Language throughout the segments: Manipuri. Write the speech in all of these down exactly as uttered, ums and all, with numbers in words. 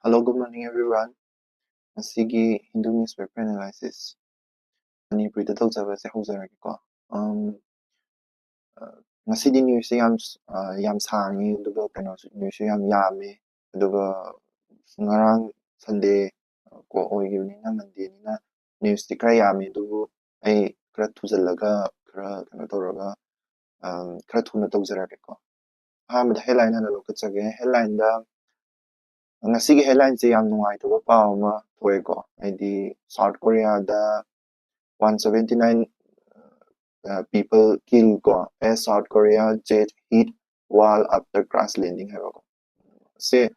Hello, good morning everyone. ꯉꯁꯤꯒꯤ Hindu newspaper analysis ꯃꯅꯤꯄꯨꯔꯤꯗ ꯇꯧꯖꯕꯁꯦ ꯍꯧꯖꯔꯒꯦꯀꯣ꯫ Um, ꯑ, ꯉꯁꯤꯗꯤ newsꯁꯦ ꯌꯥꯝ, ꯑ, ꯌꯥꯝ ꯁꯥꯡꯉꯤ, ꯑꯗꯨꯒ ꯀꯩꯅꯣꯁꯨ, newsꯁꯨ ꯌꯥꯝ ꯌꯥꯝꯃꯤ, ꯑꯗꯨꯒ ꯉꯔꯥꯡ Sunday ꯀꯣ ꯑꯣꯏꯈꯤꯕꯅꯤꯅ, Mondayꯅꯤꯅ newsꯇꯤ ꯈꯔ ꯌꯥꯝꯃꯤ, ꯑꯗꯨꯕꯨ ꯑꯩ ꯈꯔ ꯊꯨꯖꯜꯂꯒ, ꯈꯔ ꯀꯩꯅꯣ ꯇꯧꯔꯒ, ꯑꯝ, ꯈꯔ ꯊꯨꯅ ꯇꯧꯖꯔꯒꯦꯀꯣ꯫ ꯑꯍꯥꯟꯕꯗ headline ꯍꯥꯟꯅ ꯂꯧꯈꯠꯆꯒꯦ꯫ Headlineꯗ ꯉꯁꯤꯒꯤ headlineꯁꯦ ꯌꯥꯝ ꯅꯨꯡꯉꯥꯏꯇꯕ ꯄꯥꯎ ꯑꯃ ꯊꯣꯛꯑꯦꯀꯣ, ꯍꯥꯏꯗꯤ South Koreaꯗ one seventy nine, uh, people kill ꯀꯣ, as South Korea jet hit wall after crash landing ꯍꯥꯏꯕꯀꯣ꯫ ꯁꯦ,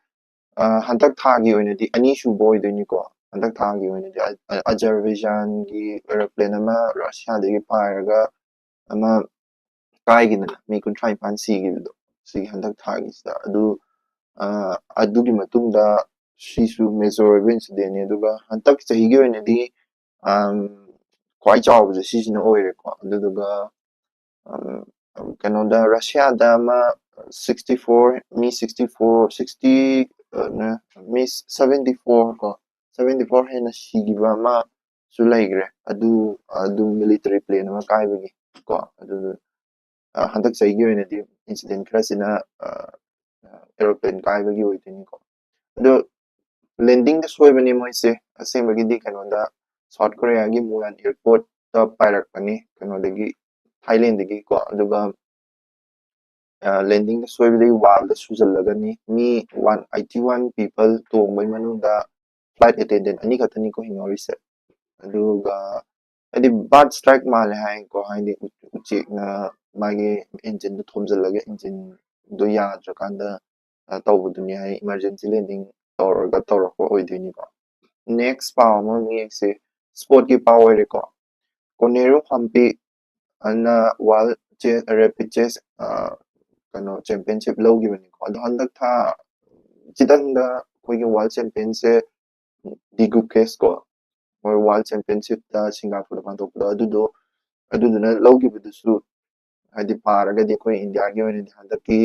ꯑ, ꯍꯟꯗꯛ ꯊꯥꯒꯤ ꯑꯣꯏꯅꯗꯤ ꯑꯅꯤꯁꯨꯕ ꯑꯣꯏꯗꯣꯏꯅꯤꯀꯣ꯫ ꯍꯟꯗꯛ ꯊꯥꯒꯤ ꯑꯣꯏꯅꯗꯤ ꯑ-, ꯑ-, Azerbaijanꯒꯤ aeroplane ꯑꯃ Russiaꯗꯒꯤ ꯄꯥꯏꯔꯒ ꯑꯃ ꯀꯥꯏꯈꯤꯗꯅ ꯃꯤ ꯀꯨꯟꯊ꯭ꯔꯥ ꯅꯤꯄꯥꯟ ꯁꯤꯈꯤꯕꯗꯣ, ꯁꯤꯒꯤ ꯍꯟꯗꯛ ꯊꯥꯒꯤꯁꯤꯗ꯫ ꯑꯗꯨ, ꯑ, ꯑꯗꯨꯒꯤ ꯃꯇꯨꯡꯗ ꯁꯤꯁꯨ major ꯑꯣꯏꯕ incidentꯅꯤ꯫ ꯑꯗꯨꯒ ꯍꯟꯗꯛ ꯆꯍꯤꯒꯤ ꯑꯣꯏꯅꯗꯤ, ꯑꯝ, ꯈ꯭ꯋꯥꯏ ꯆꯥꯎꯕꯁꯦ ꯁꯤꯁꯤꯅ ꯑꯣꯏꯔꯦꯀꯣ꯫ ꯑꯗꯨꯗꯨꯒ, ꯑꯝ, ꯀꯩꯅꯣꯗ, Russiaꯗ ꯑꯃ sixty four, ꯃꯤ sixty four, sixty, ꯑ, ꯅ-, ꯃꯤ seventy four ꯀꯣ, seventy four ꯍꯦꯟꯅ ꯁꯤꯈꯤꯕ ꯑꯃꯁꯨ ꯂꯩꯈ꯭ꯔꯦ꯫ ꯑꯗꯨ, ꯑꯗꯨ military plane ꯑꯃ ꯀꯥꯏꯕꯒꯤ ꯀꯣ꯫ ꯑꯗꯨ, ꯑ, ꯍꯟꯗꯛ ꯆꯍꯤꯒꯤ ꯑꯣꯏꯅꯗꯤ incident ꯈꯔꯁꯤꯅ, ꯑ, ꯑ, aeroplane ꯀꯥꯏꯕꯒꯤ ꯑꯣꯏꯗꯣꯏꯅꯤꯀꯣ꯫ ꯑꯗꯣ landingꯗ ꯁꯣꯏꯕꯅꯦ ꯃꯣꯏꯁꯦ꯫ ꯑꯁꯦꯡꯕꯒꯤꯗꯤ ꯀꯩꯅꯣꯗ, South Koreaꯒꯤ Muan airportꯇ ꯄꯥꯏꯔꯛꯄꯅꯤ, ꯀꯩꯅꯣꯗꯒꯤ, Thailandꯗꯒꯤ ꯀꯣ꯫ ꯑꯗꯨꯒ, ꯑ, landingꯗ ꯁꯣꯏꯕꯗꯒꯤ wallꯗ ꯁꯨꯖꯜꯂꯒꯅꯤ꯫ ꯃꯤ one eighty one people ꯇꯣꯡꯕꯒꯤ ꯃꯅꯨꯡꯗ flight attendant ꯑꯅꯤ ꯈꯛꯇꯅꯤꯀꯣ ꯍꯤꯡꯍꯧꯔꯤꯁꯦ꯫ ꯑꯗꯨꯒ ꯍꯥꯏꯗꯤ bird strike ꯃꯥꯜꯂꯦ ꯍꯥꯏꯀꯣ, ꯍꯥꯏꯗꯤ ꯎ-, ꯎꯆꯦꯛꯅ ꯃꯥꯒꯤ engineꯗꯣ ꯊꯣꯝꯖꯤꯜꯂꯒ engineꯗꯣ ꯌꯥꯗ꯭ꯔꯀꯥꯟꯗ, ꯑ, ꯇꯧꯕꯗꯨꯅꯤ ꯍꯥꯏ, emergency landing ꯇꯧꯔꯒ ꯇꯧꯔꯛꯄ ꯑꯣꯏꯗꯣꯏꯅꯤꯀꯣ꯫ Next ꯄꯥꯎ ꯑꯃ ꯑꯃꯨꯛ ꯌꯦꯡꯁꯤ, sportꯀꯤ ꯄꯥꯎ ꯑꯣꯏꯔꯦꯀꯣ꯫ Koneru Hampi ꯑꯅ World Che-, Rapid Chess, ꯑ, ꯀꯩꯅꯣ, championship ꯂꯧꯈꯤꯕꯅꯤꯀꯣ꯫ ꯑꯗꯣ ꯍꯟꯗꯛ ꯊꯥ ꯈꯤꯇꯪꯗ ꯑꯩꯈꯣꯏꯒꯤ World Championꯁꯦ Digucase ꯀꯣ, ꯃꯣꯏ World Championshipꯇ Singaporeꯗ ꯄꯥꯡꯊꯣꯛꯄꯗꯣ, ꯑꯗꯨꯗꯣ, ꯑꯗꯨꯗꯨꯅ ꯂꯧꯈꯤꯕꯗꯨꯁꯨ, ꯍꯥꯏꯗꯤ ꯄꯥꯔꯒꯗꯤ ꯑꯩꯈꯣꯏ ꯏꯟꯗꯤꯌꯥꯒꯤ ꯑꯣꯏꯅꯗꯤ ꯍꯟꯗꯛꯀꯤ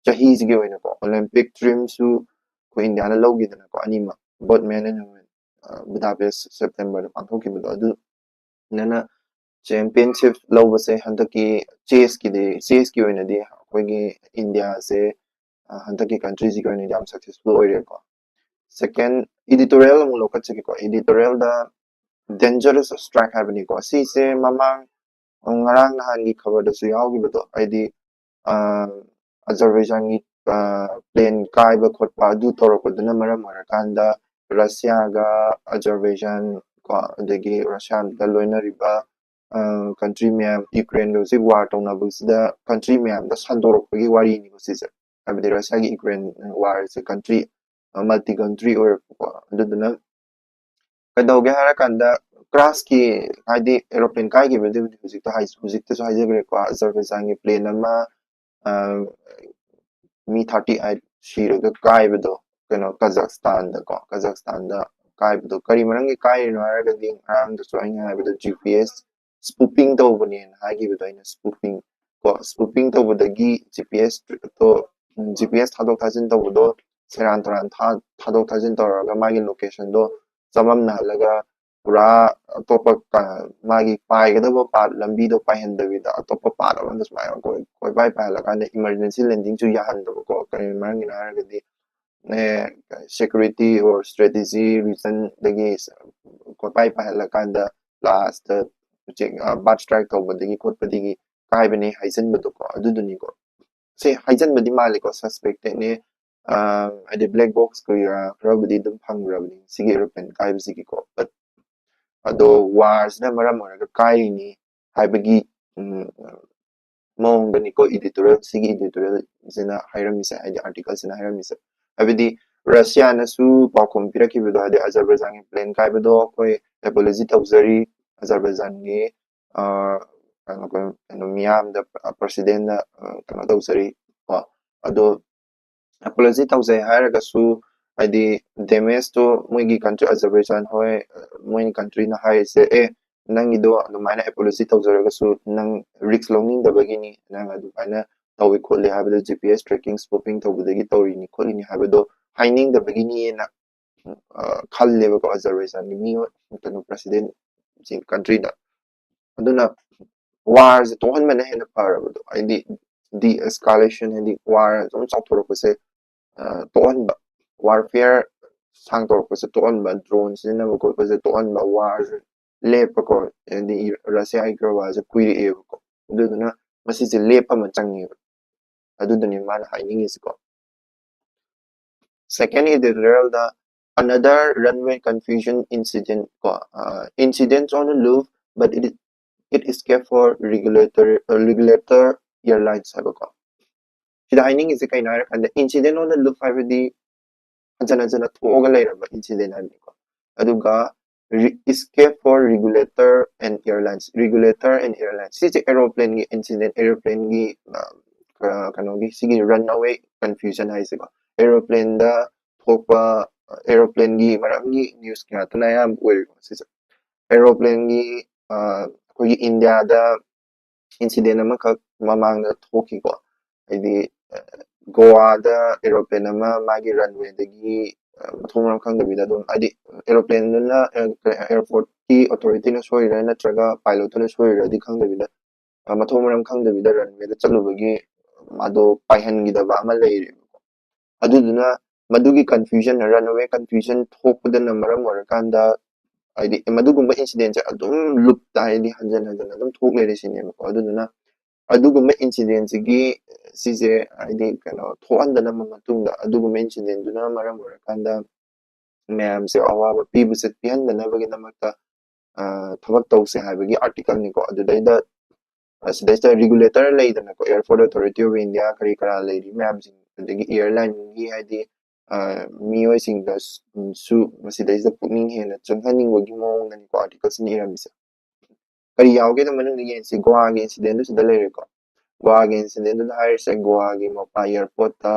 ꯆꯍꯤꯁꯤꯒꯤ ꯑꯣꯏꯅꯀꯣ Olympic dreamꯁꯨ ꯑꯩꯈꯣꯏ ꯏꯟꯗꯤꯌꯥꯅ ꯂꯧꯈꯤꯗꯅꯀꯣ, ꯑꯅꯤꯃꯛ, both men and women, ꯕꯨꯗꯥꯄꯦꯁ ꯁꯦꯞꯇꯦꯝꯕꯔꯗ ꯄꯥꯡꯊꯣꯛꯈꯤꯕꯗꯣ꯫ ꯑꯗꯨꯅ ꯆꯦꯝꯄꯤꯌꯟꯁꯤꯞ ꯂꯧꯕꯁꯦ ꯍꯟꯗꯛꯀꯤ ꯆꯦꯁꯀꯤꯗꯤ, ꯆꯦꯁꯀꯤ ꯑꯣꯏꯅꯗꯤ ꯑꯩꯈꯣꯏꯒꯤ ꯏꯟꯗꯤꯌꯥꯁꯦ, ꯑ, ꯍꯟꯗꯛꯀꯤ ꯀꯟꯇ꯭ꯔꯤꯁꯤꯒꯤ ꯑꯣꯏꯅꯗꯤ ꯌꯥꯝ ꯁꯛꯁꯦꯁꯐꯨꯜ ꯑꯣꯏꯔꯦꯀꯣ꯫ ꯁꯦꯀꯦꯟ, ꯏꯗꯤꯇꯣꯔꯤꯌꯦꯜ ꯑꯃꯨꯛ ꯂꯧꯈꯠꯆꯒꯦꯀꯣ꯫ ꯏꯗꯤꯇꯣꯔꯤꯌꯦꯜꯗ dangerous strike ꯍꯥꯏꯕꯅꯤꯀꯣ꯫ ꯁꯤꯁꯦ ꯃꯃꯥꯡ, ꯉꯔꯥꯡ ꯅꯍꯥꯟꯒꯤ ꯈꯕꯔꯗꯁꯨ ꯌꯥꯎꯈꯤꯕꯗꯣ, ꯍꯥꯏꯗꯤ, ꯑ, ꯑꯖꯔꯕꯩꯖꯥꯟꯒꯤ, ꯑ, ꯄ꯭ꯂꯦꯟ ꯀꯥꯏꯕ ꯈꯣꯠꯄ ꯑꯗꯨ ꯇꯧꯔꯛꯄꯗꯨꯅ ꯃꯔꯝ ꯑꯣꯏꯔꯀꯥꯟꯗ ꯔꯁꯤꯌꯥꯒ ꯑꯖꯔꯕꯩꯖꯥꯟ ꯀꯣ, ꯑꯗꯒꯤ ꯔꯁꯤꯌꯥꯒ ꯂꯣꯏꯅꯔꯤꯕ, ꯑ, ꯀꯟꯇ꯭ꯔꯤ ꯃꯌꯥꯝ, ꯌꯨꯀ꯭ꯔꯦꯟꯒ ꯍꯧꯖꯤꯛ ꯋꯥꯔ ꯇꯧꯅꯕꯁꯤꯗ ꯀꯟꯇ꯭ꯔꯤ ꯃꯌꯥꯝꯗ ꯁꯟꯗꯣꯔꯛꯄꯒꯤ ꯋꯥꯔꯤꯅꯤꯀꯣ ꯁꯤꯁꯦ꯫ ꯍꯥꯏꯕꯗꯤ ꯔꯁꯤꯌꯥꯒꯤ ꯌꯨꯀ꯭ꯔꯦꯟ ꯋꯥꯔꯁꯦ ꯀꯟꯇ꯭ꯔꯤ, ꯃꯜꯇꯤ ꯀꯟꯇ꯭ꯔꯤ ꯑꯣꯏꯔꯛꯄꯀꯣ꯫ ꯑꯗꯨꯗꯨꯅ ꯀꯩꯗꯧꯒꯦ ꯍꯥꯏꯔꯀꯥꯟꯗ, ꯀ꯭ꯔꯥꯁꯀꯤ, ꯍꯥꯏꯗꯤ ꯑꯦꯔꯣꯄ꯭ꯂꯦꯟ ꯀꯥꯏꯈꯤꯕꯗꯨꯕꯨꯗꯤ ꯍꯧꯖꯤꯛꯇ ꯍꯥꯏ-, ꯍꯧꯖꯤꯛꯇꯁꯨ ꯍꯥꯏꯖꯈ꯭ꯔꯦꯀꯣ, ꯑꯖꯔꯕꯩꯖꯥꯟꯒꯤ ꯄ꯭ꯂꯦꯟ ꯑꯃ, ꯑ, ꯃꯤ ꯊꯥꯔꯇꯤ ꯑꯩꯠ ꯁꯤꯔꯒ ꯀꯥꯏꯕꯗꯣ, ꯀꯩꯅꯣ, ꯀꯖꯥꯛꯁꯇꯥꯟꯗꯀꯣ, ꯀꯖꯥꯛꯁꯇꯥꯟꯗ ꯀꯥꯏꯕꯗꯣ꯫ ꯀꯔꯤ ꯃꯔꯝꯒꯤ ꯀꯥꯏꯔꯤꯅꯣ ꯍꯥꯏꯔꯒꯗꯤ, ꯉꯔꯥꯡꯗꯁꯨ ꯑꯩꯅ ꯍꯥꯏꯕꯗꯣ, ꯖꯤ ꯄꯤ ꯑꯦꯁ ꯁ꯭ꯄꯨꯐꯤꯡ ꯇꯧꯕꯅꯦꯅ ꯍꯥꯏꯈꯤꯕꯗꯣ ꯑꯩꯅ, ꯁ꯭ꯄꯨꯐꯤꯡ ꯀꯣ, ꯁ꯭ꯄꯨꯐꯤꯡ ꯇꯧꯕꯗꯒꯤ ꯖꯤ ꯄꯤ ꯑꯦꯁ ꯇꯣ, ꯖꯤ ꯄꯤ ꯑꯦꯁ ꯊꯥꯗꯣꯛ ꯊꯥꯖꯤꯟ ꯇꯧꯕꯗꯣ, ꯁꯦꯔꯥꯟ ꯇꯨꯔꯥꯟ ꯊꯥ-, ꯊꯥꯗꯣꯛ ꯊꯥꯖꯤꯟ ꯇꯧꯔꯒ ꯃꯥꯒꯤ ꯂꯣꯀꯦꯁꯟꯗꯣ ꯆꯃꯝꯅꯍꯜꯂꯒ ꯄꯨꯔꯥ ꯑꯇꯣꯞꯄ ꯀ-, ꯃꯥꯒꯤ ꯄꯥꯏꯒꯗꯕ ꯄꯥꯠ ꯂꯝꯕꯤꯗꯣ ꯄꯥꯏꯍꯟꯗꯕꯤꯗ ꯑꯇꯣꯞꯄ ꯄꯥꯠ ꯑꯃꯗ ꯁꯨꯃꯥꯏꯅ ꯀꯣꯏ-, ꯀꯣꯏꯄꯥꯏ ꯄꯥꯏꯍꯜꯂꯀꯥꯟꯗ ꯏꯃꯔꯖꯦꯟꯁꯤ ꯂꯦꯟꯗꯤꯡꯁꯨ ꯌꯥꯍꯟꯗꯕꯀꯣ꯫ ꯀꯔꯤ ꯃꯔꯝꯒꯤꯅꯣ ꯍꯥꯏꯔꯒꯗꯤ, ꯑꯦ, security or strategy reason ꯗꯒꯤ ꯀꯣꯏꯄꯥꯏ ꯄꯥꯏꯍꯜꯂꯀꯥꯟꯗ ꯂꯥꯁꯇ ꯎꯆꯦꯛ, ꯑ, ꯕꯥꯔꯠ ꯁ꯭ꯇ꯭ꯔꯥꯏꯛ ꯇꯧꯕꯗꯒꯤ ꯈꯣꯠꯄꯗꯒꯤ ꯀꯥꯏꯕꯅꯤ ꯍꯥꯏꯖꯟꯕꯗꯣꯀꯣ, ꯑꯗꯨꯗꯨꯅꯤꯀꯣ꯫ ꯁꯦ ꯍꯥꯏꯖꯟꯕꯗꯤ ꯃꯥꯜꯂꯦꯀꯣ, ꯁꯁꯄꯦꯛꯇꯦꯠꯅꯦ, ꯑ, ꯍꯥꯏꯗꯤ ꯕ꯭ꯂꯦꯛ ꯕꯣꯛꯁ ꯀꯔꯤ ꯀꯔꯥ ꯈꯔꯕꯨꯗꯤ ꯑꯗꯨꯝ ꯐꯪꯈ꯭ꯔꯕꯅꯤ ꯁꯤꯒꯤ ꯑꯦꯔꯣꯄ꯭ꯂꯦꯟ ꯀꯥꯏꯕꯁꯤꯒꯤꯀꯣ꯫ But ꯑꯗꯣ ꯋꯥꯔꯁꯤꯅ ꯃꯔꯝ ꯑꯣꯏꯔꯒ ꯀꯥꯏꯔꯤꯅꯤ ꯍꯥꯏꯕꯒꯤ, ꯎꯝ, ꯃꯑꯣꯡꯗꯅꯤꯀꯣ ꯏꯗꯤꯇꯣꯔꯤꯌꯦꯜ, ꯁꯤꯒꯤ ꯏꯗꯤꯇꯣꯔꯤꯌꯦꯜꯁꯤꯅ ꯍꯥꯏꯔꯝꯃꯤꯁꯦ, ꯍꯥꯏꯗꯤ ꯑꯥꯔꯇꯤꯀꯜꯁꯤꯅ ꯍꯥꯏꯔꯝꯃꯤꯁꯦ꯫ ꯍꯥꯏꯕꯗꯤ ꯔꯁꯤꯌꯥꯅꯁꯨ ꯄꯥꯎꯈꯨꯝ ꯄꯤꯔꯛꯈꯤꯕꯗꯣ, ꯍꯥꯏꯗꯤ ꯑꯖꯔꯕꯩꯖꯥꯟꯒꯤ ꯄ꯭ꯂꯦꯟ ꯀꯥꯏꯕꯗꯣ ꯑꯩꯈꯣꯏ ꯑꯦꯄꯣꯂꯣꯖꯤ ꯇꯧꯖꯔꯤ, ꯑꯖꯔꯕꯩꯖꯥꯟꯒꯤ, ꯑ, ꯀꯩꯅꯣ, ꯀꯩꯅꯣ, ꯃꯤꯌꯥꯝꯗ, ꯄ꯭ꯔꯁꯤꯗꯦꯟꯗ, ꯑ, ꯀꯩꯅꯣ ꯇꯧꯖꯔꯤ ꯀꯣ꯫ ꯑꯗꯣ ꯑꯦꯄꯣꯂꯣꯖꯤ ꯇꯧꯖꯩ ꯍꯥꯏꯔꯒꯁꯨ, ꯍꯥꯏꯗꯤ ꯗꯦꯃꯦꯖꯇꯣ ꯃꯣꯏꯒꯤ ꯀꯟꯇ꯭ꯔꯤ, ꯑꯖꯔꯕꯩꯖꯥꯟ ꯍꯣꯏ, ꯃꯣꯏꯒꯤ ꯀꯟꯇ꯭ꯔꯤꯅ ꯍꯥꯏꯔꯤꯁꯦ, "ꯑꯦ, ꯅꯪꯒꯤꯗꯣ ꯑꯗꯨꯃꯥꯏꯅ ꯑꯦꯄꯣꯂꯣꯖꯤ ꯇꯧꯖꯔꯒꯁꯨ ꯅꯪ ꯔꯤꯛꯁ ꯂꯧꯅꯤꯡꯗꯕꯒꯤꯅꯤ, ꯅꯪ ꯑꯗꯨꯃꯥꯏꯅ ꯇꯧꯏ ꯈꯣꯠꯂꯤ ꯍꯥꯏꯕꯗꯣ, ꯖꯤ ꯄꯤ ꯑꯦꯁ ꯇ꯭ꯔꯦꯀꯤꯡ, ꯁ꯭ꯄꯨꯐꯤꯡ ꯇꯧꯕꯗꯒꯤ ꯇꯧꯔꯤꯅꯤ ꯈꯣꯠꯂꯤꯅꯤ" ꯍꯥꯏꯕꯗꯣ ꯍꯥꯏꯅꯤꯡꯗꯕꯒꯤꯅꯦꯅ ꯑ, ꯈꯜꯂꯦꯕꯀꯣ, ꯑꯖꯔꯕꯩꯖꯥꯟꯒꯤ ꯃꯤ, ꯀꯩꯅꯣ, ꯄ꯭ꯔꯁꯤꯗꯦꯟꯁꯤꯡ, ꯀꯟꯇ꯭ꯔꯤꯗ꯫ ꯑꯗꯨꯅ ꯋꯥꯔꯁꯦ ꯇꯣꯛꯍꯟꯕꯅ ꯍꯦꯟꯅ ꯐꯔꯕꯗꯣ, ꯍꯥꯏꯗꯤ ꯗꯤ ꯑꯦꯁꯀꯥꯂꯦꯁꯟ, ꯍꯥꯏꯗꯤ ꯋꯥꯔ ꯁꯨꯝ ꯆꯥꯎꯊꯣꯔꯛꯄꯁꯦ ꯑ, ꯇꯣꯛꯍꯟꯕ, ꯋꯥꯔꯐꯤꯌꯔ ꯁꯥꯡꯊꯣꯔꯛꯄꯁꯦ ꯇꯣꯛꯍꯟꯕ, ꯗ꯭ꯔꯣꯟ ꯁꯤꯖꯤꯟꯅꯕ ꯈꯣꯠꯄꯁꯦ ꯇꯣꯛꯍꯟꯕ, ꯋꯥꯔꯁꯦ ꯂꯦꯞꯄꯀꯣ, ꯍꯥꯏꯗꯤ ꯔꯁꯤꯌꯥ ꯌꯨꯀ꯭ꯔꯦꯟ ꯋꯥꯔꯁꯦ ꯀꯨꯏꯔꯛꯑꯦꯕꯀꯣ, ꯑꯗꯨꯗꯨꯅ ꯃꯁꯤꯁꯦ ꯂꯦꯞꯄ ꯑꯃ ꯆꯪꯉꯦꯕ꯫ ꯑꯗꯨꯗꯨꯅꯤ ꯃꯥꯅ ꯍꯥꯏꯅꯤꯡꯉꯤꯁꯤꯀꯣ꯫ Second editorial ꯗ, "Another runway confusion incident" ꯀꯣ, uh, "Incidents on the loop, but it, it escaped for regulator, uh, regulator airlines" ꯍꯥꯏꯕꯀꯣ꯫ ꯁꯤꯗ ꯍꯥꯏꯅꯤꯡꯉꯤꯁꯦ ꯀꯩꯅꯣ ꯍꯥꯏꯔꯀꯥꯟꯗ, "Incident on the loop" ꯍꯥꯏꯕꯗꯤ ꯍꯟꯖꯟ ꯍꯟꯖꯟꯅ ꯊꯣꯛꯑꯒ ꯂꯩꯔꯕ ꯏꯟꯁꯤꯗꯦꯟ ꯍꯥꯏꯕꯅꯤꯀꯣ꯫ ꯑꯗꯨꯒ "Escape for regulator and airlines", regulator and airlines, ꯁꯤꯁꯦ aeroplane ꯒꯤ ꯏꯟꯁꯤꯗꯦꯟ, aeroplane ꯒꯤ, ꯑ, ꯀ-, ꯀꯩꯅꯣꯒꯤ, ꯁꯤꯒꯤ runaway confusion ꯍꯥꯏꯁꯦꯀꯣ, aeroplane ꯗ ꯊꯣꯛꯄ, aeroplane ꯒꯤ ꯃꯔꯝꯒꯤ ꯅ꯭ꯌꯨꯁ ꯉꯥꯛꯇꯅ ꯑꯌꯥꯝꯕ ꯑꯣꯏꯔꯦꯀꯣ ꯁꯤꯁꯦ꯫ Aeroplane ꯒꯤ, ꯑ, ꯑꯩꯈꯣꯏꯒꯤ ꯏꯟꯗꯤꯌꯥꯗ ꯏꯟꯁꯤꯗꯦꯟ ꯑꯃꯈꯛ ꯃꯃꯥꯡꯗ ꯊꯣꯛꯈꯤꯀꯣ, ꯍꯥꯏꯗꯤ, ꯑ, ꯒꯣꯋꯥꯗ aeroplane ꯑꯃ ꯃꯥꯒꯤ runway ꯗꯒꯤ, ꯑ, ꯃꯊꯣꯡ ꯃꯔꯝ ꯈꯪꯗꯕꯤꯗ ꯑꯗꯨꯝ, ꯍꯥꯏꯗꯤ aeroplane ꯗꯨꯅ, ꯑ, airport ꯀꯤ authority ꯅ ꯁꯣꯏꯔꯤꯔꯥ ꯅꯠꯇ꯭ꯔꯒ pilot ꯇꯨꯅ ꯁꯣꯏꯔꯤꯔꯥꯗꯤ ꯈꯪꯗꯕꯤꯗ, ꯑ, ꯃꯊꯣꯡ ꯃꯔꯝ ꯈꯪꯗꯕꯤꯗ runway ꯗ ꯆꯠꯂꯨꯕꯒꯤ ꯃꯥꯗꯣ ꯄꯥꯏꯍꯟꯈꯤꯗꯕ ꯑꯃ ꯂꯩꯔꯦꯕꯀꯣ꯫ ꯑꯗꯨꯗꯨꯅ ꯃꯗꯨꯒꯤ confusion, runaway confusion ꯊꯣꯛꯄꯗꯨꯅ ꯃꯔꯝ ꯑꯣꯏꯔꯀꯥꯟꯗ, ꯍꯥꯏꯗꯤ ꯃꯗꯨꯒꯨꯝꯕ ꯏꯟꯁꯤꯗꯦꯟꯁꯦ ꯑꯗꯨꯝ ꯂꯨꯞꯇ, ꯍꯥꯏꯗꯤ ꯍꯟꯖꯟ ꯍꯟꯖꯟ ꯑꯗꯨꯝ ꯊꯣꯛ ꯂꯩꯔꯦ ꯁꯤꯅꯦꯕꯀꯣ꯫ ꯑꯗꯨꯗꯨꯅ ꯑꯗꯨꯒꯨꯝꯕ ꯏꯟꯁꯤꯗꯦꯟꯁꯤꯒꯤ, ꯁꯤꯁꯦ ꯍꯥꯏꯗꯤ ꯀꯩꯅꯣ ꯊꯣꯛꯍꯟꯗꯅꯕ ꯃꯇꯨꯡꯗ, ꯑꯗꯨꯒꯨꯝꯕ ꯏꯟꯁꯤꯗꯦꯟꯗꯨꯅ ꯃꯔꯝ ꯑꯣꯏꯔꯀꯥꯟꯗ ꯃꯌꯥꯝꯁꯦ ꯑꯋꯥꯕ ꯄꯤꯕꯁꯦ ꯄꯤꯍꯟꯗꯅꯕꯒꯤꯗꯃꯛꯇ, ꯑ, ꯊꯕꯛ ꯇꯧꯁꯦ ꯍꯥꯏꯕꯒꯤ article ꯅꯤꯀꯣ꯫ ꯑꯗꯨꯗꯩꯗ, ꯑ, ꯁꯤꯗꯩꯁꯤꯗ regulator ꯂꯩꯗꯅꯀꯣ, Airport Authority of India, ꯀꯔꯤ ꯀꯔꯥ ꯂꯩꯔꯤ ꯃꯌꯥꯝꯁꯤꯡ, ꯑꯗꯒꯤ airline ꯒꯤ, ꯍꯥꯏꯗꯤ, ꯑ, ꯃꯤꯑꯣꯏꯁꯤꯡꯗ ꯁ-, ꯁꯨ ꯃꯁꯤꯗꯩꯁꯤꯗ ꯄꯨꯛꯅꯤꯡ ꯍꯦꯟꯅ ꯆꯪꯍꯟꯅꯤꯡꯕꯒꯤ ꯃꯑꯣꯡꯗꯅꯤꯀꯣ article ꯁꯤꯅ ꯏꯔꯝꯃꯤꯁꯦ꯫ ꯀꯔꯤ ꯌꯥꯎꯒꯦꯗꯣ ꯃꯅꯨꯡꯗ ꯌꯦꯡꯁꯤ꯫ ꯒꯣꯋꯥꯒꯤ ꯏꯟꯁꯤꯗꯦꯟꯗꯨ ꯁꯤꯗ ꯂꯩꯔꯦꯀꯣ꯫ ꯒꯣꯋꯥꯒꯤ ꯏꯟꯁꯤꯗꯦꯟꯗꯨꯗ ꯍꯥꯏꯔꯤꯁꯦ, ꯒꯣꯋꯥꯒꯤ ꯃꯣꯄꯥ airport ꯇ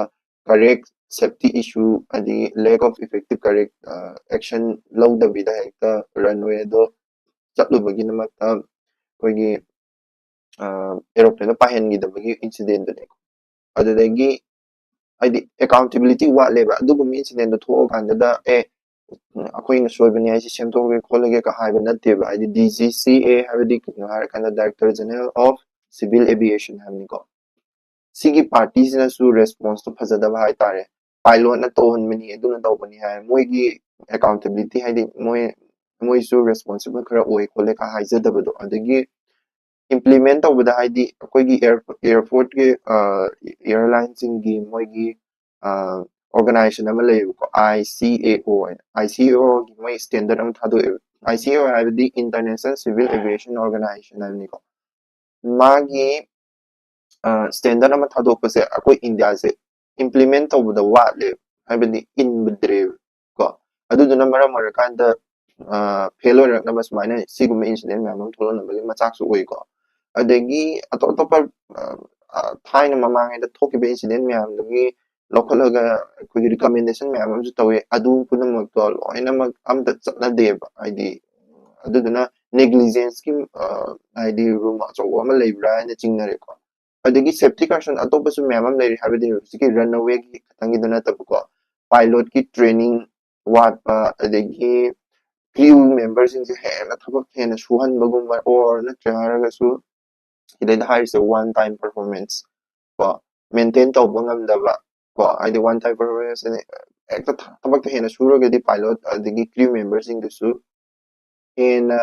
correct safety issue, ꯍꯥꯏꯗꯤ lack of effective correct, ꯑ, action ꯂꯧꯗꯕꯤꯗ ꯍꯦꯛꯇ runway ꯗꯣ ꯆꯠꯂꯨꯕꯒꯤꯗꯃꯛꯇ ꯑꯩꯈꯣꯏꯒꯤ, ꯑ, aeroplane ꯗꯣ ꯄꯥꯏꯍꯟꯈꯤꯗꯕꯒꯤ ꯏꯟꯁꯤꯗꯦꯟꯗꯨꯅꯦ꯫ ꯑꯗꯨꯗꯒꯤ ꯍꯥꯏꯗꯤ ꯑꯦꯀꯥꯎꯟꯇꯦꯕꯤꯂꯤꯇꯤ ꯋꯥꯠꯂꯦꯕ꯫ ꯑꯗꯨꯒꯨꯝꯕ ꯏꯟꯁꯤꯗꯦꯟꯗꯣ ꯊꯣꯛꯑꯀꯥꯟꯗꯨꯗ ꯑꯦ ꯑꯩꯈꯣꯏꯅ ꯁꯣꯏꯕꯅꯤ, ꯑꯩꯁꯦ ꯁꯦꯝꯗꯣꯛꯑꯒꯦ ꯈꯣꯠꯂꯒꯦ ꯀ ꯍꯥꯏꯕ ꯅꯠꯇꯦꯕ꯫ ꯍꯥꯏꯗꯤ ꯗꯤ ꯖꯤ ꯁꯤ ꯑꯦ ꯍꯥꯏꯕꯗꯤ ꯀꯩꯅꯣ ꯍꯥꯏꯔꯀꯥꯟꯗ Director General of Civil Aviation ꯍꯥꯏꯕꯅꯤꯀꯣ꯫ ꯁꯤꯒꯤ ꯄꯥꯔꯇꯤꯁꯤꯅꯁꯨ ꯔꯦꯁꯄꯣꯟꯁꯇꯣ ꯐꯖꯗꯕ ꯍꯥꯏꯇꯥꯔꯦ꯫ ꯄꯥꯏꯂꯣꯠꯅ ꯇꯧꯍꯟꯕꯅꯤ, ꯑꯗꯨꯅ ꯇꯧꯕꯅꯤ ꯍꯥꯏ꯫ ꯃꯣꯏꯒꯤ ꯑꯦꯀꯥꯎꯟꯇꯦꯕꯤꯂꯤꯇꯤ ꯍꯥꯏꯗꯤ ꯃꯣꯏ ꯃꯣꯏꯁꯨ ꯔꯦꯁꯄꯣꯟꯁꯤꯕꯜ ꯈꯔ ꯑꯣꯏ ꯈꯣꯠꯂꯦ ꯀ ꯍꯥꯏꯖꯗꯕꯗꯣ꯫ ꯑꯗꯒꯤ ꯏꯝꯄ꯭ꯂꯤꯃꯦꯟ ꯇꯧꯕꯗ ꯍꯥꯏꯗꯤ ꯑꯩꯈꯣꯏꯒꯤ ꯑꯦꯌꯔꯄꯣꯔꯠꯀꯤ ꯑꯦꯌꯥꯔꯂꯥꯏꯟꯁꯤꯡꯒꯤ ꯃꯣꯏꯒꯤ ꯑꯣꯔꯒꯅꯥꯏꯖꯦꯁꯟ ꯑꯃ ꯂꯩꯌꯦꯕꯀꯣ, ꯑꯥꯏ ꯁꯤ ꯑꯦ ꯑꯣ ꯍꯥꯏꯅ꯫ ꯑꯥꯏ ꯁꯤ ꯑꯦ ꯑꯣꯒꯤ ꯃꯣꯏ ꯁ꯭ꯇꯦꯟꯗꯔꯠ ꯑꯃ ꯊꯥꯗꯣꯛꯑꯦꯕ꯫ ꯑꯥꯏ ꯁꯤ ꯑꯦ ꯑꯣ ꯍꯥꯏꯕꯗꯤ ꯏꯟꯇꯔꯅꯦꯁꯅꯦꯜ ꯁꯤꯚꯤꯜ ꯑꯦꯚꯤꯌꯦꯁꯟ ꯑꯣꯔꯒꯅꯥꯏꯖꯦꯁꯟ ꯍꯥꯏꯕꯅꯤꯀꯣ꯫ ꯃꯥꯒꯤ ꯁ꯭ꯇꯦꯟꯗꯔꯠ ꯑꯃ ꯊꯥꯗꯣꯛꯄꯁꯦ ꯑꯩꯈꯣꯏ ꯏꯟꯗꯤꯌꯥꯁꯦ ꯏꯝꯄ꯭ꯂꯤꯃꯦꯟ ꯇꯧꯕꯗ ꯋꯥꯠꯂꯦ, ꯍꯥꯏꯕꯗꯤ ꯏꯟꯕꯗ꯭ꯔꯦꯕ ꯀꯣ꯫ ꯑꯗꯨꯗꯨꯅ ꯃꯔꯝ ꯑꯣꯏꯔꯀꯥꯟꯗ ꯐꯦꯜ ꯑꯣꯏꯔꯛꯅꯕ ꯁꯨꯃꯥꯏꯅ ꯁꯤꯒꯨꯝꯕ ꯏꯟꯁꯤꯗꯦꯟ ꯃꯌꯥꯝ ꯑꯃ ꯊꯣꯛꯂꯛꯅꯕꯒꯤ ꯃꯆꯥꯛꯁꯨ ꯑꯣꯏꯀꯣ꯫ ꯑꯗꯒꯤ ꯑꯇꯣꯞ ꯑꯇꯣꯞꯄ ꯊꯥꯏꯅ ꯃꯃꯥꯡꯉꯩꯗ ꯊꯣꯛꯈꯤꯕ ꯏꯟꯁꯤꯗꯦꯟ ꯃꯌꯥꯝꯗꯨꯒꯤ ꯂꯧꯈꯠꯂꯒ ꯑꯩꯈꯣꯏꯒꯤ ꯔꯤꯀꯃꯦꯟꯗꯦꯁꯟ ꯃꯌꯥꯝ ꯑꯃꯁꯨ ꯇꯧꯋꯦ꯫ ꯑꯗꯨ ꯄꯨꯝꯅꯃꯛꯇꯣ ꯂꯣꯏꯅꯃꯛ ꯑꯝꯇ ꯆꯠꯅꯗꯦꯕ꯫ ꯍꯥꯏꯗꯤ ꯑꯗꯨꯗꯨꯅ ꯅꯦꯒ꯭ꯂꯤꯖꯦꯟꯁꯀꯤ ꯍꯥꯏꯗꯤ ꯔꯨꯝ ꯑꯆꯧꯕ ꯑꯃ ꯂꯩꯕ꯭ꯔꯥ ꯍꯥꯏꯅ ꯆꯤꯡꯅꯔꯦꯀꯣ꯫ ꯑꯗꯒꯤ ꯁꯦꯐꯇꯤ ꯀꯟꯁꯔꯟ ꯑꯇꯣꯞꯄꯁꯨ ꯃꯌꯥꯝ ꯑꯃ ꯂꯩꯔꯤ, ꯍꯥꯏꯕꯗꯤ ꯍꯧꯖꯤꯛꯀꯤ ꯔꯟꯑꯋꯦꯒꯤ ꯈꯛꯇꯪꯒꯤꯗ ꯅꯠꯇꯕꯀꯣ, ꯄꯥꯏꯂꯣꯠꯀꯤ ꯇ꯭ꯔꯦꯅꯤꯡ ꯋꯥꯠꯄ, ꯑꯗꯒꯤ ꯀ꯭ꯔꯤꯎ ꯃꯦꯝꯕꯔꯁꯤꯡꯁꯦ ꯍꯦꯟꯅ ꯊꯕꯛ ꯍꯦꯟꯅ ꯁꯨꯍꯟꯕꯒꯨꯝꯕ, ꯑꯣꯔ ꯅꯠꯇ꯭ꯔꯦ ꯍꯥꯏꯔꯒꯁꯨ ꯁꯤꯗꯩꯗ ꯍꯥꯏꯔꯤꯁꯦ ꯋꯥꯟ ꯇꯥꯏꯝ ꯄꯔꯐꯣꯔꯃꯦꯟꯁ ꯀꯣ, ꯃꯦꯟꯇꯦꯟ ꯇꯧꯕ ꯉꯝꯗꯕ ꯀꯣ, ꯍꯥꯏꯗꯤ ꯋꯥꯟ ꯇꯥꯏꯝ ꯄꯔꯐꯣꯔꯃꯦꯟꯁ ꯍꯦꯛꯇ ꯊꯕꯛꯇ ꯍꯦꯟꯅ ꯁꯨꯔꯒꯗꯤ ꯄꯥꯏꯂꯣꯠ ꯑꯗꯒꯤ ꯀ꯭ꯔꯤꯎ ꯃꯦꯝꯕꯔꯁꯤꯡꯗꯨꯁꯨ ꯍꯦꯟꯅ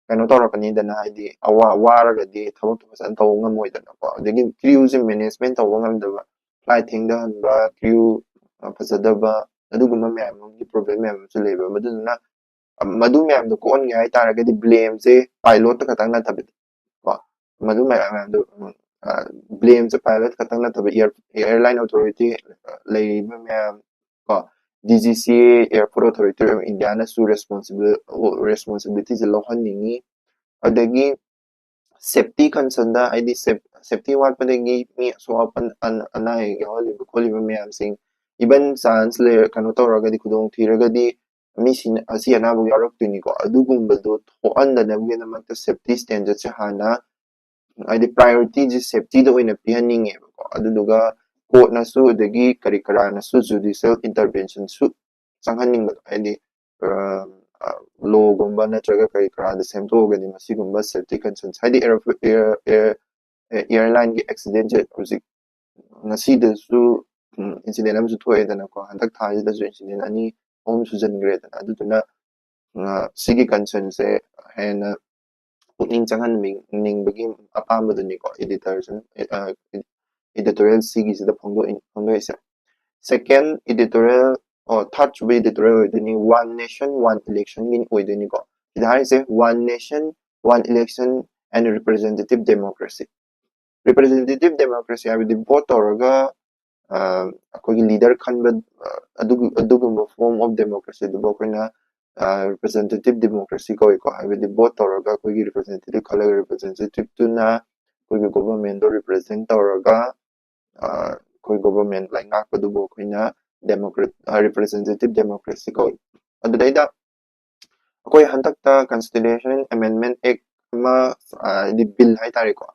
ꯀꯩꯅꯣ ꯇꯧꯔꯛꯀꯅꯤꯗꯅ, ꯍꯥꯏꯗꯤ ꯑꯋꯥ ꯋꯥꯔꯒꯗꯤ ꯊꯕꯛꯇꯣ ꯐꯖꯅ ꯇꯧꯕ ꯉꯝꯃꯣꯏꯗꯅꯀꯣ꯫ ꯑꯗꯒꯤ ꯀ꯭ꯔꯤꯎꯁꯦ ꯃꯦꯅꯦꯖꯃꯦꯟ ꯇꯧꯕ ꯉꯝꯗꯕ, ꯐ꯭ꯂꯥꯏꯠ ꯊꯦꯡꯊꯍꯟꯕ, ꯀ꯭ꯔꯤꯎ ꯐꯖꯗꯕ, ꯑꯗꯨꯒꯨꯝꯕ ꯃꯌꯥꯝ ꯑꯃꯒꯤ ꯄ꯭ꯔꯣꯕ꯭ꯂꯦꯝ ꯃꯌꯥꯝ ꯑꯃꯁꯨ ꯂꯩꯕ꯫ ꯃꯗꯨꯗꯨꯅ ꯃꯗꯨ ꯃꯌꯥꯝꯗꯣ ꯀꯣꯛꯍꯟꯒꯦ ꯍꯥꯏꯇꯥꯔꯒꯗꯤ ꯕ꯭ꯂꯦꯝꯁꯦ ꯄꯥꯏꯂꯣꯠꯇ ꯈꯛꯇꯪ ꯅꯠꯇꯕꯤꯗ ꯀꯣ, ꯃꯗꯨ ꯃꯌꯥꯝ ꯃꯌꯥꯝꯗꯣ ꯕ꯭ꯂꯦꯝꯁꯦ ꯄꯥꯏꯂꯣꯠ ꯈꯛꯇꯪ ꯅꯠꯇꯕ, ꯑꯦꯌꯥꯔꯂꯥꯏꯟ ꯑꯣꯊꯣꯔꯤꯇꯤ ꯂꯩꯔꯤꯕ ꯃꯌꯥꯝ ꯀꯣ, D G C A, Airport Authority of India ꯅꯁꯨ ꯔꯦꯁꯄꯣꯟꯁꯤꯕꯤꯂꯤꯇꯤꯁꯦ ꯂꯧꯍꯟꯅꯤꯡꯉꯤ꯫ ꯑꯗꯒꯤ ꯁꯦꯐꯇꯤ ꯀꯟꯁꯔꯟꯗ, ꯍꯥꯏꯗꯤ ꯁꯦꯐꯇꯤ ꯋꯥꯠꯄꯗꯒꯤ ꯃꯤ ꯑꯁꯣꯛ ꯑꯄꯟ, ꯑꯅꯥ ꯑꯌꯦꯛ ꯌꯥꯎꯍꯜꯂꯤꯕ ꯈꯣꯠꯂꯤꯕ ꯃꯌꯥꯝꯁꯤꯡ, ꯏꯚꯟ ꯆꯥꯟꯁ ꯂꯩꯔ ꯀꯩꯅꯣ ꯇꯧꯔꯒꯗꯤ, ꯈꯨꯗꯣꯡ ꯊꯤꯔꯒꯗꯤ, ꯃꯤ ꯑꯁꯤ ꯑꯅꯥꯕ ꯌꯥꯎꯔꯛꯇꯣꯏꯅꯤꯀꯣ꯫ ꯑꯗꯨꯒꯨꯝꯕꯗꯣ ꯊꯣꯛꯍꯟꯗꯅꯕꯒꯤꯗꯃꯛꯇ ꯁꯦꯐꯇꯤ ꯁ꯭ꯇꯦꯟꯗꯔꯠꯁꯦ ꯍꯥꯟꯅ, ꯍꯥꯏꯗꯤ ꯄ꯭ꯔꯥꯏꯌꯣꯔꯤꯇꯤꯁꯦ ꯁꯦꯐꯇꯤꯗ ꯑꯣꯏꯅ ꯄꯤꯍꯟꯅꯤꯡꯉꯦꯕꯀꯣ꯫ ꯑꯗꯨꯗꯨꯒ ꯀꯣꯔꯠꯅꯁꯨ ꯑꯗꯒꯤ ꯀꯔꯤ ꯀꯔꯥꯅꯁꯨ ꯖꯨꯗꯤꯁꯤꯌꯦꯜ ꯏꯟꯇꯔꯚꯦꯟꯁꯟꯁꯨ ꯆꯪꯍꯟꯅꯤꯡꯕꯗꯣ, ꯍꯥꯏꯗꯤ ꯂꯣꯒꯨꯝꯕ ꯅꯠꯇ꯭ꯔꯒ ꯀꯔꯤ ꯀꯔꯥꯗ ꯁꯦꯝꯗꯣꯛꯑꯒꯗꯤ ꯃꯁꯤꯒꯨꯝꯕ ꯁꯦꯐꯇꯤ ꯀꯟꯁꯔꯟꯁ, ꯍꯥꯏꯗꯤ ꯑꯦꯌꯥꯔꯂꯥꯏꯟꯒꯤ ꯑꯦꯛꯁꯤꯗꯦꯟꯁꯦ ꯍꯧꯖꯤꯛ ꯉꯁꯤꯗꯁꯨ ꯏꯟꯁꯤꯗꯦꯟ ꯑꯃꯁꯨ ꯊꯣꯛꯑꯦꯗꯅꯀꯣ, ꯍꯟꯗꯛ ꯊꯥꯁꯤꯗꯁꯨ ꯏꯟꯁꯤꯗꯦꯟ ꯑꯅꯤ ꯑꯍꯨꯝ ꯁꯨꯖꯟꯈ꯭ꯔꯦꯗꯅ꯫ ꯑꯗꯨꯗꯨꯅ ꯁꯤꯒꯤ ꯀꯟꯁꯔꯟꯁꯦ ꯍꯦꯟꯅ ꯄꯨꯛꯅꯤꯡ ꯆꯪꯍꯟꯅꯤꯡꯕꯒꯤ ꯑꯄꯥꯝꯕꯗꯨꯅꯤꯀꯣ ꯏꯗꯤꯇꯔꯁꯤꯅ, ꯏꯗꯤꯇꯣꯔꯤꯌꯦꯜ ꯁꯤꯒꯤꯁꯤꯗ ꯐꯣꯡꯗꯣꯛꯏ ꯐꯣꯡꯗꯣꯛꯏꯁꯦ꯫ ꯁꯦꯀꯦꯟ ꯏꯗꯤꯇꯣꯔꯤꯌꯦꯜ, ꯑꯣ, ꯊꯥꯔꯠ ꯁꯨꯕ ꯏꯗꯤꯇꯣꯔꯤꯌꯦꯜ ꯑꯣꯏꯗꯣꯏꯅꯤ, ꯋꯥꯟ ꯅꯦꯁꯟ ꯋꯥꯟ ꯏꯂꯦꯛꯁꯟꯒꯤ ꯑꯣꯏꯗꯣꯏꯅꯤꯀꯣ꯫ ꯁꯤꯗ ꯍꯥꯏꯔꯤꯁꯦ one nation one election and representative democracy. Representative democracy ꯍꯥꯏꯕꯗꯤ ꯚꯣꯠ ꯇꯧꯔꯒ ꯑꯩꯈꯣꯏꯒꯤ ꯂꯤꯗꯔ ꯈꯟꯕ, ꯑꯗꯨꯒꯨꯝꯕ ꯐꯣꯔꯝ ꯑꯣꯐ ꯗꯦꯃꯣꯀ꯭ꯔꯦꯁꯤꯗꯨꯕꯨ ꯑꯩꯈꯣꯏꯅ ꯔꯤꯄ꯭ꯔꯖꯦꯟꯇꯦꯇꯤꯞ ꯗꯦꯃꯣꯀ꯭ꯔꯦꯁꯤ ꯀꯧꯏꯀꯣ꯫ ꯍꯥꯏꯕꯗꯤ ꯚꯣꯠ ꯇꯧꯔꯒ ꯑꯩꯈꯣꯏꯒꯤ ꯔꯤꯄ꯭ꯔꯖꯦꯟꯇꯦꯇꯤꯞ ꯈꯜꯂꯒ ꯔꯤꯄ꯭ꯔꯖꯦꯟꯇꯦꯇꯤꯞꯇꯨꯅ ꯑꯩꯈꯣꯏꯒꯤ ꯒꯣꯚꯔꯟꯃꯦꯟꯗꯣ ꯔꯤꯄ꯭ꯔꯖꯦꯟ ꯇꯧꯔꯒ ꯑꯩꯈꯣꯏ ꯒꯣꯚꯔꯟꯃꯦꯟ ꯂꯩꯉꯥꯛꯄꯗꯨꯕꯨ ꯑꯩꯈꯣꯏꯅ ꯗꯦꯃꯣꯀ꯭ꯔꯦꯠ ꯔꯤꯄ꯭ꯔꯖꯦꯟꯇꯦꯇꯤꯞ ꯗꯦꯃꯣꯀ꯭ꯔꯦꯁꯤ ꯀꯧꯏ꯫ ꯑꯗꯨꯗꯩꯗ ꯑꯩꯈꯣꯏ ꯍꯟꯗꯛꯇ ꯀꯟꯁꯇꯤꯇ꯭ꯌꯨꯁꯟ ꯑꯦꯃꯦꯟꯃꯦꯟ ꯑꯦꯛ ꯑꯃ ꯍꯥꯏꯗꯤ ꯕꯤꯜ ꯍꯥꯏꯇꯥꯔꯦꯀꯣ,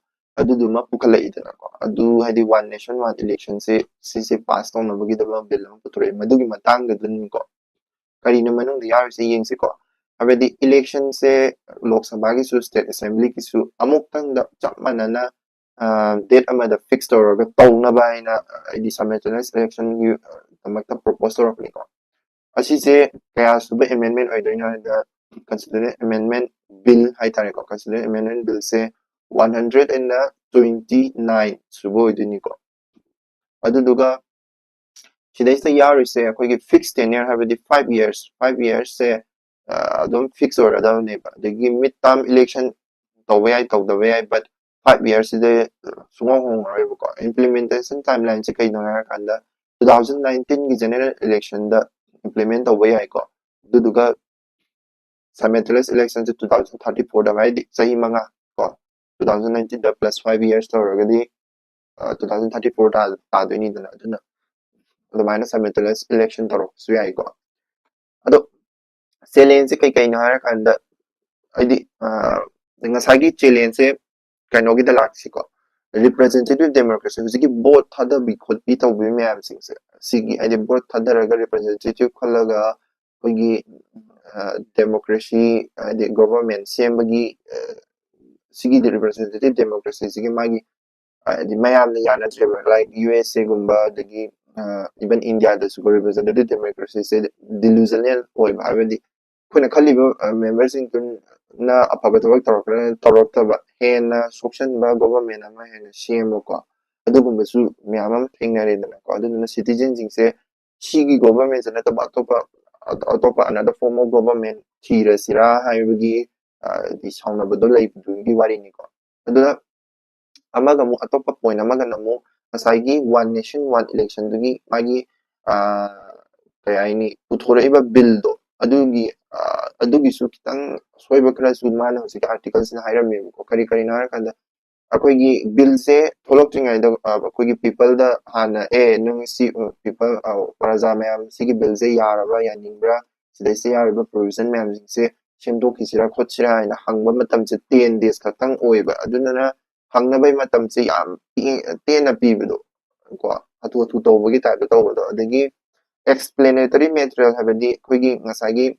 ꯑꯗꯨꯗꯨꯃ ꯄꯨꯈꯠꯂꯛꯏꯗꯅꯀꯣ꯫ ꯑꯗꯨ ꯍꯥꯏꯗꯤ ꯋꯥꯟ ꯅꯦꯁꯟ ꯋꯥꯟ ꯏꯂꯦꯛꯁꯟꯁꯦ ꯁꯤꯁꯦ ꯄꯥꯁ ꯇꯧꯅꯕꯒꯤꯗꯃꯛ ꯕꯤꯜ ꯑꯃ ꯄꯨꯊꯣꯔꯛꯑꯦ꯫ ꯃꯗꯨꯒꯤ ꯃꯇꯥꯡꯗꯗꯨꯅꯤꯀꯣ, ꯀꯔꯤꯅꯣ ꯃꯅꯨꯡꯗ ꯌꯥꯎꯔꯤꯁꯦ ꯌꯦꯡꯁꯤꯀꯣ꯫ ꯍꯥꯏꯕꯗꯤ ꯏꯂꯦꯛꯁꯟꯁꯦ ꯂꯣꯛ ꯁꯚꯥꯒꯤꯁꯨ ꯁ꯭ꯇꯦꯠ ꯑꯦꯁꯦꯝꯕ꯭ꯂꯤꯒꯤꯁꯨ ꯑꯃꯨꯛꯇꯪꯗ ꯆꯞ ꯃꯥꯟꯅꯅ ꯗꯦꯠ ꯑꯃꯗ ꯐꯤꯛꯁ ꯇꯧꯔꯒ ꯇꯧꯅꯕ ꯍꯥꯏꯅ ꯍꯥꯏꯗꯤ ꯁꯥꯏꯃꯜꯇꯦꯅꯤꯌꯁ ꯏꯂꯦꯛꯁꯟꯒꯤ ꯗꯃꯛꯇ ꯄ꯭ꯔꯣꯄꯣꯁ ꯇꯧꯔꯛꯄꯅꯤꯀꯣ꯫ ꯑꯁꯤꯁꯦ ꯀꯌꯥ ꯁꯨꯕ ꯑꯦꯃꯦꯟꯃꯦꯟ ꯑꯣꯏꯗꯣꯏꯅꯣ ꯍꯥꯏꯕꯗ ꯀꯟꯁꯇꯤꯇ꯭ꯌꯨꯁꯟ ꯑꯦꯃꯦꯟꯃꯦꯟ ꯕꯤꯜ ꯍꯥꯏꯇꯥꯔꯦꯀꯣ, ꯀꯟꯁꯇꯤꯇ꯭ꯌꯨꯁꯟ ꯑꯦꯃꯦꯟꯃꯦꯟ ꯕꯤꯜꯁꯦ one hundred and twenty nine ꯁꯨꯕ ꯑꯣꯏꯗꯣꯏꯅꯤꯀꯣ꯫ ꯑꯗꯨꯗꯨꯒ ꯁꯤꯗꯩꯁꯤꯗ ꯌꯥꯎꯔꯤꯁꯦ ꯑꯩꯈꯣꯏꯒꯤ ꯐꯤꯛꯁ ꯇꯦꯅꯤꯌꯔ ꯍꯥꯏꯕꯗꯤ ꯐꯥꯏꯚ ꯏꯌꯔꯁ, ꯐꯥꯏꯚ ꯏꯌꯔꯁꯁꯦ ꯑꯗꯨꯝ ꯐꯤꯛꯁ ꯑꯣꯏꯔꯗꯕꯅꯦꯕ꯫ ꯑꯗꯒꯤ ꯃꯤꯠ ꯇꯥꯔꯝ ꯏꯂꯦꯛꯁꯟ ꯇꯧꯕ ꯌꯥꯏ, ꯇꯧꯗꯕ ꯌꯥꯏ, ꯕꯠ ꯐꯥꯏꯚ ꯏꯌꯔꯁꯁꯤꯗ ꯁꯨꯡꯍꯣꯡ ꯍꯣꯡꯉꯔꯣꯏꯕꯀꯣ꯫ ꯏꯝꯄ꯭ꯂꯤꯃꯦꯟꯇꯦꯁꯟ ꯇꯥꯏꯝ ꯂꯥꯏꯟꯁꯦ ꯀꯩꯅꯣ ꯍꯥꯏꯔꯀꯥꯟꯗ ꯇꯨ ꯊꯥꯎꯖꯟ ꯅꯥꯏꯟꯇꯤꯟꯒꯤ ꯖꯦꯅꯔꯦꯜ ꯏꯂꯦꯛꯁꯟꯗ ꯏꯝꯄ꯭ꯂꯤꯃꯦꯟ ꯇꯧꯕ ꯌꯥꯏꯀꯣ꯫ ꯑꯗꯨꯗꯨꯒ ꯁꯥꯏꯃꯜꯇꯦꯅꯤꯌꯁ ꯏꯂꯦꯛꯁꯟꯁꯦ ꯇꯨ ꯊꯥꯎꯖꯟ ꯊꯥꯔꯇꯤ ꯐꯣꯔꯗ, ꯍꯥꯏꯗꯤ ꯆꯍꯤ ꯃꯉꯥ ꯀꯣ, ꯇꯨ ꯊꯥꯎꯖꯟ ꯅꯥꯏꯟꯇꯤꯟꯗ ꯄ꯭ꯂꯁ ꯐꯥꯏꯚ ꯏꯌꯔꯁ ꯇꯧꯔꯒꯗꯤ ꯇꯨ ꯊꯥꯎꯖꯟ ꯊꯥꯔꯇꯤ ꯐꯣꯔ ꯇꯥꯗꯣꯏꯅꯤꯗꯅ꯫ ꯑꯗꯨꯅ ꯑꯗꯨꯃꯥꯏꯅ ꯁꯥꯏꯃꯜꯇꯦꯅꯤꯌꯁ ꯏꯂꯦꯛꯁꯟ ꯇꯧꯔꯛꯄꯁꯨ ꯌꯥꯏꯀꯣ꯫ ꯑꯗꯣ ꯆꯦꯂꯦꯟꯖꯁꯦ ꯀꯩ ꯀꯩꯅꯣ ꯍꯥꯏꯔꯀꯥꯟꯗ, ꯍꯥꯏꯗꯤ ꯉꯁꯥꯏꯒꯤ ꯆꯦꯂꯦꯟꯖꯁꯦ ꯀꯩꯅꯣꯒꯤꯗ ꯂꯥꯛꯁꯤꯀꯣ, representative democracy, ꯍꯧꯖꯤꯛꯀꯤ vote ꯊꯥꯗꯕꯤ ꯈꯣꯠꯄꯤ ꯇꯧꯕꯤ ꯃꯌꯥꯝꯁꯤꯡꯁꯦ, ꯁꯤꯒꯤ ꯍꯥꯏꯗꯤ vote ꯊꯥꯗꯔꯒ representative ꯈꯜꯂꯒ ꯑꯩꯈꯣꯏꯒꯤ democracy ꯍꯥꯏꯗꯤ government ꯁꯦꯝꯕꯒꯤ ꯁꯤꯒꯤ representative democracy ꯁꯤꯒꯤ ꯃꯥꯒꯤ ꯍꯥꯏꯗꯤ ꯃꯌꯥꯝꯅ ꯌꯥꯅꯗ꯭ꯔꯦꯕ, like U S A ꯒꯨꯝꯕ, ꯑꯗꯒꯤ even India ꯗꯁꯨ representative democracy ꯁꯦ delusional ꯑꯣꯏꯕ, ꯍꯥꯏꯕꯗꯤ ꯑꯩꯈꯣꯏꯅ ꯈꯜꯂꯤꯕ member ꯁꯤꯡꯗꯨꯅ ꯑꯐꯕ ꯊꯕꯛ ꯇꯧꯔꯛꯄ꯭ꯔꯥ ꯇꯧꯔꯛꯇꯕ, ꯍꯦꯟꯅ ꯁꯣꯛꯆꯟꯕ government ꯑꯃ ꯍꯦꯟꯅ ꯁꯦꯝꯕꯀꯣ, ꯑꯗꯨꯒꯨꯝꯕꯁꯨ ꯃꯌꯥꯝ ꯑꯃ ꯊꯦꯡꯅꯔꯦꯗꯅꯀꯣ꯫ ꯑꯗꯨꯗꯨꯅ citizen ꯁꯤꯡꯁꯦ ꯁꯤꯒꯤ government ꯁꯦ ꯅꯠꯇꯕ ꯑꯇꯣꯞꯄ ꯑꯇꯣꯞꯄ another form of government ꯊꯤꯔꯁꯤꯔꯥ ꯍꯥꯏꯕꯒꯤ ꯁꯥꯎꯅꯕꯗꯣ ꯂꯩꯕꯗꯨꯒꯤ ꯋꯥꯔꯤꯅꯤꯀꯣ꯫ ꯑꯗꯨꯅ ꯑꯃꯒ ꯑꯃꯨꯛ ꯑꯇꯣꯞꯄ point ꯑꯃꯒꯅ ꯑꯃꯨꯛ ꯉꯁꯥꯏꯒꯤ one nation one election ꯗꯨꯒꯤ ꯃꯥꯒꯤ ꯀꯩ ꯍꯥꯏꯅꯤ, ꯄꯨꯊꯣꯔꯛꯏꯕ bill ꯗꯣ ꯑꯗꯨꯒꯤ ꯑꯗꯨꯒꯤꯁꯨ ꯈꯤꯇꯪ ꯑꯁꯣꯏꯕ ꯈꯔꯁꯨ ꯃꯥꯅ ꯍꯧꯖꯤꯛꯀꯤ article ꯁꯤꯅ ꯍꯥꯏꯔꯝꯃꯦꯕꯀꯣ꯫ ꯀꯔꯤ ꯀꯔꯤꯅꯣ ꯍꯥꯏꯔꯀꯥꯟꯗ ꯑꯩꯈꯣꯏꯒꯤ bill ꯁꯦ ꯊꯣꯛꯂꯛꯇ꯭ꯔꯤꯉꯩꯗ ꯑꯩꯈꯣꯏꯒꯤ people ꯗ ꯍꯥꯟꯅ ꯑꯦ ꯅꯪ ꯁꯤ people ꯄ꯭ꯔꯖꯥ ꯃꯌꯥꯝ ꯁꯤꯒꯤ bill ꯁꯦ ꯌꯥꯔꯕ ꯌꯥꯅꯤꯡꯕ꯭ꯔꯥ, ꯁꯤꯗꯩꯁꯤꯗ ꯌꯥꯎꯔꯤꯕ provision ꯃꯌꯥꯝꯁꯤꯡꯁꯦ ꯁꯦꯝꯗꯣꯛꯈꯤꯁꯤꯔꯥ ꯈꯣꯠꯁꯤꯔꯥ ꯍꯥꯏꯅ ꯍꯪꯕ ꯃꯇꯝꯁꯦ ten days ꯈꯛꯇꯪ ꯑꯣꯏꯕ꯫ ꯑꯗꯨꯗꯨꯅ ꯍꯪꯅꯕꯒꯤ ꯃꯇꯝꯁꯦ ꯌꯥꯝ ꯇꯦꯟꯅ ꯄꯤꯕꯗꯣ ꯀꯣ, ꯍꯥꯊꯨ ꯍꯥꯊꯨ ꯇꯧꯕꯒꯤ type ꯇ ꯇꯧꯕꯗꯣ꯫ ꯑꯗꯒꯤ explanatory material ꯍꯥꯏꯕꯗꯤ ꯑꯩꯈꯣꯏꯒꯤ ꯉꯁꯥꯏꯒꯤ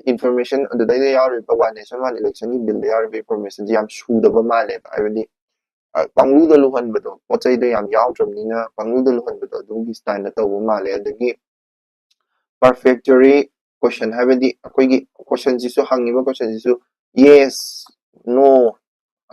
information ꯑꯗꯨꯗꯩꯗ ꯌꯥꯎꯔꯤꯕ one nation one election ꯒꯤ bill ꯗ ꯌꯥꯎꯔꯤꯕ information ꯁꯦ ꯌꯥꯝ ꯁꯨꯗꯕ ꯃꯥꯜꯂꯦꯕ꯫ ꯍꯥꯏꯕꯗꯤ ꯄꯥꯡꯂꯨꯗ ꯂꯨꯍꯟꯕꯗꯣ, ꯄꯣꯠ ꯆꯩꯗꯣ ꯌꯥꯝ ꯌꯥꯎꯗ꯭ꯔꯕꯅꯤꯅ ꯄꯥꯡꯂꯨꯗ ꯂꯨꯍꯟꯕꯗꯣ, ꯑꯗꯨꯒꯤ style ꯇꯧꯕ ꯃꯥꯜꯂꯦ꯫ ꯑꯗꯒꯤ perfunctory question ꯍꯥꯏꯕꯗꯤ ꯑꯩꯈꯣꯏꯒꯤ question ꯁꯤꯁꯨ, ꯍꯪꯉꯤꯕ question ꯁꯤꯁꯨ yes, no,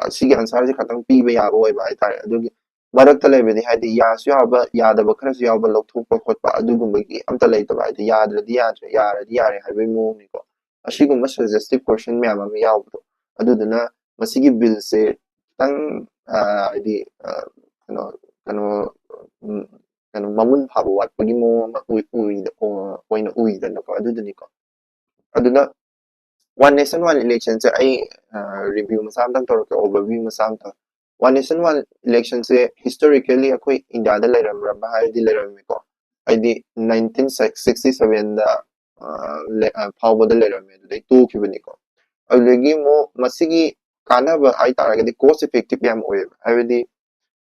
ꯁꯤꯒꯤ answer ꯁꯤ ꯈꯛꯇꯪ ꯄꯤꯕ ꯌꯥꯕ ꯑꯣꯏꯕ ꯍꯥꯏꯇꯥꯔꯦ꯫ ꯑꯗꯨꯒꯤ ꯃꯔꯛꯇ ꯂꯩꯕꯗꯤ ꯍꯥꯏꯗꯤ ꯌꯥꯁꯨ ꯌꯥꯕ, ꯌꯥꯗꯕ ꯈꯔꯁꯨ ꯌꯥꯎꯕ, ꯂꯧꯊꯣꯛꯄ ꯈꯣꯠꯄ ꯑꯗꯨꯒꯨꯝꯕꯒꯤ ꯑꯝꯇ ꯂꯩꯇꯕ, ꯍꯥꯏꯗꯤ ꯌꯥꯗ꯭ꯔꯗꯤ ꯌꯥꯗ꯭ꯔꯦ, ꯌꯥꯔꯗꯤ ꯌꯥꯔꯦ ꯍꯥꯏꯕꯒꯤ ꯃꯑꯣꯡꯅꯤꯀꯣ꯫ ꯑꯁꯤꯒꯨꯝꯕ suggestive question ꯃꯌꯥꯝ ꯑꯃ ꯌꯥꯎꯕꯗꯣ, ꯑꯗꯨꯗꯨꯅ ꯃꯁꯤꯒꯤ bill ꯁꯦ ꯈꯤꯇꯪ ꯍꯥꯏꯗꯤ ꯀꯩꯅꯣ ꯀꯩꯅꯣ ꯀꯩꯅꯣ ꯃꯃꯨꯟ ꯐꯥꯕ ꯋꯥꯠꯄꯒꯤ ꯃꯑꯣꯡ ꯑꯃ ꯑꯣꯏꯅ ꯎꯏꯗꯅꯀꯣ꯫ ꯑꯗꯨꯗꯨꯅꯤꯀꯣ꯫ ꯑꯗꯨꯅ one nation one election ꯁꯦ ꯑꯩ review ꯃꯆꯥ ꯑꯝꯇꯪ ꯇꯧꯔꯛꯀꯦ, overview ꯃꯆꯥ ꯑꯝꯇꯪ꯫ One nation one election ꯁꯦ historically ꯑꯩꯈꯣꯏ ꯏꯟꯗꯤꯌꯥꯗ ꯂꯩꯔꯝꯕ꯭ꯔꯥ ꯍꯥꯏꯔꯗꯤ ꯂꯩꯔꯝꯃꯤꯀꯣ꯫ ꯍꯥꯏꯗꯤ nineteen sixty seven ꯗ ꯐꯥꯎꯕꯗ ꯂꯩꯔꯝꯃꯦ, ꯑꯗꯨꯗꯩ ꯇꯣꯛꯈꯤꯕꯅꯤꯀꯣ꯫ ꯑꯗꯨꯗꯒꯤ ꯑꯃꯨꯛ ꯃꯁꯤꯒꯤ ꯀꯥꯟꯅꯕ ꯍꯥꯏꯇꯥꯔꯒꯗꯤ cost effective ꯌꯥꯝ ꯑꯣꯏꯌꯦꯕ꯫ ꯍꯥꯏꯕꯗꯤ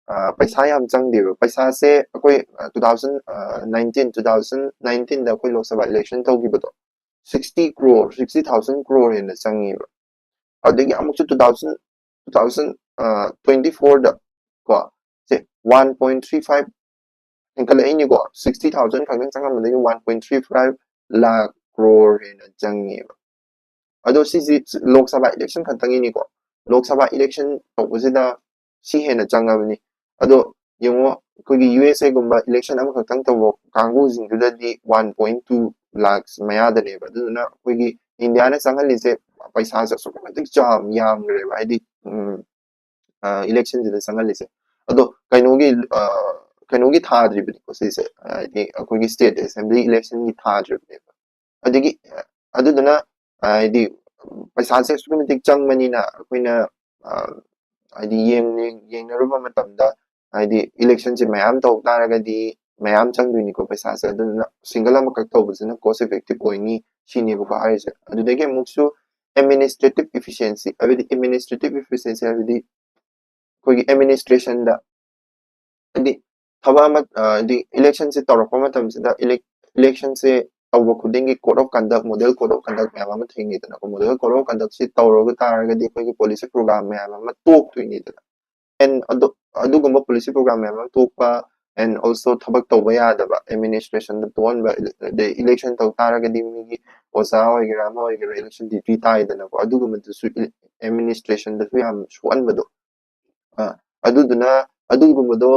ꯑ, ꯄꯩꯁꯥ ꯌꯥꯝ ꯆꯪꯗꯦꯕ꯫ ꯄꯩꯁꯥꯁꯦ ꯑꯩꯈꯣꯏ, ꯑ, two thousand, ꯑ, nineteen, two thousand nineteenꯗ ꯑꯩꯈꯣꯏ ꯂꯣꯛ ꯁꯚꯥ election ꯇꯧꯈꯤꯕꯗꯣ sixty crore, sixty thousand crore ꯍꯦꯟꯅ ꯆꯪꯉꯦꯕ꯫ ꯑꯗꯒꯤ ꯑꯃꯨꯛꯁꯨ two thousand, two thousand twenty fourꯗ ꯀꯣ, ꯁꯦ one point three five ꯍꯦꯟꯀꯠꯂꯛꯏꯅꯤꯀꯣ꯫ Sixty thousand ꯈꯛꯇꯪ ꯆꯪꯉꯝꯕꯗꯒꯤ one point three five lakh crore ꯍꯦꯟꯅ ꯆꯪꯉꯦꯕ꯫ ꯑꯗꯣ ꯁꯤꯁꯤ ꯂꯣꯛ ꯁꯚꯥ election ꯈꯛꯇꯪꯒꯤꯅꯤꯀꯣ꯫ ꯂꯣꯛ ꯁꯚꯥ election ꯇꯧꯕꯁꯤꯗ ꯁꯤ ꯍꯦꯟꯅ ꯆꯪꯉꯕꯅꯤ꯫ ꯑꯗꯣ ꯌꯦꯡꯉꯣ, ꯑꯩꯈꯣꯏꯒꯤ U S Aꯒꯨꯝꯕ election ꯑꯃꯈꯛꯇꯪ ꯇꯧꯕ ꯀꯥꯡꯕꯨꯁꯤꯡꯗꯨꯗꯗꯤ one point two lakhs ꯃꯌꯥꯗꯅꯦꯕ꯫ ꯑꯗꯨꯗꯨꯅ ꯑꯩꯈꯣꯏꯒꯤ ꯏꯟꯗꯤꯌꯥꯅ ꯆꯪꯍꯜꯂꯤꯁꯦ ꯄꯩꯁꯥꯁꯦ ꯑꯁꯨꯛꯀꯤ ꯃꯇꯤꯛ ꯆꯥꯎ-, ꯌꯥꯝꯈ꯭ꯔꯦꯕ꯫ ꯍꯥꯏꯗꯤ, ꯎꯝ, ꯑ, electionꯁꯤꯗ ꯆꯪꯍꯜꯂꯤꯁꯦ꯫ ꯑꯗꯣ ꯀꯩꯅꯣꯒꯤ, ꯑ, ꯀꯩꯅꯣꯒꯤ ꯊꯥꯗ꯭ꯔꯤꯕꯅꯤꯀꯣ ꯁꯤꯁꯦ, ꯍꯥꯏꯗꯤ ꯑꯩꯈꯣꯏꯒꯤ state assembly electionꯒꯤ ꯊꯥꯗ꯭ꯔꯤꯕꯅꯦꯕ꯫ ꯑꯗꯒꯤ, ꯑ, ꯑꯗꯨꯗꯨꯅ, ꯑ, ꯍꯥꯏꯗꯤ ꯄꯩꯁꯥꯁꯦ ꯑꯁꯨꯛꯀꯤ ꯃꯇꯤꯛ ꯆꯪꯕꯅꯤꯅ ꯑꯩꯈꯣꯏꯅ, ꯑ, ꯍꯥꯏꯗꯤ ꯌꯦꯡ-, ꯌꯦꯡꯅꯔꯨꯕ ꯃꯇꯝꯗ ꯍꯥꯏꯗꯤ electionꯁꯦ ꯃꯌꯥꯝ ꯇꯧ ꯇꯥꯔꯒꯗꯤ ꯃꯌꯥꯝ ꯆꯪꯗꯣꯏꯅꯤꯀꯣ ꯄꯩꯁꯥꯁꯦ꯫ ꯑꯗꯨꯗꯨꯅ single ꯑꯃꯈꯛ ꯇꯧꯕꯁꯤꯅ cost effective ꯑꯣꯏꯅꯤ ꯁꯤꯅꯦꯕꯀꯣ ꯍꯥꯏꯔꯤꯁꯦ꯫ ꯑꯗꯨꯗꯒꯤ ꯑꯃꯨꯛꯁꯨ administrative efficiency, ꯍꯥꯏꯕꯗꯤ administrative efficiency ꯍꯥꯏꯕꯗꯤ ꯑꯩꯈꯣꯏꯒꯤ administrationꯗ, ꯍꯥꯏꯗꯤ ꯊꯕꯛ ꯑꯃ, ꯑ, ꯍꯥꯏꯗꯤ electionꯁꯦ ꯇꯧꯔꯛꯄ ꯃꯇꯝꯁꯤꯗ elec-, electionꯁꯦ ꯇꯧꯕ ꯈꯨꯗꯤꯡꯒꯤ code of conduct, model code of conduct ꯃꯌꯥꯝ ꯑꯃ ꯊꯦꯡꯅꯩꯗꯅꯀꯣ꯫ Model code of conductꯁꯤ ꯇꯧꯔꯒ ꯇꯥꯔꯒꯗꯤ ꯑꯩꯈꯣꯏꯒꯤ policy program ꯃꯌꯥꯝ ꯑꯃ ꯇꯣꯛꯇꯣꯏꯅꯤꯗꯅ꯫ And ꯑꯗꯨ, ꯑꯗꯨꯒꯨꯝꯕ policy program ꯃꯌꯥꯝ ꯑꯃ ꯇꯣꯛꯄ, and also ꯊꯕꯛ ꯇꯧꯕ ꯌꯥꯗꯕ, administrationꯗ ꯇꯣꯛꯍꯟꯕ, ꯑꯗꯩ election ꯇꯧ ꯇꯥꯔꯒꯗꯤ ꯃꯤꯒꯤ ꯑꯣꯖꯥ ꯑꯣꯏꯒꯦꯔꯥ ꯑꯃ ꯑꯣꯏꯒꯦꯔꯥ election duty ꯇꯥꯏꯗꯅꯀꯣ꯫ ꯑꯗꯨꯒꯨꯝꯕꯗꯨꯁꯨ administrationꯗꯁꯨ ꯌꯥꯝ ꯁꯣꯛꯍꯟꯕꯗꯣ꯫ ꯑ, ꯑꯗꯨꯗꯨꯅ ꯑꯗꯨꯒꯨꯝꯕꯗꯣ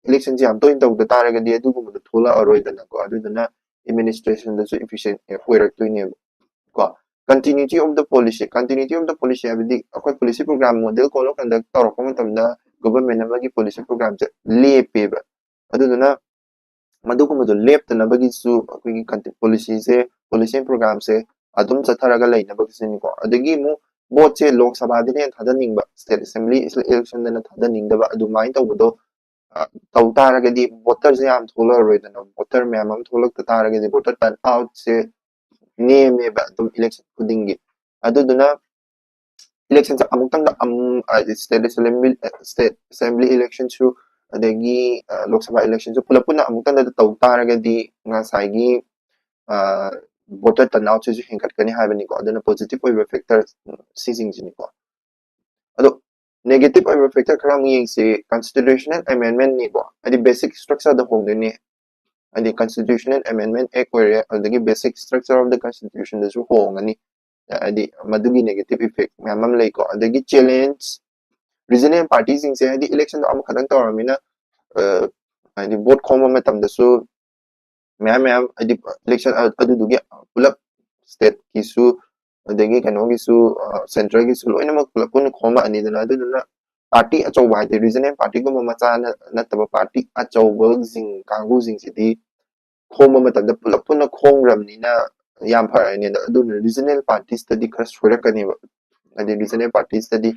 electionꯁꯦ ꯌꯥꯝ ꯇꯣꯏꯅ ꯇꯧꯗ ꯇꯥꯔꯒꯗꯤ ꯑꯗꯨꯒꯨꯝꯕꯗꯣ ꯊꯣꯛꯂꯛꯑꯔꯣꯏꯗꯅꯀꯣ꯫ ꯑꯗꯨꯗꯨꯅ administrationꯗꯁꯨ efficient ꯑꯣꯏꯔꯛꯇꯣꯏꯅꯦꯕ ꯀꯣ꯫ Continuity of the policy, continuity of the policy ꯍꯥꯏꯕꯗꯤ ꯑꯩꯈꯣꯏ policy program, model code of conduct ꯇꯧꯔꯛꯄ ꯃꯇꯝꯗ government ꯑꯃꯒꯤ policy programꯁꯦ ꯂꯦꯞꯄꯦꯕ꯫ ꯑꯗꯨꯗꯨꯅ ꯃꯗꯨꯒꯨꯝꯕꯗꯣ ꯂꯦꯞꯇꯅꯕꯒꯤꯁꯨ ꯑꯩꯈꯣꯏꯒꯤ conti-, policyꯁꯦ, policy and programꯁꯦ ꯑꯗꯨꯝ ꯆꯠꯊꯔꯒ ꯂꯩꯅꯕꯒꯤꯁꯨꯅꯤꯀꯣ꯫ ꯑꯗꯒꯤ ꯑꯃꯨꯛ voteꯁꯦ ꯂꯣꯛ ꯁꯚꯥꯗꯅ ꯍꯦꯟꯅ ꯊꯥꯗꯅꯤꯡꯕ, state assembly electionꯗꯅ ꯊꯥꯗꯅꯤꯡꯗꯕ, ꯑꯗꯨꯃꯥꯏꯅ ꯇꯧꯕꯗꯣ, ꯑ, ꯇꯧ ꯇꯥꯔꯒꯗꯤ voterꯁꯦ ꯌꯥꯝ ꯊꯣꯛꯂꯛꯑꯔꯣꯏꯗꯅ꯫ Voter ꯃꯌꯥꯝ ꯑꯃ ꯊꯣꯛꯂꯛꯇ ꯇꯥꯔꯒꯗꯤ voter turnoutꯁꯦ ꯅꯦꯝꯃꯦꯕ ꯑꯗꯨꯝ election ꯈꯨꯗꯤꯡꯒꯤ꯫ ꯑꯗꯨꯗꯨꯅ ꯏꯂꯦꯛꯁꯟꯁꯦ ꯑꯃꯨꯛꯇꯪꯗ ꯑꯃꯨꯛ ꯁ꯭ꯇꯦꯠ ꯑꯦꯁꯦꯝꯕ꯭ꯂꯤ ꯁ꯭ꯇꯦꯠ ꯑꯦꯁꯦꯝꯕ꯭ꯂꯤ ꯏꯂꯦꯛꯁꯟꯁꯨ, ꯑꯗꯒꯤ ꯂꯣꯛ ꯁꯚꯥ ꯏꯂꯦꯛꯁꯟꯁꯨ ꯄꯨꯂꯞ ꯄꯨꯟꯅ ꯑꯃꯨꯛꯇꯪꯗ ꯇꯧ ꯇꯥꯔꯒꯗꯤ ꯉꯁꯥꯏꯒꯤ ꯚꯣꯇꯔ ꯇꯔꯟ ꯑꯥꯎꯠꯁꯤꯁꯨ ꯍꯦꯟꯒꯠꯀꯅꯤ ꯍꯥꯏꯕꯅꯤꯀꯣ꯫ ꯑꯗꯨꯅ ꯄꯣꯖꯤꯇꯤꯚ ꯑꯣꯏꯕ ꯐꯦꯛꯇꯔ ꯁꯤꯁꯤꯡꯁꯤꯅꯤꯀꯣ꯫ ꯑꯗꯣ ꯅꯦꯒꯦꯇꯤꯚ ꯑꯣꯏꯕ ꯐꯦꯛꯇꯔ ꯈꯔ ꯑꯃꯨꯛ ꯌꯦꯡꯁꯤ꯫ ꯀꯟꯁꯇꯤꯇ꯭ꯌꯨꯁꯅꯦꯜ ꯑꯦꯃꯦꯟꯃꯦꯟꯅꯤꯀꯣ, ꯍꯥꯏꯗꯤ ꯕꯦꯁꯤꯛ ꯁ꯭ꯇ꯭ꯔꯛꯆꯔꯗ ꯍꯣꯡꯗꯣꯏꯅꯦ꯫ ꯍꯥꯏꯗꯤ ꯀꯟꯁꯇꯤꯇ꯭ꯌꯨꯁꯅꯦꯜ ꯑꯦꯃꯦꯟꯃꯦꯟ ꯑꯦꯛ ꯑꯣꯏꯔꯦ, ꯑꯗꯨꯗꯒꯤ ꯕꯦꯁꯤꯛ ꯁ꯭ꯇ꯭ꯔꯛꯆꯔ ꯑꯣꯐ ꯗ ꯀꯟꯁꯇꯤꯇ꯭ꯌꯨꯁꯟꯗꯁꯨ ꯍꯣꯡꯉꯅꯤ꯫ ꯍꯥꯏꯗꯤ ꯃꯗꯨꯒꯤ ꯅꯦꯒꯦꯇꯤꯚ ꯏꯐꯦꯛ ꯃꯌꯥꯝ ꯑꯃ ꯂꯩꯀꯣ꯫ ꯑꯗꯒꯤ ꯆꯦꯂꯦꯟꯖ, ꯔꯤꯖꯅꯦꯜ ꯄꯥꯔꯇꯤꯁꯤꯡꯁꯦ ꯍꯥꯏꯗꯤ ꯏꯂꯦꯛꯁꯟꯗꯣ ꯑꯃꯈꯛꯇꯪ ꯇꯧꯔꯕꯅꯤꯅ ꯍꯥꯏꯗꯤ ꯚꯣꯠ ꯈꯣꯝꯕ ꯃꯇꯝꯗꯁꯨ ꯃꯌꯥꯝ ꯃꯌꯥꯝ ꯍꯥꯏꯗꯤ ꯏꯂꯦꯛꯁꯟ ꯑꯗꯨꯗꯨꯒꯤ ꯄꯨꯂꯞ ꯁ꯭ꯇꯦꯠꯀꯤꯁꯨ ꯑꯗꯒꯤ ꯀꯩꯅꯣꯒꯤꯁꯨ ꯁꯦꯟꯇ꯭ꯔꯦꯜꯒꯤꯁꯨ ꯂꯣꯏꯅꯃꯛ ꯄꯨꯂꯞ ꯄꯨꯟꯅ ꯈꯣꯝꯃꯛꯑꯅꯤꯗꯅ꯫ ꯑꯗꯨꯗꯨꯅ ꯄꯥꯔꯇꯤ ꯑꯆꯧꯕ ꯍꯥꯏꯗꯤ ꯔꯤꯖꯅꯦꯜ ꯄꯥꯔꯇꯤꯒꯨꯝꯕ ꯃꯆꯥ ꯅꯠꯇꯕ ꯄꯥꯔꯇꯤ ꯑꯆꯧꯕꯁꯤꯡ ꯀꯥꯡꯕꯨꯁꯤꯡꯁꯤꯗꯤ ꯈꯣꯝꯕ ꯃꯇꯝꯗ ꯄꯨꯂꯞ ꯄꯨꯟꯅ ꯈꯣꯝꯈ꯭ꯔꯕꯅꯤꯅ ꯌꯥꯝ ꯐꯔꯅꯤ꯫ ꯑꯗꯣ ꯑꯗꯨꯅ ꯔꯤꯖꯅꯦꯜ ꯄꯥꯔꯇꯤꯁꯇꯗꯤ ꯈꯔ ꯁꯣꯏꯔꯛꯀꯅꯦꯕ꯫ ꯍꯥꯏꯗꯤ ꯔꯤꯖꯅꯦꯜ ꯄꯥꯔꯇꯤꯁꯇꯗꯤ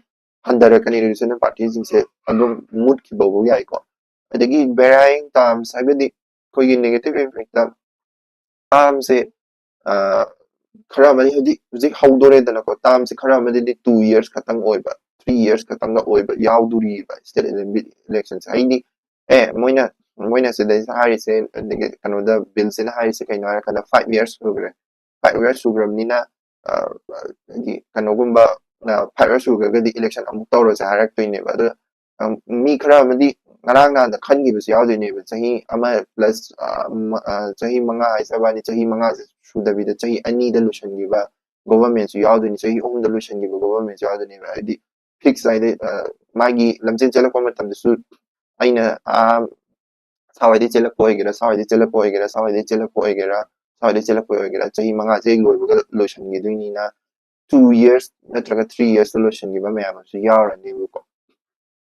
ꯍꯟꯊꯔꯛꯀꯅꯤ, ꯔꯤꯖꯅꯦꯜ ꯄꯥꯔꯇꯤꯁꯤꯡꯁꯦ ꯑꯗꯨꯝ ꯃꯨꯠꯈꯤꯕ ꯐꯥꯎꯕ ꯌꯥꯏꯀꯣ꯫ ꯑꯗꯒꯤ ꯚꯦꯔꯥꯏꯌꯤꯡ ꯇꯥꯔꯝꯁ ꯍꯥꯏꯕꯗꯤ ꯑꯩꯈꯣꯏꯒꯤ ꯅꯦꯒꯦꯇꯤꯚ ꯏꯐꯦꯛꯇ ꯇꯥꯔꯝꯁꯦ ꯈꯔ ꯑꯃꯗꯤ ꯍꯧꯖꯤꯛ ꯍꯧꯖꯤꯛ ꯍꯧꯗꯣꯔꯦꯗꯅꯀꯣ꯫ ꯇꯥꯔꯝꯁꯦ ꯈꯔ ꯑꯃꯗꯤ ꯇꯨ ꯌꯔꯁ ꯈꯛꯇꯪ ꯑꯣꯏꯕ, ꯊ꯭ꯔꯤ ꯌꯔꯁ ꯈꯛꯇꯪꯒ ꯑꯣꯏꯕ ꯌꯥꯎꯗꯣꯔꯤꯕ ꯁ꯭ꯇꯦꯠ ꯑꯦꯁꯦꯝꯕ꯭ꯂꯤ ꯏꯂꯦꯛꯁꯟꯁꯦ꯫ ꯍꯥꯏꯗꯤ ꯑꯦ ꯃꯣꯏꯅ ꯃꯣꯏꯅ ꯁꯤꯗꯩꯁꯤꯗ ꯍꯥꯏꯔꯤꯁꯦ, ꯑꯗꯒꯤ ꯀꯩꯅꯣꯗ ꯕꯤꯜꯁꯤꯅ ꯍꯥꯏꯔꯤꯁꯦ ꯀꯩꯅꯣ ꯍꯥꯏꯔꯀꯥꯟꯗ ꯐꯥꯏꯚ ꯌꯔꯁ ꯁꯨꯈ꯭ꯔꯦ꯫ ꯐꯥꯏꯚ ꯌꯔꯁ ꯁꯨꯈ꯭ꯔꯕꯅꯤꯅ ꯍꯥꯏꯗꯤ ꯀꯩꯅꯣꯒꯨꯝꯕ ꯐꯥꯏꯚ ꯌꯔꯁ ꯁꯨꯈ꯭ꯔꯒꯗꯤ ꯏꯂꯦꯛꯁꯟ ꯑꯃꯨꯛ ꯇꯧꯔꯁꯦ ꯍꯥꯏꯔꯛꯇꯣꯏꯅꯦꯕ꯫ ꯑꯗꯣ ꯃꯤ ꯈꯔ ꯑꯃꯗꯤ ꯉꯔꯥꯡ ꯅꯍꯥꯟꯗ ꯈꯟꯈꯤꯕꯁꯨ ꯌꯥꯎꯗꯣꯏꯅꯦꯕ꯫ ꯆꯍꯤ ꯑꯃ ꯄ꯭ꯂꯁ ꯆꯍꯤ ꯃꯉꯥ ꯍꯥꯏꯁꯦ ꯋꯥꯅꯤ, ꯆꯍꯤ ꯃꯉꯥꯁꯦ ꯁꯨꯗꯕꯤꯗ ꯆꯍꯤ ꯑꯅꯤꯗ ꯂꯣꯏꯁꯤꯟꯈꯤꯕ ꯒꯣꯚꯔꯟꯃꯦꯟꯁꯨ ꯌꯥꯎꯗꯣꯏꯅꯤ, ꯆꯍꯤ ꯑꯍꯨꯝꯗ ꯂꯣꯏꯁꯤꯟꯈꯤꯕ ꯒꯣꯚꯔꯟꯃꯦꯟꯁꯨ ꯌꯥꯎꯗꯣꯏꯅꯦꯕ꯫ ꯍꯥꯏꯗꯤ ꯐꯤꯛꯁ ꯍꯥꯏꯗꯤ ꯃꯥꯒꯤ ꯂꯝꯖꯦꯟ ꯆꯦꯜꯂꯛꯄ ꯃꯇꯝꯗꯁꯨ ꯑꯩꯅ ꯁꯥꯋꯥꯏꯗꯩ ꯆꯦꯜꯂꯛꯄ ꯑꯣꯏꯒꯦꯔꯥ, ꯁꯥꯋꯥꯏꯗꯩ ꯆꯦꯜꯂꯛꯄ ꯑꯣꯏꯒꯦꯔꯥ, ꯁꯥꯋꯥꯏꯗꯩ ꯆꯦꯜꯂꯛꯄ ꯑꯣꯏꯒꯦꯔꯥ, ꯁꯥꯋꯥꯏꯗꯩ ꯆꯦꯜꯂꯛꯄ ꯑꯣꯏꯒꯦꯔꯥ, ꯆꯍꯤ ꯃꯉꯥꯁꯦ ꯂꯣꯏꯕꯒ ꯂꯣꯏꯁꯤꯟꯈꯤꯗꯣꯏꯅꯤꯅ, ꯇꯨ ꯌꯔꯁ ꯅꯠꯇ꯭ꯔꯒ ꯊ꯭ꯔꯤ ꯌꯔꯁꯇ ꯂꯣꯏꯁꯤꯟꯈꯤꯕ ꯃꯌꯥꯝ ꯑꯃꯁꯨ ꯌꯥꯎꯔꯅꯦꯕꯀꯣ꯫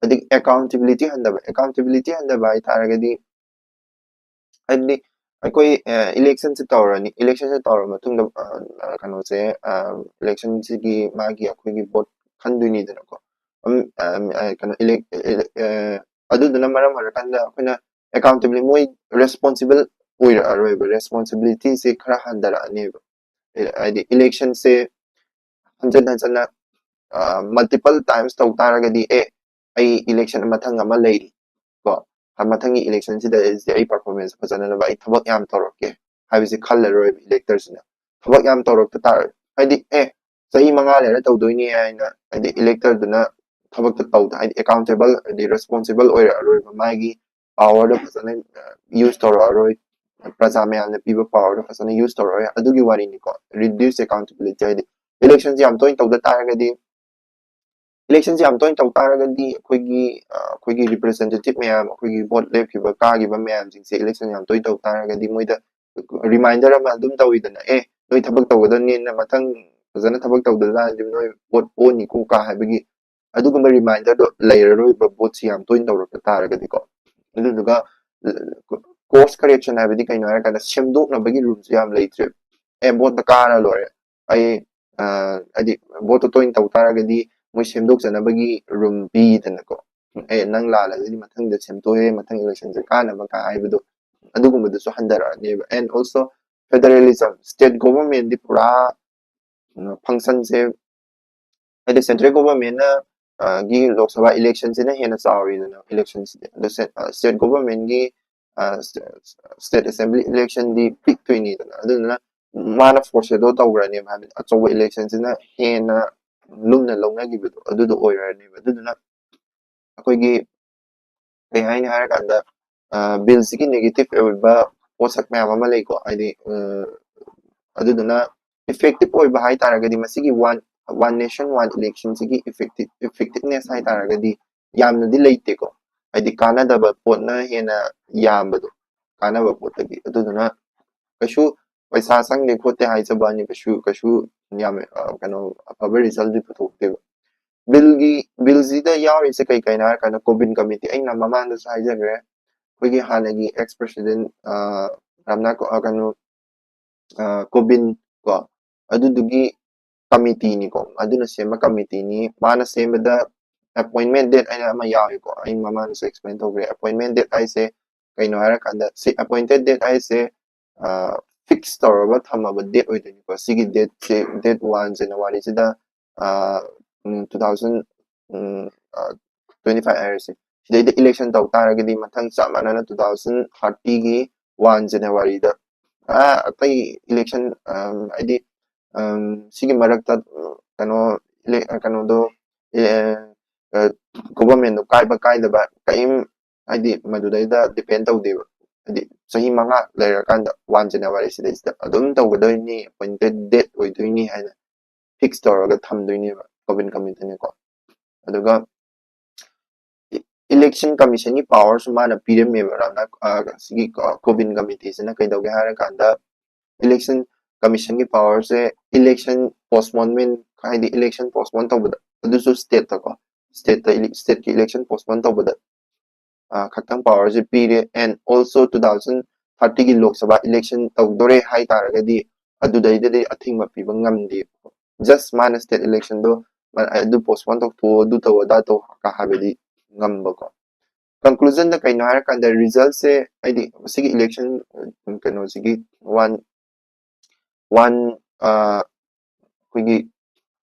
ꯑꯗꯒꯤ ꯑꯦꯀꯥꯎꯟꯇꯦꯕꯤꯂꯤꯇꯤ ꯍꯟꯊꯕ, ꯑꯦꯀꯥꯎꯟꯇꯦꯕꯤꯂꯤꯇꯤ ꯍꯟꯊꯕ ꯍꯥꯏ ꯇꯥꯔꯒꯗꯤ ꯍꯥꯏꯕꯗꯤ ꯑꯩꯈꯣꯏ ꯏꯂꯦꯛꯁꯟꯁꯦ ꯇꯧꯔꯅꯤ, ꯏꯂꯦꯛꯁꯟꯁꯦ ꯇꯧꯔꯕ ꯃꯇꯨꯡꯗ ꯀꯩꯅꯣꯁꯦ, ꯏꯂꯦꯛꯁꯟꯁꯤꯒꯤ ꯃꯥꯒꯤ ꯑꯩꯈꯣꯏꯒꯤ ꯚꯣꯠ ꯈꯟꯗꯣꯏꯅꯤꯗꯅꯀꯣ꯫ ꯀꯩꯅꯣ ꯑꯗꯨꯗꯨꯅ ꯃꯔꯝ ꯑꯣꯏꯔꯀꯥꯟꯗ ꯑꯩꯈꯣꯏꯅ ꯑꯦꯀꯥꯎꯟꯇꯦꯕꯤꯂꯤꯇꯤ, ꯃꯣꯏ ꯔꯦꯁꯄꯣꯟꯁꯤꯕꯜ ꯑꯣꯏꯔꯛꯑꯔꯣꯏꯕ, ꯔꯦꯁꯄꯣꯟꯁꯤꯕꯤꯂꯤꯇꯤꯁꯦ ꯈꯔ ꯍꯟꯊꯔꯛꯑꯅꯦꯕ꯫ ꯍꯥꯏꯗꯤ ꯏꯂꯦꯛꯁꯟꯁꯦ ꯍꯟꯖꯟ ꯍꯟꯖꯟꯅ multiple times ꯇꯧ ꯇꯥꯔꯒꯗꯤ, ꯑꯦ, ꯑꯩ election ꯃꯊꯪ ꯑꯃ ꯂꯩꯔꯤ ꯀꯣ, ꯃꯊꯪꯒꯤ election ꯁꯤꯗ ꯑꯩ performance ꯐꯖꯅꯅꯕ ꯑꯩ ꯊꯕꯛ ꯌꯥꯝ ꯇꯧꯔꯛꯀꯦ ꯍꯥꯏꯕꯁꯤ ꯈꯜꯂꯔꯣꯏꯕ elector ꯁꯤꯅ꯫ ꯊꯕꯛ ꯌꯥꯝ ꯇꯧꯔꯛꯇ ꯇꯥꯔ, ꯍꯥꯏꯗꯤ, ꯑꯦ, ꯆꯍꯤ ꯃꯉꯥ ꯂꯩꯔ ꯇꯧꯗꯣꯏꯅꯤ ꯍꯥꯏꯅ, ꯍꯥꯏꯗꯤ elector ꯗꯨꯅ ꯊꯕꯛꯇ ꯇꯧꯗ, ꯍꯥꯏꯗꯤ accountable, ꯍꯥꯏꯗꯤ responsible ꯑꯣꯏꯔꯛꯑꯔꯣꯏꯕ, ꯃꯥꯒꯤ power ꯗꯣ ꯐꯖꯅ use ꯇꯧꯔꯛꯑꯔꯣꯏ, ꯄ꯭ꯔꯖꯥ ꯃꯌꯥꯝꯅ ꯄꯤꯕ power ꯗꯣ ꯐꯖꯅ use ꯇꯧꯔꯛꯑꯔꯣꯏ꯫ ꯑꯗꯨꯒꯤ ꯋꯥꯔꯤꯅꯤꯀꯣ, reduce accountability ꯍꯥꯏꯗꯤ꯫ Election ꯁꯤ ꯌꯥꯝ ꯇꯣꯏꯅ ꯇꯧꯗ ꯇꯥꯔꯒꯗꯤ, election ꯁꯤ ꯌꯥꯝ ꯇꯣꯏꯅ ꯇꯧ ꯇꯥꯔꯒꯗꯤ ꯑꯩꯈꯣꯏꯒꯤ, ꯑ, ꯑꯩꯈꯣꯏꯒꯤ representative ꯃꯌꯥꯝ, ꯑꯩꯈꯣꯏꯒꯤ vote ꯂꯦꯞꯈꯤꯕ, ꯀꯥꯈꯤꯕ ꯃꯌꯥꯝꯁꯤꯡꯁꯦ election ꯌꯥꯝ ꯇꯣꯏꯅ ꯇꯧ ꯇꯥꯔꯒꯗꯤ ꯃꯣꯏꯗ reminder ꯑꯃ ꯑꯗꯨꯝ ꯇꯧꯋꯤꯗꯅ, "ꯑꯦ, ꯅꯣꯏ ꯊꯕꯛ ꯇꯧꯒꯗꯕꯅꯤꯅ ꯃꯊꯪ ꯐꯖꯅ ꯊꯕꯛ ꯇꯧꯗ ꯇꯥꯔꯗꯤ ꯅꯣꯏ vote ꯄꯣꯅꯤꯀꯣ" ꯀ ꯍꯥꯏꯕꯒꯤ ꯑꯗꯨꯒꯨꯝꯕ reminder ꯗꯣ ꯂꯩꯔꯔꯣꯏꯕ, vote ꯁꯤ ꯌꯥꯝ ꯇꯣꯏꯅ ꯇꯧꯔꯛꯄ ꯇꯥꯔꯒꯗꯤꯀꯣ꯫ ꯑꯗꯨꯗꯨꯒ, ꯑ, course correction ꯍꯥꯏꯕꯗꯤ ꯀꯩꯅꯣ ꯍꯥꯏꯔꯀꯥꯟꯗ ꯁꯦꯝꯗꯣꯛꯅꯕꯒꯤ room ꯁꯨ ꯌꯥꯝ ꯂꯩꯇ꯭ꯔꯦ꯫ ꯑꯦ, vote ꯇ ꯀꯥꯔ ꯂꯣꯏꯔꯦ꯫ ꯑꯩ, ꯑ, ꯍꯥꯏꯗꯤ vote ꯇꯣ ꯇꯣꯏꯅ ꯇꯧ ꯇꯥꯔꯒꯗꯤ ꯃꯣꯏ ꯁꯦꯝꯗꯣꯛꯆꯅꯕꯒꯤ room ꯄꯤꯗꯅꯀꯣ꯫ "ꯑꯦ, ꯅꯪ ꯂꯥꯜꯂꯒꯗꯤ ꯃꯊꯪꯗ ꯁꯦꯝꯗꯣꯛꯑꯦ, ꯃꯊꯪ election ꯁꯦ ꯀꯥꯅꯕ" ꯀ ꯍꯥꯏꯕꯗꯣ, ꯑꯗꯨꯒꯨꯝꯕꯗꯨꯁꯨ ꯍꯟꯊꯔꯛꯑꯅꯦꯕ꯫ And also federalism, state government ꯗꯤ ꯄꯨꯔꯥ, ꯎꯝ, function ꯁꯦ, ꯍꯥꯏꯗꯤ central government ꯅ, ꯑ, ꯒꯤ ꯂꯣꯛ ꯁꯚꯥ election ꯁꯤꯅ ꯍꯦꯟꯅ ꯆꯥꯎꯔꯤꯗꯅ election ꯁꯤꯗꯤ꯫ ꯑꯗꯣ ꯁꯦ-, ꯑ, state government ꯒꯤ, ꯑ, ꯁ-, state assembly election ꯗꯤ ꯄꯤꯛꯇꯣꯏꯅꯤꯗꯅ꯫ ꯑꯗꯨꯗꯨꯅ ꯃꯥꯅ foreshadow ꯇꯧꯈ꯭ꯔꯅꯦꯕ, ꯍꯥꯏꯕꯗꯤ ꯑꯆꯧꯕ election ꯁꯤꯅ ꯍꯦꯟꯅ ꯂꯨꯝꯅ ꯂꯧꯅꯈꯤꯕꯗꯣ ꯑꯗꯨꯗꯣ ꯑꯣꯏꯔꯅꯦꯕ꯫ ꯑꯗꯨꯗꯨꯅ ꯑꯩꯈꯣꯏꯒꯤ ꯀꯩ ꯍꯥꯏꯅꯤ ꯍꯥꯏꯔꯀꯥꯟꯗ, ꯑ, bill ꯁꯤꯒꯤ negative ꯑꯣꯏꯕ ꯄꯣꯠꯁꯛ ꯃꯌꯥꯝ ꯑꯃ ꯂꯩꯀꯣ꯫ ꯍꯥꯏꯗꯤ, ꯑ, ꯑꯗꯨꯗꯨꯅ effective ꯑꯣꯏꯕ ꯍꯥꯏꯇꯥꯔꯒꯗꯤ ꯃꯁꯤꯒꯤ one, one nation one election ꯁꯤꯒꯤ effective, effectiveness ꯍꯥꯏꯇꯥꯔꯒꯗꯤ ꯌꯥꯝꯅꯗꯤ ꯂꯩꯇꯦꯀꯣ꯫ ꯍꯥꯏꯗꯤ ꯀꯥꯟꯅꯗꯕ ꯄꯣꯠꯅ ꯍꯦꯟꯅ ꯌꯥꯝꯕꯗꯣ, ꯀꯥꯟꯅꯕ ꯄꯣꯠꯇꯒꯤ꯫ ꯑꯗꯨꯗꯨꯅ ꯀꯩꯁꯨ ꯄꯩꯁꯥ ꯆꯪꯗꯦ ꯈꯣꯠꯇꯦ ꯍꯥꯏꯖꯕ ꯋꯥꯅꯤ, ꯀꯩꯁꯨ, ꯀꯩꯁꯨ ꯌꯥꯝ, ꯑ, ꯀꯩꯅꯣ, ꯑꯐꯕ result ꯗꯤ ꯄꯨꯊꯣꯛꯇꯦꯕ꯫ Bill ꯒꯤ, bill ꯁꯤꯗ ꯌꯥꯎꯔꯤꯁꯦ ꯀꯩ ꯀꯩꯅꯣ ꯍꯥꯏꯔꯀꯥꯟꯗ Corbyn committee, ꯑꯩꯅ ꯃꯃꯥꯡꯗꯁꯨ ꯍꯥꯏꯖꯈ꯭ꯔꯦ, ꯑꯩꯈꯣꯏꯒꯤ ꯍꯥꯟꯅꯒꯤ ex president, ꯑ, ꯔꯥꯝꯅꯥꯊ ꯀꯣ-, ꯑ, ꯀꯩꯅꯣ, ꯑ, Corbyn ꯀꯣ, ꯑꯗꯨꯗꯨꯒꯤ committee ꯅꯤꯀꯣ, ꯑꯗꯨꯅ ꯁꯦꯝꯕ committee ꯅꯤ꯫ ꯃꯥꯅ ꯁꯦꯝꯕꯗ appointment date ꯍꯥꯏꯅ ꯑꯃ ꯌꯥꯎꯏꯀꯣ, ꯑꯩ ꯃꯃꯥꯡꯗꯁꯨ explain ꯇꯧꯈ꯭ꯔꯦ꯫ Appointment date ꯍꯥꯏꯁꯦ ꯀꯩꯅꯣ ꯍꯥꯏꯔꯀꯥꯟꯗ, ꯁꯤ appointed date ꯍꯥꯏꯁꯦ, ꯑ, fix ꯇꯧꯔꯒ ꯊꯝꯃꯕ date ꯑꯣꯏꯗꯣꯏꯅꯤꯀꯣ꯫ ꯁꯤꯒꯤ date ꯁꯦ, date one January ꯁꯤꯗ, ꯑ, ꯎꯝ, two thousand, ꯎꯝ, ꯑ, twenty five ꯍꯥꯏꯔꯁꯤ, ꯁꯤꯗꯩꯗ election ꯇꯧ ꯇꯥꯔꯒꯗꯤ ꯃꯊꯪ ꯆꯞ ꯃꯥꯟꯅꯅ two thousand thirty ꯒꯤ one January ꯗ, ꯑ, ꯑꯇꯩ election, ꯑꯝ, ꯍꯥꯏꯗꯤ, ꯑꯝ, ꯁꯤꯒꯤ ꯃꯔꯛꯇ, ꯎꯝ, ꯀꯩꯅꯣ, ele-, ꯀꯩꯅꯣꯗꯣ, ele-, ꯑ, government ꯗꯣ ꯀꯥꯏꯕ ꯀꯥꯏꯗꯕ ꯀꯔꯤꯝ, ꯍꯥꯏꯗꯤ, ꯃꯗꯨꯗꯩꯗ depend ꯇꯧꯗꯦꯕ꯫ ꯍꯥꯏꯗꯤ, ꯆꯍꯤ ꯃꯉꯥ ꯂꯩꯔꯀꯥꯟꯗ one January ꯁꯤꯗꯩꯁꯤꯗ ꯑꯗꯨꯝ ꯇꯧꯒꯗꯣꯏꯅꯤ, appointed date ꯑꯣꯏꯗꯣꯏꯅꯤ ꯍꯥꯏꯅ fix ꯇꯧꯔꯒ ꯊꯝꯗꯣꯏꯅꯦꯕ Corbyn committee ꯅꯤꯀꯣ꯫ ꯑꯗꯨꯒ election commission ꯒꯤ power ꯁꯨ ꯃꯥꯅ ꯄꯤꯔꯝꯃꯦꯕ ꯔꯥꯝꯅꯥꯊ, ꯑ, ꯁꯤꯒꯤ, ꯑ, Corbyn committee ꯁꯤꯅ ꯀꯩꯗꯧꯒꯦ ꯍꯥꯏꯔꯀꯥꯟꯗ, election commission ꯒꯤ power ꯁꯦ election postponement, ꯍꯥꯏꯗꯤ election postpone ꯇꯧꯕꯗ, ꯑꯗꯨꯁꯨ state ꯇꯀꯣ, state ꯇ ele-, state ꯀꯤ election postpone ꯇꯧꯕꯗ, ꯑ, ꯈꯛꯇꯪ power ꯁꯦ ꯄꯤꯔꯦ꯫ And also two thousand thirty ꯒꯤ Lok Sabha election ꯇꯧꯗꯣꯔꯦ ꯍꯥꯏ ꯇꯥꯔꯒꯗꯤ ꯑꯗꯨꯗꯩꯗꯗꯤ ꯑꯊꯤꯡꯕ ꯄꯤꯕ ꯉꯝꯗꯦ꯫ Just ꯃꯥꯅ state election ꯗꯣ, ꯃꯥ-, ꯑꯗꯨ postpone ꯇꯧꯊꯣꯛꯑꯣ, ꯑꯗꯨ ꯇꯧ, ꯑꯗꯥ ꯇꯧ ꯀ ꯍꯥꯏꯕꯗꯤ ꯉꯝꯕꯀꯣ꯫ Conclusion ꯗ ꯀꯩꯅꯣ ꯍꯥꯏꯔꯀꯥꯟꯗ, result ꯁꯦ, ꯍꯥꯏꯗꯤ ꯃꯁꯤꯒꯤ election, ꯎꯝ, ꯀꯩꯅꯣꯁꯤꯒꯤ one, one, ꯑ, ꯑꯩꯈꯣꯏꯒꯤ,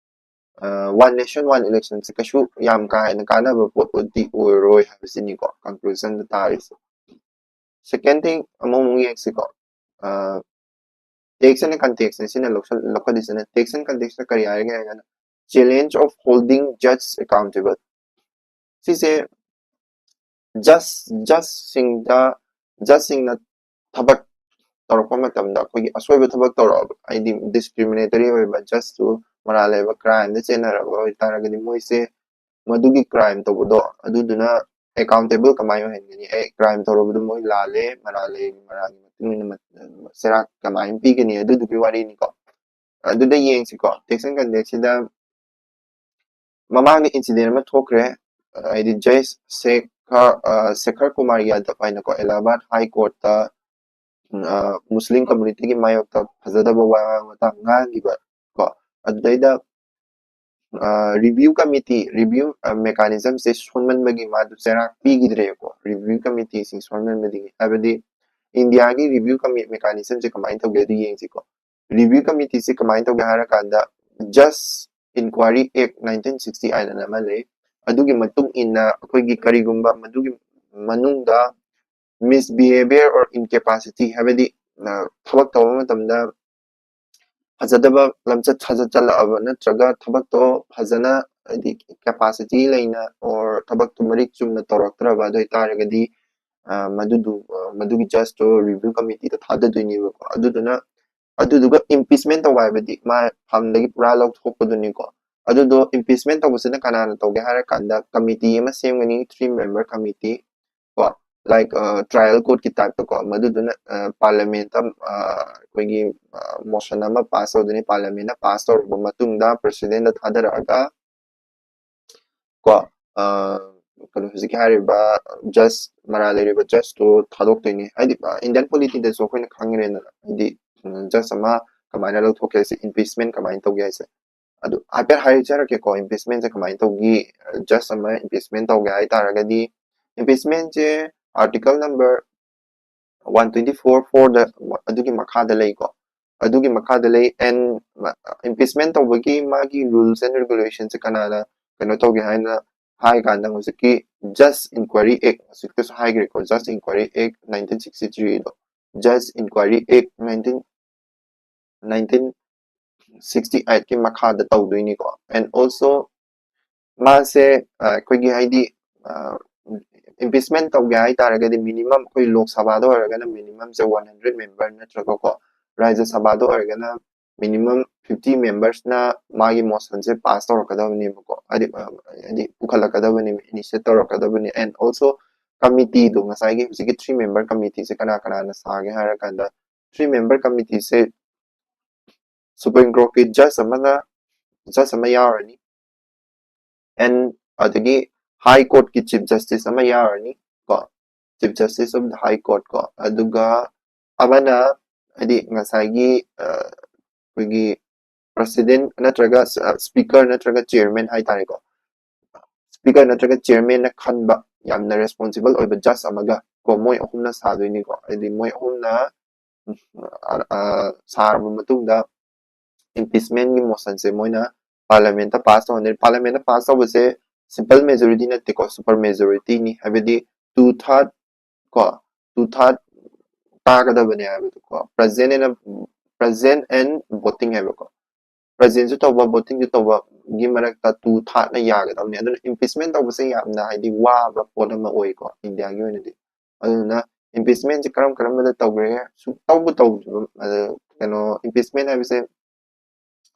ꯑ, one nation one election ꯁꯦ ꯀꯩꯁꯨ ꯌꯥꯝ ꯀꯥ ꯍꯦꯟꯅ ꯀꯥꯟꯅꯕ ꯄꯣꯠꯄꯨꯗꯤ ꯑꯣꯏꯔꯣꯏ ꯍꯥꯏꯕꯁꯤꯅꯤꯀꯣ, conclusion ꯗ ꯇꯥꯔꯤꯁꯦ꯫ Second thing, ꯑꯃꯨꯛ ꯑꯃꯨꯛ ꯌꯦꯡꯁꯤꯀꯣ꯫ ꯑ, text and context ꯅꯤ ꯁꯤꯅ ꯂꯧꯁꯜ-, ꯂꯧꯈꯠꯂꯤꯁꯤꯅ꯫ Text and context ꯇ ꯀꯔꯤ ꯍꯥꯏꯔꯒꯦ ꯍꯥꯏꯔꯒꯅ, challenge of holding judge accountable꯫ ꯁꯤꯁꯦ judge, judge ꯁꯤꯡꯗ, judge ꯁꯤꯡꯅ ꯊꯕꯛ ꯇꯧꯔꯛꯄ ꯃꯇꯝꯗ ꯑꯩꯈꯣꯏꯒꯤ ꯑꯁꯣꯏꯕ ꯊꯕꯛ ꯇꯧꯔꯛꯑꯕ, ꯍꯥꯏꯗꯤ discriminatory ꯑꯣꯏꯕ, judge ꯇꯨ ꯃꯔꯥꯜ ꯂꯩꯕ crime ꯗ ꯆꯦꯟꯅꯔꯕ ꯑꯣꯏꯇꯥꯔꯒꯗꯤ ꯃꯣꯏꯁꯦ ꯃꯗꯨꯒꯤ crime ꯇꯧꯕꯗꯣ ꯑꯗꯨꯗꯨꯅ accountable ꯀꯃꯥꯏꯅ ꯑꯣꯏꯍꯟꯒꯅꯤ? ꯑꯦ, crime ꯇꯧꯔꯕꯗꯣ ꯃꯣꯏ ꯂꯥꯜꯂꯦ, ꯃꯔꯥꯜ ꯂꯩ, ꯃꯔꯥꯜꯒꯤ ꯃꯇꯨꯡ ꯏꯟꯅ ꯃ-, ꯆꯩꯔꯥꯛ ꯀꯃꯥꯏꯅ ꯄꯤꯒꯅꯤ? ꯑꯗꯨꯗꯨꯒꯤ ꯋꯥꯔꯤꯅꯤꯀꯣ꯫ ꯑꯗꯨꯗ ꯌꯦꯡꯁꯤꯀꯣ, text and context ꯁꯤꯗ ꯃꯃꯥꯡꯗ incident ꯑꯃ ꯊꯣꯛꯈ꯭ꯔꯦ, ꯍꯥꯏꯗꯤ Judge Shekhar, ꯑ, Shekhar Kumar Yadav ꯍꯥꯏꯅꯀꯣ, Allahabad High Court ꯇ, ꯎꯝ, ꯑ, Muslim community ꯒꯤ ꯃꯥꯌꯣꯛꯇ ꯐꯖꯗꯕ ꯋꯥ ꯉꯥꯡꯕ ꯃꯇꯥꯡ ꯉꯥꯡꯈꯤꯕ ꯀꯣ, ꯑꯗꯨꯗꯩꯗ, ꯑ, review committee, review, ꯑ, mechanism ꯁꯦ ꯁꯣꯟꯃꯟꯕꯒꯤ ꯃꯥꯗꯨ ꯆꯩꯔꯥꯛ ꯄꯤꯈꯤꯗ꯭ꯔꯦꯀꯣ꯫ Review committee ꯁꯤꯡ ꯁꯣꯟꯃꯟꯕꯗꯒꯤ, ꯍꯥꯏꯕꯗꯤ ꯏꯟꯗꯤꯌꯥꯒꯤ review commi-, mechanism ꯁꯦ ꯀꯃꯥꯏꯅ ꯇꯧꯒꯦ ꯑꯗꯨ ꯌꯦꯡꯁꯤꯀꯣ꯫ Review committee ꯁꯦ ꯀꯃꯥꯏꯅ ꯇꯧꯒꯦ ꯍꯥꯏꯔꯀꯥꯟꯗ, judge Inquiry Act nineteen sixty ꯍꯥꯏꯗꯅ ꯑꯃ ꯂꯩ꯫ ꯑꯗꯨꯒꯤ ꯃꯇꯨꯡ ꯏꯟꯅ ꯑꯩꯈꯣꯏꯒꯤ ꯀꯔꯤꯒꯨꯝꯕ ꯃꯗꯨꯒꯤ ꯃꯅꯨꯡꯗ misbehavior or incapacity, ꯍꯥꯏꯕꯗꯤ ꯊꯕꯛ ꯇꯧꯕ ꯃꯇꯝꯗ ꯐꯖꯗꯕ ꯂꯝꯆꯠ ꯁꯥꯖꯠ ꯆꯠꯂꯛꯑꯕ ꯅꯠꯇ꯭ꯔꯒ ꯊꯕꯛꯇꯣ ꯐꯖꯅ, ꯍꯥꯏꯗꯤ, capacity ꯂꯩꯅ or ꯊꯕꯛꯇꯣ ꯃꯔꯤꯛ ꯆꯨꯝꯅ ꯇꯧꯔꯛꯇ꯭ꯔꯕ ꯑꯗꯨ ꯑꯣꯏꯇꯥꯔꯒꯗꯤ ꯃꯗꯨꯗꯨ ꯃꯗꯨꯒꯤ judgeꯇꯣ review committeeꯗ ꯊꯥꯗꯗꯣꯏꯅꯦꯕꯀꯣ꯫ ꯑꯗꯨꯗꯨꯅ ꯑꯗꯨꯗꯨꯒ impeachment ꯇꯧꯕ ꯍꯥꯏꯕꯗꯤ ꯃꯥ ꯐꯝꯗꯒꯤ ꯄꯨꯔꯥ ꯂꯧꯊꯣꯛꯄꯗꯨꯅꯤꯀꯣ꯫ ꯑꯗꯨꯗꯣ impeachment ꯇꯧꯕꯁꯤꯅ ꯀꯅꯥꯅ ꯇꯧꯒꯦ ꯍꯥꯏꯔꯀꯥꯟꯗ committee ꯑꯃ ꯁꯦꯝꯒꯅꯤ, three member committee ꯀꯣ, like trial courtꯀꯤ typeꯇꯀꯣ꯫ ꯃꯗꯨꯗꯨꯅ parliamentꯇ ꯑꯩꯈꯣꯏꯒꯤ motion ꯑꯃ pass ꯇꯧꯗꯣꯏꯅꯤ꯫ Parliamentꯅ pass ꯇꯧꯔꯕ ꯃꯇꯨꯡꯗ presidentꯗ ꯊꯥꯗꯔꯛꯑꯒ ꯀꯣ, ꯀꯩꯅꯣ, ꯍꯧꯖꯤꯛꯀꯤ ꯍꯥꯏꯔꯤꯕ judge, ꯃꯔꯥꯜ ꯂꯩꯔꯤꯕ judgeꯇꯣ ꯊꯥꯗꯣꯛꯇꯣꯏꯅꯤ꯫ ꯍꯥꯏꯗꯤ Indian polityꯗꯁꯨ ꯑꯩꯈꯣꯏꯅ ꯈꯪꯉꯤꯅꯦꯅ, ꯍꯥꯏꯗꯤ judge ꯑꯃ ꯀꯃꯥꯏꯅ ꯂꯧꯊꯣꯛꯀꯦ ꯍꯥꯏꯁꯦ, impeachment ꯀꯃꯥꯏꯅ ꯇꯧꯒꯦ ꯍꯥꯏꯁꯦ꯫ ꯑꯗꯨ ꯍꯥꯏꯐꯦꯠ ꯍꯥꯏꯖꯔꯛꯀꯦꯀꯣ, impeachmentꯁꯦ ꯀꯃꯥꯏꯅ ꯇꯧꯒꯤ꯫ Judge ꯑꯃ impeachment ꯇꯧꯒꯦ ꯍꯥꯏꯇꯥꯔꯒꯗꯤ, impeachmentꯁꯦ article number one twenty four fourꯗ ꯑꯗꯨꯒꯤ ꯃꯈꯥꯗ ꯂꯩꯀꯣ꯫ ꯑꯗꯨꯒꯤ ꯃꯈꯥꯗ ꯂꯩ꯫ And impeachment ꯇꯧꯕꯒꯤ ꯃꯥꯒꯤ rules and regulationꯁꯦ ꯀꯅꯥꯅ ꯀꯩꯅꯣ ꯇꯧꯒꯦ ꯍꯥꯏꯅ ꯍꯥꯏ ꯀꯥꯟꯗ, ꯍꯧꯖꯤꯛꯀꯤ Judge Inquiry Act, ꯍꯧꯖꯤꯛꯇꯁꯨ ꯍꯥꯏꯈ꯭ꯔꯦꯀꯣ, Judge Inquiry Act nineteen sixty threeꯗꯣ, Judge Inquiry Act nineteen nineteen sixty eightꯀꯤ ꯃꯈꯥꯗ ꯇꯧꯗꯣꯏꯅꯤꯀꯣ꯫ And also ꯃꯥꯁꯦ ꯑꯩꯈꯣꯏꯒꯤ, ꯍꯥꯏꯗꯤ, impeachment ꯇꯧꯒꯦ ꯍꯥꯏꯇꯥꯔꯒꯗꯤ minimum ꯑꯩꯈꯣꯏ ꯂꯣꯛ ꯁꯚꯥꯗ ꯑꯣꯏꯔꯒꯅ minimumꯁꯦ one hundred member ꯅꯠꯇ꯭ꯔꯒꯀꯣ, ꯔꯥꯖ꯭ꯌ ꯁꯚꯥꯗ ꯑꯣꯏꯔꯒꯅ minimum fifty membersꯅ ꯃꯥꯒꯤ motionꯁꯦ pass ꯇꯧꯔꯛꯀꯗꯕꯅꯦꯕꯀꯣ, ꯍꯥꯏꯗꯤ ꯍꯥꯏꯗꯤ ꯄꯨꯈꯠꯂꯛꯀꯗꯕꯅꯦꯕ, initiate ꯇꯧꯔꯛꯀꯗꯕꯅꯤ꯫ And also committeeꯗꯣ, ꯉꯁꯥꯏꯒꯤ ꯍꯧꯖꯤꯛꯀꯤ three member committeeꯁꯦ ꯀꯅꯥ ꯀꯅꯥꯅ ꯁꯥꯒꯦ ꯍꯥꯏꯔꯀꯥꯟꯗ, three member committeeꯁꯦ Supreme Courtꯀꯤ judge ꯑꯃꯅ, judge ꯑꯃ ꯌꯥꯎꯔꯅꯤ, and ꯑꯗꯒꯤ High Courtꯀꯤ Chief Justice ꯑꯃ ꯌꯥꯎꯔꯅꯤ ꯀꯣ, Chief Justice of the High Court ꯀꯣ꯫ ꯑꯗꯨꯒ ꯑꯃꯅ, ꯍꯥꯏꯗꯤ ꯉꯁꯥꯏꯒꯤ ꯑꯩꯈꯣꯏꯒꯤ president ꯅꯠꯇ꯭ꯔꯒ speaker ꯅꯠꯇ꯭ꯔꯒ chairman ꯍꯥꯏꯇꯥꯔꯦꯀꯣ, speaker ꯅꯠꯇ꯭ꯔꯒ chairmanꯅ ꯈꯟꯕ ꯌꯥꯝꯅ responsible ꯑꯣꯏꯕ judge ꯑꯃꯒ ꯀꯣ, ꯃꯣꯏ ꯑꯍꯨꯝꯅ ꯁꯥꯗꯣꯏꯅꯤꯀꯣ꯫ ꯍꯥꯏꯗꯤ ꯃꯣꯏ ꯑꯍꯨꯝꯅ ꯁꯥꯔꯕ ꯃꯇꯨꯡꯗ impeachmentꯀꯤ motionꯁꯦ ꯃꯣꯏꯅ ꯄꯥꯔꯂꯤꯌꯥꯃꯦꯟꯠꯇ ꯄꯥꯁ ꯇꯧꯍꯟꯗꯣꯏꯅꯤ꯫ ꯄꯥꯔꯂꯤꯌꯥꯃꯦꯟꯠꯇ ꯄꯥꯁ ꯇꯧꯕꯁꯦ ꯁꯤꯝꯄꯜ ꯃꯦꯖꯣꯔꯤꯇꯤ ꯅꯠꯇꯦꯀꯣ, ꯁꯨꯄꯔ ꯃꯦꯖꯣꯔꯤꯇꯤꯅꯤ, ꯍꯥꯏꯕꯗꯤ ꯇꯨ ꯊꯥꯔꯠ ꯀꯣ, ꯇꯨ ꯊꯥꯔꯠ ꯇꯥꯒꯗꯕꯅꯦ ꯍꯥꯏꯕꯗꯣꯀꯣ, present and present and voting ꯍꯥꯏꯕꯀꯣ, ꯄ꯭ꯔꯖꯦꯟꯁꯨ ꯇꯧꯕ ꯚꯣꯇꯤꯡꯁꯨ ꯇꯧꯕꯒꯤ ꯃꯔꯛꯇ ꯇꯨ ꯊꯥꯔꯠꯅ ꯌꯥꯒꯗꯕꯅꯦ꯫ ꯑꯗꯨꯅ ꯏꯝꯄꯤꯆꯃꯦꯟꯠ ꯇꯧꯕꯁꯦ ꯌꯥꯝꯅ ꯍꯥꯏꯗꯤ ꯋꯥꯕ ꯄꯣꯠ ꯑꯃ ꯑꯣꯏꯀꯣ ꯏꯟꯗꯤꯌꯥꯒꯤ ꯑꯣꯏꯅꯗꯤ꯫ ꯑꯗꯨꯅ ꯏꯝꯄꯤꯆꯃꯦꯟꯠꯁꯦ ꯀꯔꯝ ꯀꯔꯝꯕꯗ ꯇꯧꯈ꯭ꯔꯦ, ꯁꯨꯛꯇꯧꯕꯨ ꯇꯧꯗ꯭ꯔꯤꯕ, ꯑ, ꯀꯩꯅꯣ, ꯏꯝꯄꯤꯆꯃꯦꯟꯠ ꯍꯥꯏꯕꯁꯦ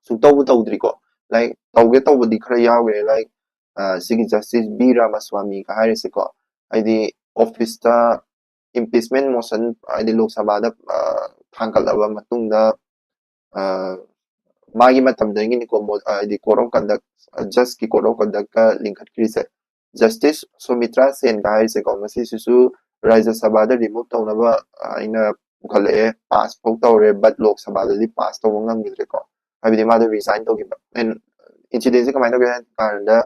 ꯁꯨꯛꯇꯧꯕꯨ ꯇꯧꯗ꯭ꯔꯤꯀꯣ꯫ ꯂꯥꯏꯛ ꯇꯧꯒꯦ ꯇꯧꯕꯗꯤ ꯈꯔ ꯌꯥꯎꯈ꯭ꯔꯦ, ꯂꯥꯏꯛ ꯁꯤꯒꯤ ꯖꯁꯇꯤꯁ ꯕꯤ ꯔꯥꯃꯁ꯭ꯋꯥꯃꯤꯒ ꯍꯥꯏꯔꯤꯁꯦꯀꯣ, ꯍꯥꯏꯗꯤ ꯑꯣꯐꯤꯁꯇ ꯏꯝꯄꯤꯆꯃꯦꯟꯠ ꯃꯣꯁꯟ ꯍꯥꯏꯗꯤ ꯂꯣꯛ ꯁꯚꯥꯗ ꯊꯥꯡꯒꯠꯂꯕ ꯃꯇꯨꯡꯗ, ꯃꯥꯒꯤ ꯃꯇꯝꯗꯒꯤꯅꯤꯀꯣ ꯍꯥꯏꯗꯤ ꯀꯣꯗ ꯑꯣꯐ ꯀꯟꯗꯛ, ꯖꯁꯀꯤ ꯀꯣꯗ ꯑꯣꯐ ꯀꯟꯗꯛꯀ ꯂꯤꯡꯈꯠꯈ꯭ꯔꯤꯁꯦ꯫ ꯖꯁꯇꯤꯁ ꯁꯨꯃꯤꯇ꯭ꯔꯥ ꯁꯦꯟꯒ ꯍꯥꯏꯔꯤꯁꯦꯀꯣ, ꯃꯁꯤꯁꯤꯁꯨ ꯔꯥꯖ꯭ꯌ ꯁꯚꯥꯗ ꯔꯤꯃꯨꯚ ꯇꯧꯅꯕ ꯑꯩꯅ ꯄꯨꯈꯠꯂꯛꯑꯦ, ꯄꯥꯁ ꯐꯥꯎ ꯇꯧꯔꯦ, ꯕꯠ ꯂꯣꯛ ꯁꯚꯥꯗꯗꯤ ꯄꯥꯁ ꯇꯧꯕ ꯉꯝꯈꯤꯗ꯭ꯔꯦꯀꯣ, ꯍꯥꯏꯕꯗꯤ ꯃꯥꯗꯣ ꯔꯤꯖꯥꯏꯟ ꯇꯧꯈꯤꯕ꯫ ꯑꯦꯟ ꯏꯟꯁꯤꯗꯦꯟꯁꯦ ꯀꯃꯥꯏꯅ ꯇꯧꯒꯦ ꯍꯥꯏ ꯀꯥꯟꯗ,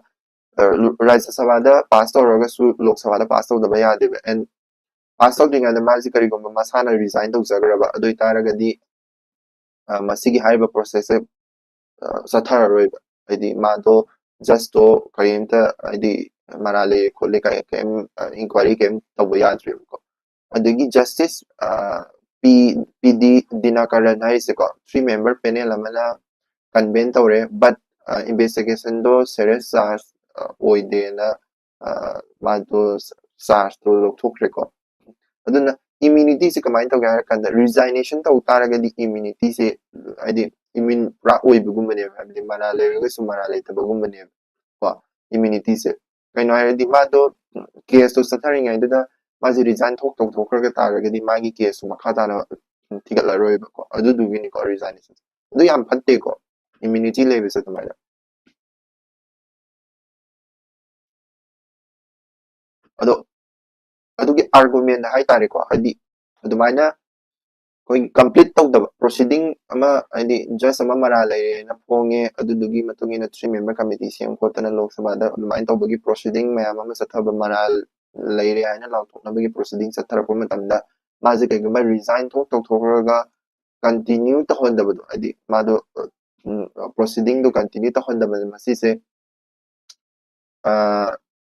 ꯔꯥꯖ꯭ꯌ ꯁꯚꯥꯗ ꯄꯥꯁ ꯇꯧꯔꯒꯁꯨ ꯂꯣꯛ ꯁꯚꯥꯗ ꯄꯥꯁ ꯇꯧꯗꯕ ꯌꯥꯗꯦꯕ꯫ ꯑꯦꯟ ꯄꯥꯁ ꯇꯧꯗ꯭ꯔꯤꯉꯩꯗ ꯃꯥꯁꯦ ꯀꯔꯤꯒꯨꯝꯕ ꯃꯁꯥꯅ ꯔꯤꯖꯥꯏꯟ ꯇꯧꯖꯈ꯭ꯔꯕ ꯑꯗꯨ ꯑꯣꯏꯇꯥꯔꯒꯗꯤ, ꯃꯁꯤꯒꯤ ꯍꯥꯏꯔꯤꯕ ꯄ꯭ꯔꯣꯁꯦꯁꯁꯦ ꯆꯠꯊꯔꯔꯣꯏꯕ꯫ ꯍꯥꯏꯗꯤ ꯃꯥꯗꯣ ꯖꯁꯇꯣ ꯀꯔꯤꯝꯇ ꯍꯥꯏꯗꯤ ꯃꯔꯥꯜ ꯂꯩ ꯈꯣꯠꯂꯤ ꯀꯔꯤꯝ ꯏꯟꯀ꯭ꯋꯥꯏꯔꯤ ꯀꯔꯤꯝ ꯇꯧꯕ ꯌꯥꯗ꯭ꯔꯦꯕꯀꯣ꯫ ꯑꯗꯒꯤ ꯖꯁꯇꯤꯁ ꯄꯤ ꯄꯤ ꯗꯤ ꯗꯤꯅꯥꯀꯔꯟ ꯍꯥꯏꯔꯤꯁꯦꯀꯣ, ꯊ꯭ꯔꯤ ꯃꯦꯝꯕꯔ ꯄꯦꯅꯦꯜ ꯑꯃꯅ ꯀꯟꯚꯦꯟ ꯇꯧꯔꯦ, ꯕꯠ ꯏꯟꯚꯦꯁꯇꯤꯒꯦꯁꯟꯗꯣ ꯁꯦꯔꯤꯌꯁ ꯆꯥꯔꯖ ꯑꯣꯏꯗꯦꯅ ꯃꯥꯗꯣ ꯆꯥꯔꯖꯇꯣ ꯂꯧꯊꯣꯛꯈ꯭ꯔꯦꯀꯣ꯫ ꯑꯗꯨꯅ ꯏꯝꯌꯨꯅꯤꯇꯤꯁꯦ ꯀꯃꯥꯏꯅ ꯇꯧꯒꯦ ꯍꯥꯏꯔ ꯀꯥꯟꯗ, ꯔꯤꯖꯥꯏꯅꯦꯁꯟ ꯇꯧ ꯇꯥꯔꯒꯗꯤ ꯏꯝꯌꯨꯅꯤꯇꯤꯁꯦ ꯍꯥꯏꯗꯤ ꯏꯝꯌꯨꯟ ꯄꯨꯔꯥ ꯑꯣꯏꯕꯒꯨꯝꯕꯅꯦꯕ, ꯍꯥꯏꯕꯗꯤ ꯃꯔꯥꯜ ꯂꯩꯔꯒꯁꯨ ꯃꯔꯥꯜ ꯂꯩꯇꯕꯒꯨꯝꯕꯅꯦꯕ ꯀꯣ ꯏꯝꯌꯨꯅꯤꯇꯤꯁꯦ꯫ ꯀꯩꯅꯣ ꯍꯥꯏꯔꯗꯤ ꯃꯥꯗꯣ ꯀꯦꯁꯇꯣ ꯆꯠꯊꯔꯤꯉꯩꯗꯨꯗ ꯃꯥꯁꯦ ꯔꯤꯖꯥꯏꯟ ꯊꯣꯛ ꯇꯧꯊꯣꯛꯈ꯭ꯔꯒ ꯇꯥꯔꯒꯗꯤ ꯃꯥꯒꯤ ꯀꯦꯁꯇꯣ ꯃꯈꯥ ꯇꯥꯅ ꯊꯤꯒꯠꯂꯔꯣꯏꯕꯀꯣ, ꯑꯗꯨꯗꯨꯒꯤꯅꯤꯀꯣ ꯔꯤꯖꯥꯏꯅꯦꯁꯟ꯫ ꯑꯗꯨ ꯌꯥꯝ ꯐꯠꯇꯦꯀꯣ ꯏꯝꯌꯨꯅꯤꯇꯤ ꯂꯩꯕꯁꯦ ꯑꯗꯨꯃꯥꯏꯅ꯫ ꯑꯗꯣ ꯑꯗꯨꯒꯤ ꯑꯥꯔꯒꯨꯃꯦꯟ ꯍꯥꯏꯇꯥꯔꯦꯀꯣ, ꯍꯥꯏꯗꯤ ꯑꯗꯨꯃꯥꯏꯅ ꯑꯩꯈꯣꯏꯒꯤ ꯀꯝꯄ꯭ꯂꯤꯠ ꯇꯧꯗꯕ ꯄ꯭ꯔꯣꯁꯤꯗꯤꯡ ꯑꯃ, ꯍꯥꯏꯗꯤ ꯖꯁ ꯑꯃ ꯃꯔꯥꯜ ꯂꯩꯔꯦꯅ ꯐꯣꯡꯉꯦ, ꯑꯗꯨꯗꯨꯒꯤ ꯃꯇꯨꯡ ꯏꯟꯅ ꯊ꯭ꯔꯤ ꯃꯦꯝꯕꯔ ꯀꯃꯤꯇꯤ ꯁꯦꯝ ꯈꯣꯠꯇꯅ ꯂꯣꯛ ꯁꯚꯥꯗ ꯑꯗꯨꯃꯥꯏꯅ ꯇꯧꯕꯒꯤ ꯄ꯭ꯔꯣꯁꯤꯗꯤꯡ ꯃꯌꯥꯝ ꯑꯃ ꯆꯠꯊꯕ, ꯃꯔꯥꯜ ꯂꯩꯔꯦ ꯍꯥꯏꯅ ꯂꯥꯎꯊꯣꯛꯅꯕꯒꯤ ꯄ꯭ꯔꯣꯁꯤꯗꯤꯡ ꯆꯠꯊꯔꯛꯄ ꯃꯇꯝꯗ ꯃꯥꯁꯦ ꯀꯩꯒꯨꯝꯕ ꯔꯤꯖꯥꯏꯟ ꯊꯣꯛ ꯇꯧꯊꯣꯛꯈ꯭ꯔꯒ ꯀꯟꯇꯤꯅ꯭ꯌꯨ ꯇꯧꯍꯟꯗꯕꯗꯣ, ꯍꯥꯏꯗꯤ ꯃꯥꯗꯣ ꯄ꯭ꯔꯣꯁꯤꯗꯤꯡꯗꯣ ꯀꯟꯇꯤꯅ꯭ꯌꯨ ꯇꯧꯍꯟꯗꯕ ꯃꯁꯤꯁꯦ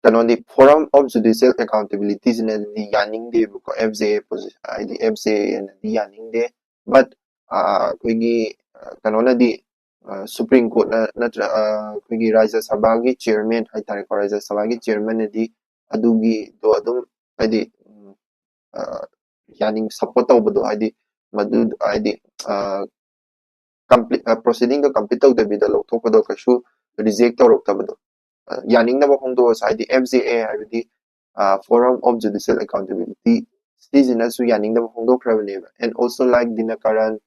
ꯀꯩꯅꯣꯗꯤ Forum of Judicial Accountability ꯁꯤꯅꯗꯤ ꯌꯥꯅꯤꯡꯗꯦꯕꯀꯣ꯫ F J A ꯍꯥꯏꯗꯤ F J A ꯅꯗꯤ ꯌꯥꯅꯤꯡꯗꯦ꯫ But ꯑꯩꯈꯣꯏꯒꯤ ꯀꯩꯅꯣꯅꯗꯤ ꯁꯨꯄ꯭ꯔꯤꯝ ꯀꯣꯔꯠꯅ ꯅꯠꯇ꯭ꯔ ꯑꯩꯈꯣꯏꯒꯤ ꯔꯥꯖ꯭ꯌ ꯁꯚꯥꯒꯤ ꯆꯤꯌꯔꯃꯦꯟ ꯍꯥꯏꯇꯥꯔꯦꯀꯣ, ꯔꯥꯖ꯭ꯌ ꯁꯚꯥꯒꯤ ꯆꯤꯌꯔꯃꯦꯟꯅꯗꯤ ꯑꯗꯨꯒꯤꯗꯣ ꯑꯗꯨꯝ ꯍꯥꯏꯗꯤ ꯌꯥꯅꯤꯡ ꯁꯞꯄꯣꯔꯠ ꯇꯧꯕꯗꯣ ꯍꯥꯏꯗꯤ ꯃꯗꯨ ꯍꯥꯏꯗꯤ ꯀꯝꯄ꯭ꯂꯤꯠ ꯄ꯭ꯔꯣꯁꯤꯗꯤꯡꯗꯣ ꯀꯝꯄ꯭ꯂꯤꯠ ꯇꯧꯗꯕꯤꯗ ꯂꯧꯊꯣꯛꯄꯗꯣ ꯀꯩꯁꯨ ꯔꯤꯖꯦꯛ ꯇꯧꯔꯛꯇꯕꯗꯣ꯫ ꯌꯥꯅꯤꯡꯗꯕ ꯐꯣꯡꯗꯣꯛꯑꯁꯨ ꯍꯥꯏꯗꯤ F J A ꯍꯥꯏꯕꯗꯤ Forum of Judicial Accountability ꯁꯤꯁꯤꯅꯁꯨ ꯌꯥꯅꯤꯡꯗꯕ ꯐꯣꯡꯗꯣꯛꯈ꯭ꯔꯕꯅꯦꯕ꯫ And also like Dinakaran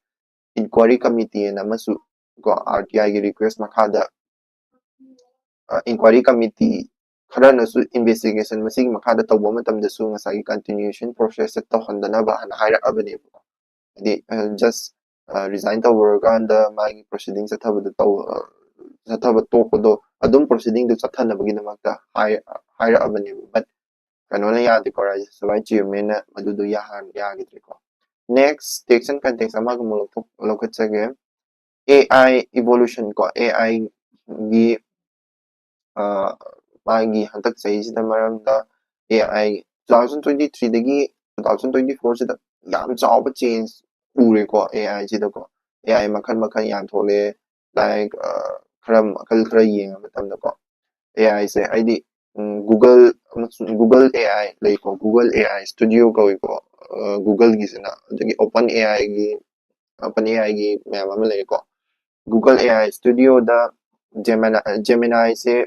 Inquiry Committee ꯑꯅ ꯑꯃꯁꯨ ꯀꯣ R T I ꯒꯤ ꯔꯤꯀ꯭ꯋꯦꯁ ꯃꯈꯥꯗ ꯏꯟꯀ꯭ꯋꯥꯏꯔꯤ ꯀꯃꯤꯇꯤ ꯈꯔꯅꯁꯨ ꯏꯟꯚꯦꯁꯇꯤꯒꯦꯁꯟ ꯃꯁꯤꯒꯤ ꯃꯈꯥꯗ ꯇꯧꯕ ꯃꯇꯝꯗꯁꯨ ꯉꯁꯥꯏꯒꯤ ꯀꯟꯇꯤꯅ꯭ꯌꯨꯑꯦꯁꯟ ꯄ꯭ꯔꯣꯁꯦꯁꯇ ꯇꯧꯍꯟꯗꯅꯕ ꯍꯥꯏꯅ ꯍꯥꯏꯔꯛꯑꯕꯅꯦꯕꯀꯣ꯫ ꯍꯥꯏꯗꯤ ꯖꯁ ꯔꯤꯖꯥꯏꯟ ꯇꯧꯔꯨꯔꯀꯥꯟꯗ ꯃꯥꯒꯤ ꯄ꯭ꯔꯣꯁꯤꯗꯤꯡ ꯆꯠꯊꯕꯗ ꯇꯧ ꯆꯠꯊꯕ ꯇꯣꯛꯄꯗꯣ ꯑꯗꯨꯝ ꯄ꯭ꯔꯣꯁꯤꯗꯤꯡꯗꯨ ꯆꯠꯊꯅꯕꯒꯤꯗꯃꯛꯇ ꯍꯥꯏꯔꯛꯑꯕꯅꯦꯕ꯫ But ꯀꯩꯅꯣꯅ ꯌꯥꯗꯦꯀꯣ, ꯔꯥꯖ꯭ꯌ ꯁꯚꯥ ꯆꯤꯌꯔꯃꯦꯟꯅ ꯃꯗꯨꯗꯣ ꯌꯥꯈꯤꯗ꯭ꯔꯦꯀꯣ꯫ Next text and context ꯑꯃꯒ ꯑꯃꯨꯛ ꯂꯧꯈꯠꯆꯒꯦ꯫ A I evolution ꯀꯣ, A I ꯒꯤ ꯃꯥꯒꯤ ꯍꯟꯗꯛ ꯆꯍꯤꯁꯤꯗ ꯃꯔꯝꯗ A I two thousand twenty three ꯗꯒꯤ two thousand twenty four ꯁꯤꯗ ꯌꯥꯝ ꯆꯥꯎꯕ ꯆꯦꯟꯖ ꯎꯔꯦꯀꯣ꯫ A I ꯁꯤꯗꯀꯣ A I ꯃꯈꯜ ꯃꯈꯜ ꯌꯥꯝ ꯊꯣꯛꯂꯛꯑꯦ꯫ Like ꯈꯔ ꯃꯈꯜ ꯈꯔ ꯌꯦꯡꯕ ꯃꯇꯝꯗꯀꯣ A I ꯁꯦ ꯍꯥꯏꯗꯤ Google ꯑꯃꯁꯨꯡ Google A I ꯂꯩꯀꯣ, Google A I Studio ꯀꯧꯏꯀꯣ꯫ Googleꯒꯤꯁꯤꯅ, ꯑꯗꯒꯤ Open A I ꯒꯤ Open A I ꯒꯤ ꯃꯌꯥꯝ ꯑꯃ ꯂꯩꯔꯦꯀꯣ꯫ Google A I Studioꯗ Gemini Geminiꯁꯦ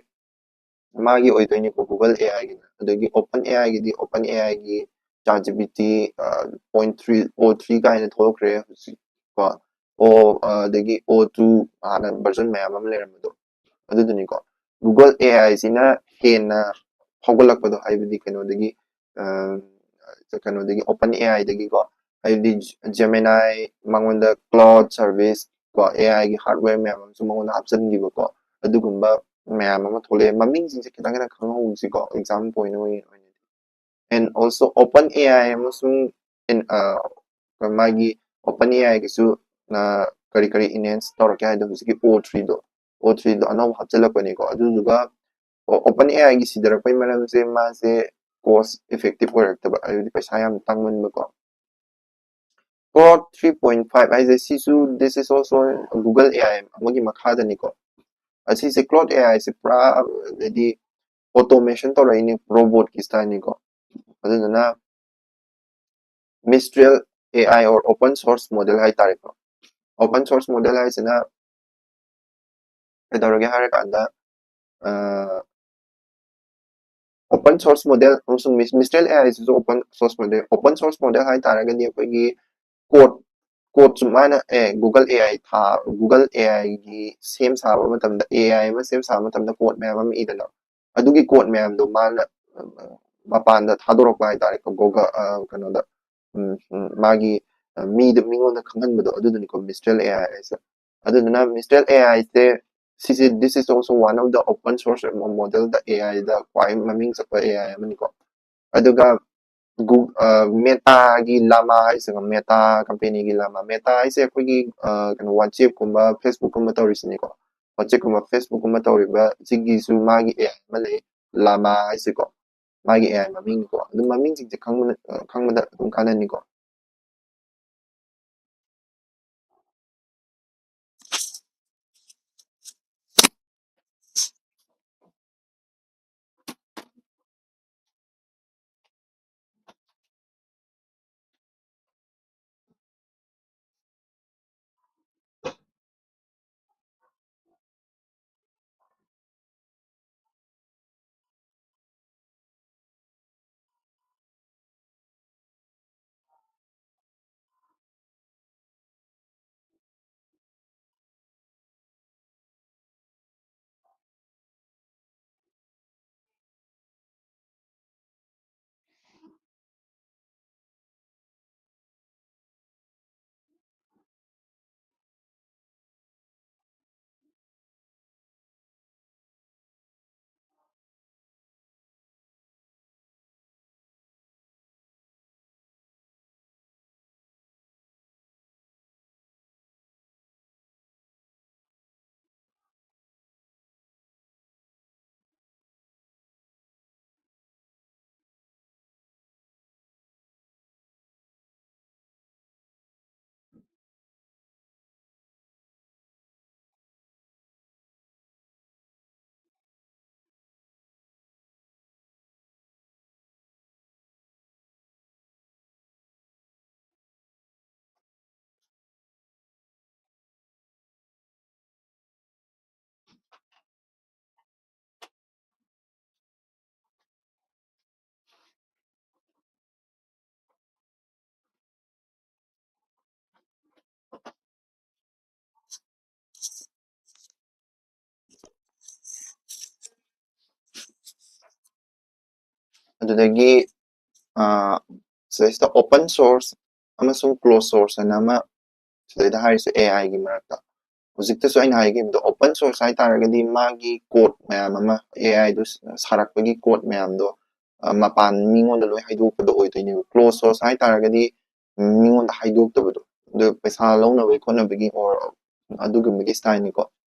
ꯃꯥꯒꯤ ꯑꯣꯏꯗꯣꯏꯅꯤꯀꯣ Google A I ꯒꯤꯅ꯫ ꯑꯗꯒꯤ Open A I ꯒꯤꯗꯤ Open A I ꯒꯤ ChatGPT point three O three ꯀꯥꯏꯅ ꯊꯣꯛꯂꯛꯈ꯭ꯔꯦ ꯍꯧꯖꯤꯛ ꯀꯣ꯫ ꯑꯣ ꯑꯗꯒꯤ O two ꯍꯥꯟꯅ version ꯃꯌꯥꯝ ꯑꯃ ꯂꯩꯔꯝꯕꯗꯣ ꯑꯗꯨꯗꯨꯅꯤꯀꯣ꯫ Google A I ꯁꯤꯅ ꯍꯦꯟꯅ ꯐꯥꯎꯒꯠꯂꯛꯄꯗꯣ ꯍꯥꯏꯕꯗꯤ ꯀꯩꯅꯣꯗꯒꯤ ꯀꯩꯅꯣꯗꯒꯤ Open A I ꯗꯒꯤꯀꯣ꯫ ꯍꯥꯏꯕꯗꯤ Gemini ꯃꯉꯣꯟꯗ Claude service ꯀꯣ, A I ꯒꯤ hardware ꯃꯌꯥꯝ ꯑꯃꯁꯨ ꯃꯉꯣꯟꯗ ꯍꯥꯞꯆꯤꯟꯈꯤꯕꯀꯣ꯫ ꯑꯗꯨꯒꯨꯝꯕ ꯃꯌꯥꯝ ꯑꯃ ꯊꯣꯛꯂꯛꯑꯦ꯫ ꯃꯃꯤꯡꯁꯤꯡꯁꯦ ꯈꯤꯇꯪ ꯈꯤꯇꯪ ꯈꯪꯍꯧꯁꯤꯀꯣ, exam point ꯑꯣꯏꯅ꯫ And also Open A I ꯑꯃꯁꯨꯡ ꯃꯥꯒꯤ Open A I ꯒꯤꯁꯨ ꯀꯔꯤ ꯀꯔꯤ enhance ꯇꯧꯔꯛꯀꯦ ꯍꯥꯏꯗꯣ, ꯍꯧꯖꯤꯛꯀꯤ ꯑꯣ ꯊ꯭ꯔꯤꯗꯣ, ꯑꯣ ꯊ꯭ꯔꯤꯗꯣ ꯑꯅꯧꯕ ꯍꯥꯞꯆꯤꯜꯂꯛꯄꯅꯤꯀꯣ꯫ ꯑꯗꯨꯗꯨꯒ OpenAI ꯒꯤ ꯁꯤꯊꯔꯛꯄꯩ ꯃꯔꯝꯁꯦ, ꯃꯥꯁꯦ cost effective ꯑꯣꯏꯔꯛꯇꯕ, ꯍꯥꯏꯕꯗꯤ ꯄꯩꯁꯥ ꯌꯥꯝ ꯇꯥꯡꯃꯟꯕꯀꯣ꯫ Claude three point five ꯍꯥꯏꯁꯦ, ꯁꯤꯁꯨ, this is also Google AI ꯑꯃꯒꯤ ꯃꯈꯥꯗꯅꯤꯀꯣ꯫ ꯑꯁꯤꯁꯦ, Claude AI ꯁꯦ ꯄꯨꯔꯥ, ꯍꯥꯏꯗꯤ, automation ꯇꯧꯔꯛꯏꯅꯤ, robot ꯀꯤ style ꯅꯤꯀꯣ꯫ ꯑꯗꯨꯗꯨꯅ Mistral AI or open source model ꯍꯥꯏꯇꯥꯔꯦꯀꯣ꯫ Open source model ꯍꯥꯏꯁꯤꯅ ꯀꯩꯗꯧꯔꯒꯦ ꯍꯥꯏꯔꯀꯥꯟꯗ, open source model ꯑꯃꯁꯨꯡ Mistral AI ꯁꯤꯁꯨ open source model, open source model ꯍꯥꯏꯇꯥꯔꯒꯗꯤ ꯑꯩꯈꯣꯏꯒꯤ code, code ꯁꯨ ꯃꯥꯅ, ꯑꯦ, Google AI ꯊꯥ, Google AI ꯒꯤ ꯁꯦꯝ ꯁꯥꯕ ꯃꯇꯝꯗ, AI ꯑꯃ ꯁꯦꯝ ꯁꯥꯕ ꯃꯇꯝꯗ code ꯃꯌꯥꯝ ꯑꯃ ꯏꯗꯅ, ꯑꯗꯨꯒꯤ code ꯃꯌꯥꯝꯗꯣ ꯃꯥꯅ, ꯑ, ꯃꯄꯥꯟꯗ ꯊꯥꯗꯣꯔꯛꯄ ꯍꯥꯏꯇꯥꯔꯦꯀꯣ, Google, ꯑ, ꯀꯩꯅꯣꯗ, ꯎꯝ, ꯎꯝ, ꯃꯥꯒꯤ, ꯑ, ꯃꯤꯗ, ꯃꯤꯉꯣꯟꯗ ꯈꯪꯍꯟꯕꯗꯣ, ꯑꯗꯨꯗꯨꯅꯤꯀꯣ Mistral AI ꯍꯥꯏꯁꯦ꯫ ꯑꯗꯨꯗꯨꯅ Mistral AI ꯁꯦ, ꯁꯤꯁꯦ, this is also one of the open source model the, AI ꯗ ꯈ꯭ꯋꯥꯏ ꯃꯃꯤꯡ ꯆꯠꯄ AI ꯑꯃꯅꯤꯀꯣ꯫ ꯑꯗꯨꯒ ꯒꯨ-, ꯑ, Meta ꯒꯤ Llama ꯍꯥꯏꯁꯤꯀꯣ, Meta company ꯒꯤ Llama꯫ Meta ꯍꯥꯏꯁꯦ ꯑꯩꯈꯣꯏꯒꯤ, ꯑ, ꯀꯩꯅꯣ, WhatsApp ꯀꯨꯝꯕ, Facebook ꯀꯨꯝꯕ ꯇꯧꯔꯤꯁꯤꯅꯤꯀꯣ꯫ WhatsApp ꯀꯨꯝꯕ, Facebook ꯀꯨꯝꯕ ꯇꯧꯔꯤꯕ ꯁꯤꯒꯤꯁꯨ ꯃꯥꯒꯤ AI ꯑꯃ ꯂꯩ, Llama ꯍꯥꯏꯁꯤꯀꯣ꯫ ꯃꯥꯒꯤ AI ꯃꯃꯤꯡꯅꯤꯀꯣ꯫ ꯑꯗꯨꯝ ꯃꯃꯤꯡꯁꯤꯡꯁꯦ ꯈꯪꯕꯅ, ꯑ, ꯈꯪꯕꯗ ꯑꯗꯨꯝ ꯀꯥꯟꯅꯅꯤꯀꯣ꯫ ꯑꯗꯨꯗꯒꯤ ꯁꯤꯗꯩꯁꯤꯗ open source ꯑꯃꯁꯨꯡ closed source ꯍꯥꯏꯅ ꯑꯃ ꯁꯤꯗꯩꯗ ꯍꯥꯏꯔꯤꯁꯦ, AI ꯒꯤ ꯃꯔꯛꯇ ꯍꯧꯖꯤꯛꯇꯁꯨ ꯑꯩꯅ ꯍꯥꯏꯈꯤꯕꯗꯣ, open source ꯍꯥꯏ ꯇꯥꯔꯒꯗꯤ ꯃꯥꯒꯤ code ꯃꯌꯥꯝ ꯑꯃ, AI ꯗꯨ ꯁꯥꯔꯛꯄꯒꯤ code ꯃꯌꯥꯝꯗꯣ ꯃꯄꯥꯟ ꯃꯤꯉꯣꯟꯗ ꯂꯣꯏ ꯍꯥꯏꯗꯣꯛꯄꯗꯣ ꯑꯣꯏꯗꯣꯏꯅꯦꯕ꯫ Closed source ꯍꯥꯏ ꯇꯥꯔꯒꯗꯤ ꯃꯤꯉꯣꯟꯗ ꯍꯥꯏꯗꯣꯛꯇꯕꯗꯣ, ꯑꯗꯨ ꯄꯩꯁꯥ ꯂꯧꯅꯕꯒꯤ ꯈꯣꯠꯅꯕꯒꯤ or ꯑꯗꯨꯒꯨꯝꯕꯒꯤ style ꯅꯤꯀꯣ꯫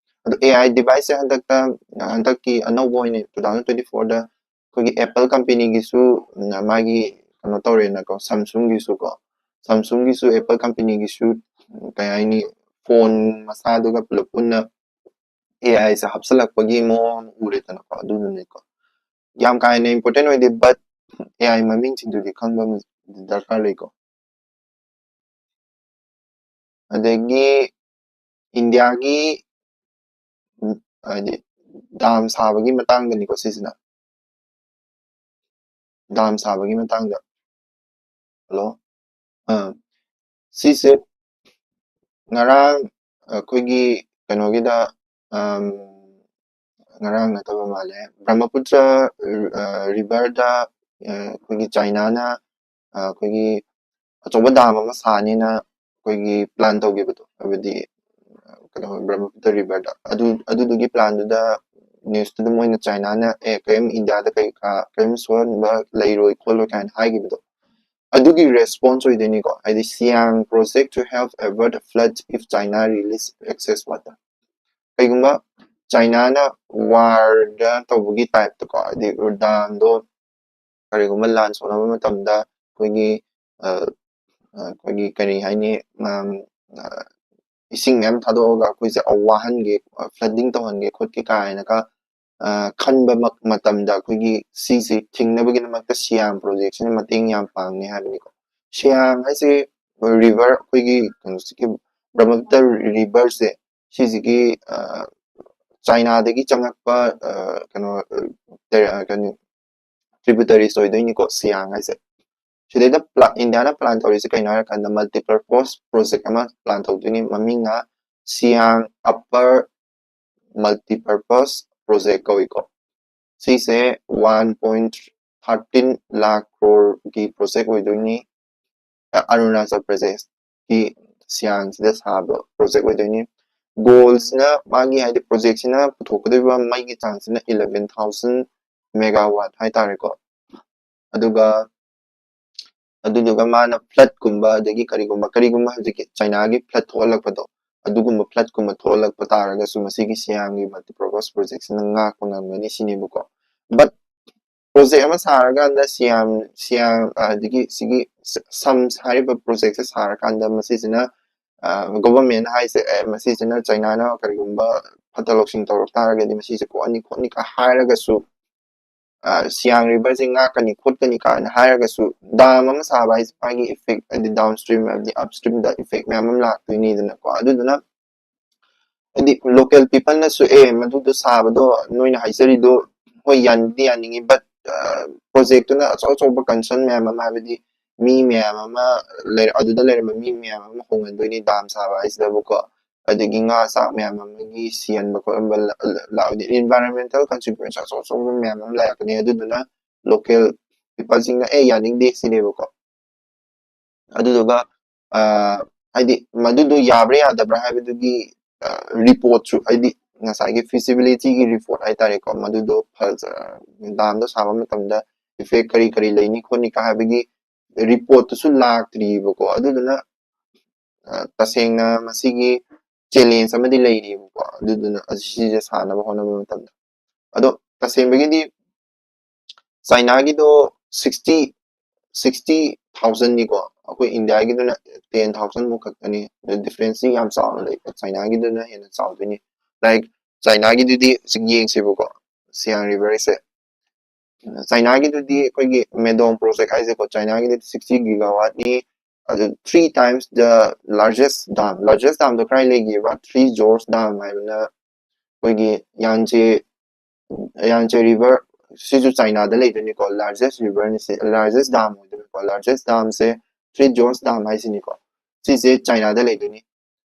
ꯑꯗꯣ AI device ꯁꯦ ꯍꯟꯗꯛꯇ, ꯍꯟꯗꯛꯀꯤ ꯑꯅꯧꯕ ꯑꯣꯏꯅ two thousand twenty four ꯗ ꯑꯩꯈꯣꯏꯒꯤ Apple company ꯒꯤꯁꯨ ꯃꯥꯒꯤ ꯀꯩꯅꯣ ꯇꯧꯔꯦꯅꯀꯣ, Samsung ꯒꯤꯁꯨ ꯀꯣ, Samsung ꯒꯤꯁꯨ Apple company ꯒꯤꯁꯨ ꯀꯩ ꯍꯥꯏꯅꯤ, phone ꯃꯁꯥꯗꯨꯒ ꯄꯨꯂꯞ ꯄꯨꯟꯅ AI ꯁꯦ ꯍꯥꯞꯆꯤꯜꯂꯛꯄꯒꯤ ꯃꯑꯣꯡ ꯑꯃ ꯎꯔꯦꯗꯅꯀꯣ꯫ ꯑꯗꯨꯗꯨꯅꯤꯀꯣ, ꯌꯥꯝ ꯀꯥ ꯍꯦꯟꯅ important ꯑꯣꯏꯗꯦ, but AI ꯃꯃꯤꯡꯁꯤꯡꯗꯨꯗꯤ ꯈꯪꯕ ꯑꯃ ꯗꯔꯀꯥꯔ ꯂꯩꯀꯣ꯫ ꯑꯗꯒꯤ ꯏꯟꯗꯤꯌꯥꯒꯤ ꯍꯥꯏꯗꯤ dam ꯁꯥꯕꯒꯤ ꯃꯇꯥꯡꯗꯅꯤꯀꯣ ꯁꯤꯁꯤꯅ, dam ꯁꯥꯕꯒꯤ ꯃꯇꯥꯡꯗ꯫ ꯍꯜꯂꯣ꯫ ꯑꯥ, ꯁꯤꯁꯦ ꯉꯔꯥꯡ ꯑꯩꯈꯣꯏꯒꯤ ꯀꯩꯅꯣꯒꯤꯗ, ꯉꯔꯥꯡ ꯅꯠꯇꯕ ꯃꯥꯜꯂꯦ, ꯕ꯭ꯔꯍꯃꯄꯨꯇ꯭ꯔ river ꯗ ꯑꯩꯈꯣꯏꯒꯤ ꯆꯥꯏꯅꯥꯅ ꯑꯩꯈꯣꯏꯒꯤ ꯑꯆꯧꯕ dam ꯑꯃ ꯁꯥꯅꯤꯅ ꯑꯩꯈꯣꯏꯒꯤ plan ꯇꯧꯈꯤꯕꯗꯣ, ꯍꯥꯏꯕꯗꯤ ꯀꯩꯅꯣ, ꯕ꯭ꯔꯍꯃꯄꯨꯇ꯭ꯔ river ꯗ꯫ ꯑꯗꯨ, ꯑꯗꯨꯗꯨꯒꯤ plan ꯗꯨꯗ news ꯇꯨꯗ ꯃꯣꯏꯅ ꯆꯥꯏꯅꯥꯅ ꯑꯦ ꯀꯔꯤꯝ ꯏꯟꯗꯤꯌꯥꯗ ꯀꯩ ꯀꯔꯤꯝ ꯁꯣꯛꯍꯟꯕ ꯂꯩꯔꯣꯏ ꯈꯣꯠꯂꯣꯏ ꯀꯥꯏꯅ ꯍꯥꯏꯈꯤꯕꯗꯣ, ꯑꯗꯨꯒꯤ response ꯑꯣꯏꯗꯣꯏꯅꯤꯀꯣ꯫ ꯍꯥꯏꯗꯤ Siang project to help avert flood if China release excess water꯫ ꯀꯩꯒꯨꯝꯕ ꯆꯥꯏꯅꯥꯅ war ꯗ ꯇꯧꯕꯒꯤ type ꯇꯀꯣ, ꯍꯥꯏꯗꯤ dam ꯗꯣ ꯀꯔꯤꯒꯨꯝꯕ ꯂꯥꯟ ꯁꯣꯛꯅꯕ ꯃꯇꯝꯗ ꯑꯩꯈꯣꯏꯒꯤ ꯑꯩꯈꯣꯏꯒꯤ ꯀꯔꯤ ꯍꯥꯏꯅꯤ, ꯏꯁꯤꯡ ꯃꯌꯥꯝ ꯊꯥꯗꯣꯛꯑꯒ ꯑꯩꯈꯣꯏꯁꯦ ꯋꯥꯍꯟꯒꯦ, flooding ꯇꯧꯍꯟꯒꯦ ꯈꯣꯠꯀꯦ ꯀꯥꯏꯅꯒ ꯈꯟꯕ ꯃꯇꯝꯗ ꯑꯩꯈꯣꯏꯒꯤ ꯁꯤꯁꯦ ꯊꯤꯡꯅꯕꯒꯤꯗꯃꯛꯇ Siang project ꯁꯤꯅ ꯃꯇꯦꯡ ꯌꯥꯝ ꯄꯥꯡꯅꯤ ꯍꯥꯏꯕꯅꯤꯀꯣ꯫ Siang ꯍꯥꯏꯁꯦ river, ꯑꯩꯈꯣꯏꯒꯤ ꯀꯩꯅꯣꯁꯤꯒꯤ ꯕ꯭ꯔꯍꯃꯄꯨꯇ꯭ꯔ river ꯁꯦ, ꯁꯤꯁꯤꯒꯤ ꯆꯥꯏꯅꯥꯗꯒꯤ ꯆꯪꯉꯛꯄ ꯀꯩꯅꯣ ꯀꯩꯅꯣ tributaries ꯑꯣꯏꯗꯣꯏꯅꯤꯀꯣ Siang ꯍꯥꯏꯁꯦ꯫ ꯁꯤꯗꯩꯗ ꯏꯟꯗꯤꯌꯥꯅ plan ꯇꯧꯔꯤꯁꯦ ꯀꯩꯅꯣ ꯍꯥꯏꯔꯀꯥꯟꯗ, multi purpose project ꯑꯃ plan ꯇꯧꯗꯣꯏꯅꯤ, ꯃꯃꯤꯡꯅ Siang Upper Multi Purpose Project ꯀꯧꯏꯀꯣ꯫ ꯁꯤꯁꯦ one point thirteen lakh crore ꯒꯤ project ꯑꯣꯏꯗꯣꯏꯅꯤ꯫ ꯑ, ꯑꯔꯨꯅꯥꯆꯜ ꯄ꯭ꯔꯗꯦꯁꯀꯤ ꯁꯤꯌꯥꯡꯁꯤꯗ ꯁꯥꯕ project ꯑꯣꯏꯗꯣꯏꯅꯤ꯫ Goalꯁꯤꯅ ꯃꯥꯒꯤ, ꯍꯥꯏꯗꯤ, projectꯁꯤꯅ ꯄꯨꯊꯣꯛꯀꯗꯣꯏꯕ ꯃꯩꯒꯤ ꯆꯥꯡꯁꯤꯅ eleven thousand megawatt ꯍꯥꯏꯇꯥꯔꯦꯀꯣ꯫ ꯑꯗꯨꯒ ꯑꯗꯨꯗꯨꯒ ꯃꯥꯅ floodꯀꯨꯝꯕ ꯑꯗꯒꯤ ꯀꯔꯤꯒꯨꯝꯕ ꯀꯔꯤꯒꯨꯝꯕ ꯍꯧꯖꯤꯛꯀꯤ ꯆꯥꯏꯅꯥꯒꯤ flood ꯊꯣꯛꯍꯜꯂꯛꯄꯗꯣ, ꯑꯗꯨꯒꯨꯝꯕ floodꯀꯨꯝꯕ ꯊꯣꯛꯍꯜꯂꯛꯄ ꯇꯥꯔꯒꯁꯨ ꯃꯁꯤꯒꯤ ꯁꯤꯌꯥꯡꯒꯤ multipurpose projectꯁꯤꯅ ꯉꯥꯛꯄ ꯉꯝꯒꯅꯤ ꯁꯤꯅꯦꯕꯀꯣ꯫ But project ꯑꯃ ꯁꯥꯔꯀꯥꯟꯗ ꯁꯤꯌꯥꯝ ꯁꯤꯌꯥꯝ ꯑꯗꯒꯤ ꯁꯤꯒꯤ ꯁꯝꯁ ꯍꯥꯏꯔꯤꯕ projectꯁꯦ ꯁꯥꯔꯀꯥꯟꯗ ꯃꯁꯤꯁꯤꯅ, ꯑ, government ꯍꯥꯏꯁꯦ, ꯑꯦ, ꯃꯁꯤꯁꯤꯅ ꯆꯥꯏꯅꯥꯅ ꯀꯔꯤꯒꯨꯝꯕ ꯐꯠꯇ ꯂꯧꯁꯤꯡ ꯇꯧꯔꯛ ꯇꯥꯔꯒꯗꯤ ꯃꯁꯤꯁꯦ ꯀꯣꯛꯑꯅꯤ ꯈꯣꯠꯅꯤ ꯀ ꯍꯥꯏꯔꯒꯁꯨ, ꯑ, ꯁꯤꯌꯥꯡ riverꯁꯦ ꯉꯥꯛꯀꯅꯤ ꯈꯣꯠꯀꯅꯤ ꯀꯥꯏꯅ ꯍꯥꯏꯔꯒꯁꯨ, dam ꯑꯃ ꯁꯥꯕ ꯍꯥꯏꯁꯦ ꯃꯥꯒꯤ effect ꯍꯥꯏꯗꯤ downstream ꯍꯥꯏꯕꯗꯤ upstreamꯗ effect ꯃꯌꯥꯝ ꯑꯃ ꯂꯥꯛꯇꯣꯏꯅꯤꯗꯅꯀꯣ꯫ ꯑꯗꯨꯗꯨꯅ ꯍꯥꯏꯗꯤ local peopleꯅꯁꯨ, "ꯑꯦ, ꯃꯗꯨꯗꯣ ꯁꯥꯕꯗꯣ ꯅꯣꯏꯅ ꯍꯥꯏꯖꯔꯤꯗꯣ ꯍꯣꯏ, ꯌꯥꯅꯤꯡꯗꯤ ꯌꯥꯅꯤꯡꯉꯤ, but, ꯑ, projectꯇꯨꯅ ꯑꯆꯧ ꯑꯆꯧꯕ concern ꯃꯌꯥꯝ ꯑꯃ, ꯍꯥꯏꯕꯗꯤ ꯃꯤ ꯃꯌꯥꯝ ꯑꯃ ꯂꯩꯔ-, ꯑꯗꯨꯗ ꯂꯩꯔꯝꯕ ꯃꯤ ꯃꯌꯥꯝ ꯑꯃ ꯍꯣꯡꯍꯟꯗꯣꯏꯅꯤ dam ꯁꯥꯕ ꯍꯥꯏꯁꯤꯗꯕꯨꯀꯣ, ꯑꯗꯒꯤ ꯉꯥ ꯆꯥꯛ ꯃꯌꯥꯝ ꯑꯃꯒꯤ ꯁꯤꯍꯟꯕ ꯈꯣꯠꯍꯟꯕ ꯂ-, ꯂ-, ꯂꯥꯛꯑꯗꯤ environmental consequence ꯑꯆꯧ ꯑꯆꯧꯕ ꯃꯌꯥꯝ ꯑꯃ ꯂꯥꯛꯀꯅꯤ꯫ ꯑꯗꯨꯗꯨꯅ local peopleꯁꯤꯡꯅ, "ꯑꯦ, ꯌꯥꯅꯤꯡꯗꯦ" ꯁꯤꯅꯦꯕꯀꯣ꯫ ꯑꯗꯨꯗꯨꯒ, ꯑ, ꯍꯥꯏꯗꯤ ꯃꯗꯨꯗꯣ ꯌꯥꯕ꯭ꯔꯥ ꯌꯥꯗꯕ꯭ꯔꯥ ꯍꯥꯏꯕꯗꯨꯒꯤ, ꯑ, reportꯁꯨ, ꯍꯥꯏꯗꯤ ꯉꯁꯥꯏꯒꯤ feasibilityꯒꯤ report ꯍꯥꯏꯇꯥꯔꯦꯀꯣ, ꯃꯗꯨꯗꯣ ꯐꯖ-, damꯗꯣ ꯁꯥꯕ ꯃꯇꯝꯗ effect ꯀꯔꯤ ꯀꯔꯤ ꯂꯩꯅꯤ ꯈꯣꯠꯅꯤ ꯀ ꯍꯥꯏꯕꯒꯤ reportꯇꯨꯁꯨ ꯂꯥꯛꯇ꯭ꯔꯤꯕꯀꯣ꯫ ꯑꯗꯨꯗꯨꯅ, ꯑ, ꯇꯁꯦꯡꯅ ꯃꯁꯤꯒꯤ challenge ꯑꯃꯗꯤ ꯂꯩꯔꯤꯕꯀꯣ꯫ ꯑꯗꯨꯗꯨꯅ ꯑꯁꯤꯁꯦ ꯁꯥꯟꯅꯕ ꯍꯣꯠꯅꯕ ꯃꯇꯝꯗ, ꯑꯗꯣ ꯇꯁꯦꯡꯕꯒꯤꯗꯤ ꯆꯥꯏꯅꯥꯒꯤꯗꯣ sixty, sixty thousandꯅꯤꯀꯣ, ꯑꯩꯈꯣꯏ ꯏꯟꯗꯤꯌꯥꯒꯤꯗꯨꯅ ten thousand ꯃꯨꯛ ꯈꯛꯇꯅꯤ꯫ ꯑꯗꯨ differenceꯁꯤ ꯌꯥꯝ ꯆꯥꯎꯅ ꯂꯩꯕ, ꯆꯥꯏꯅꯥꯒꯤꯗꯨꯅ ꯍꯦꯟꯅ ꯆꯥꯎꯗꯣꯏꯅꯤ꯫ Like, ꯆꯥꯏꯅꯥꯒꯤꯗꯨꯗꯤ ꯍꯧꯖꯤꯛ ꯌꯦꯡꯁꯦꯕꯀꯣ, ꯁꯤꯌꯥꯡ riverꯁꯦ꯫ ꯆꯥꯏꯅꯥꯒꯤꯗꯨꯗꯤ ꯑꯩꯈꯣꯏꯒꯤ ꯃꯦꯗꯣꯡ project ꯍꯥꯏꯁꯦꯀꯣ, ꯆꯥꯏꯅꯥꯒꯤꯗꯤ sixty gigawattꯅꯤ꯫ ꯑꯗꯨ three times the largest dam, largest damꯗꯣ ꯀꯗꯥꯏ ꯂꯩꯒꯦꯕ? Three Gorge Dam ꯍꯥꯏꯕꯅ ꯑꯩꯈꯣꯏꯒꯤ ꯌꯥꯟꯆꯦ, ꯌꯥꯟꯆꯦ river, ꯁꯤꯁꯨ ꯆꯥꯏꯅꯥꯗ ꯂꯩꯗꯣꯏꯅꯤꯀꯣ꯫ Largest riverꯅꯤ ꯁꯤ, largest dam ꯑꯣꯏꯗꯣꯏꯅꯤꯀꯣ꯫ Largest damꯁꯦ Three Gorge Dam ꯍꯥꯏꯁꯤꯅꯤꯀꯣ꯫ ꯁꯤꯁꯦ ꯆꯥꯏꯅꯥꯗ ꯂꯩꯗꯣꯏꯅꯤ,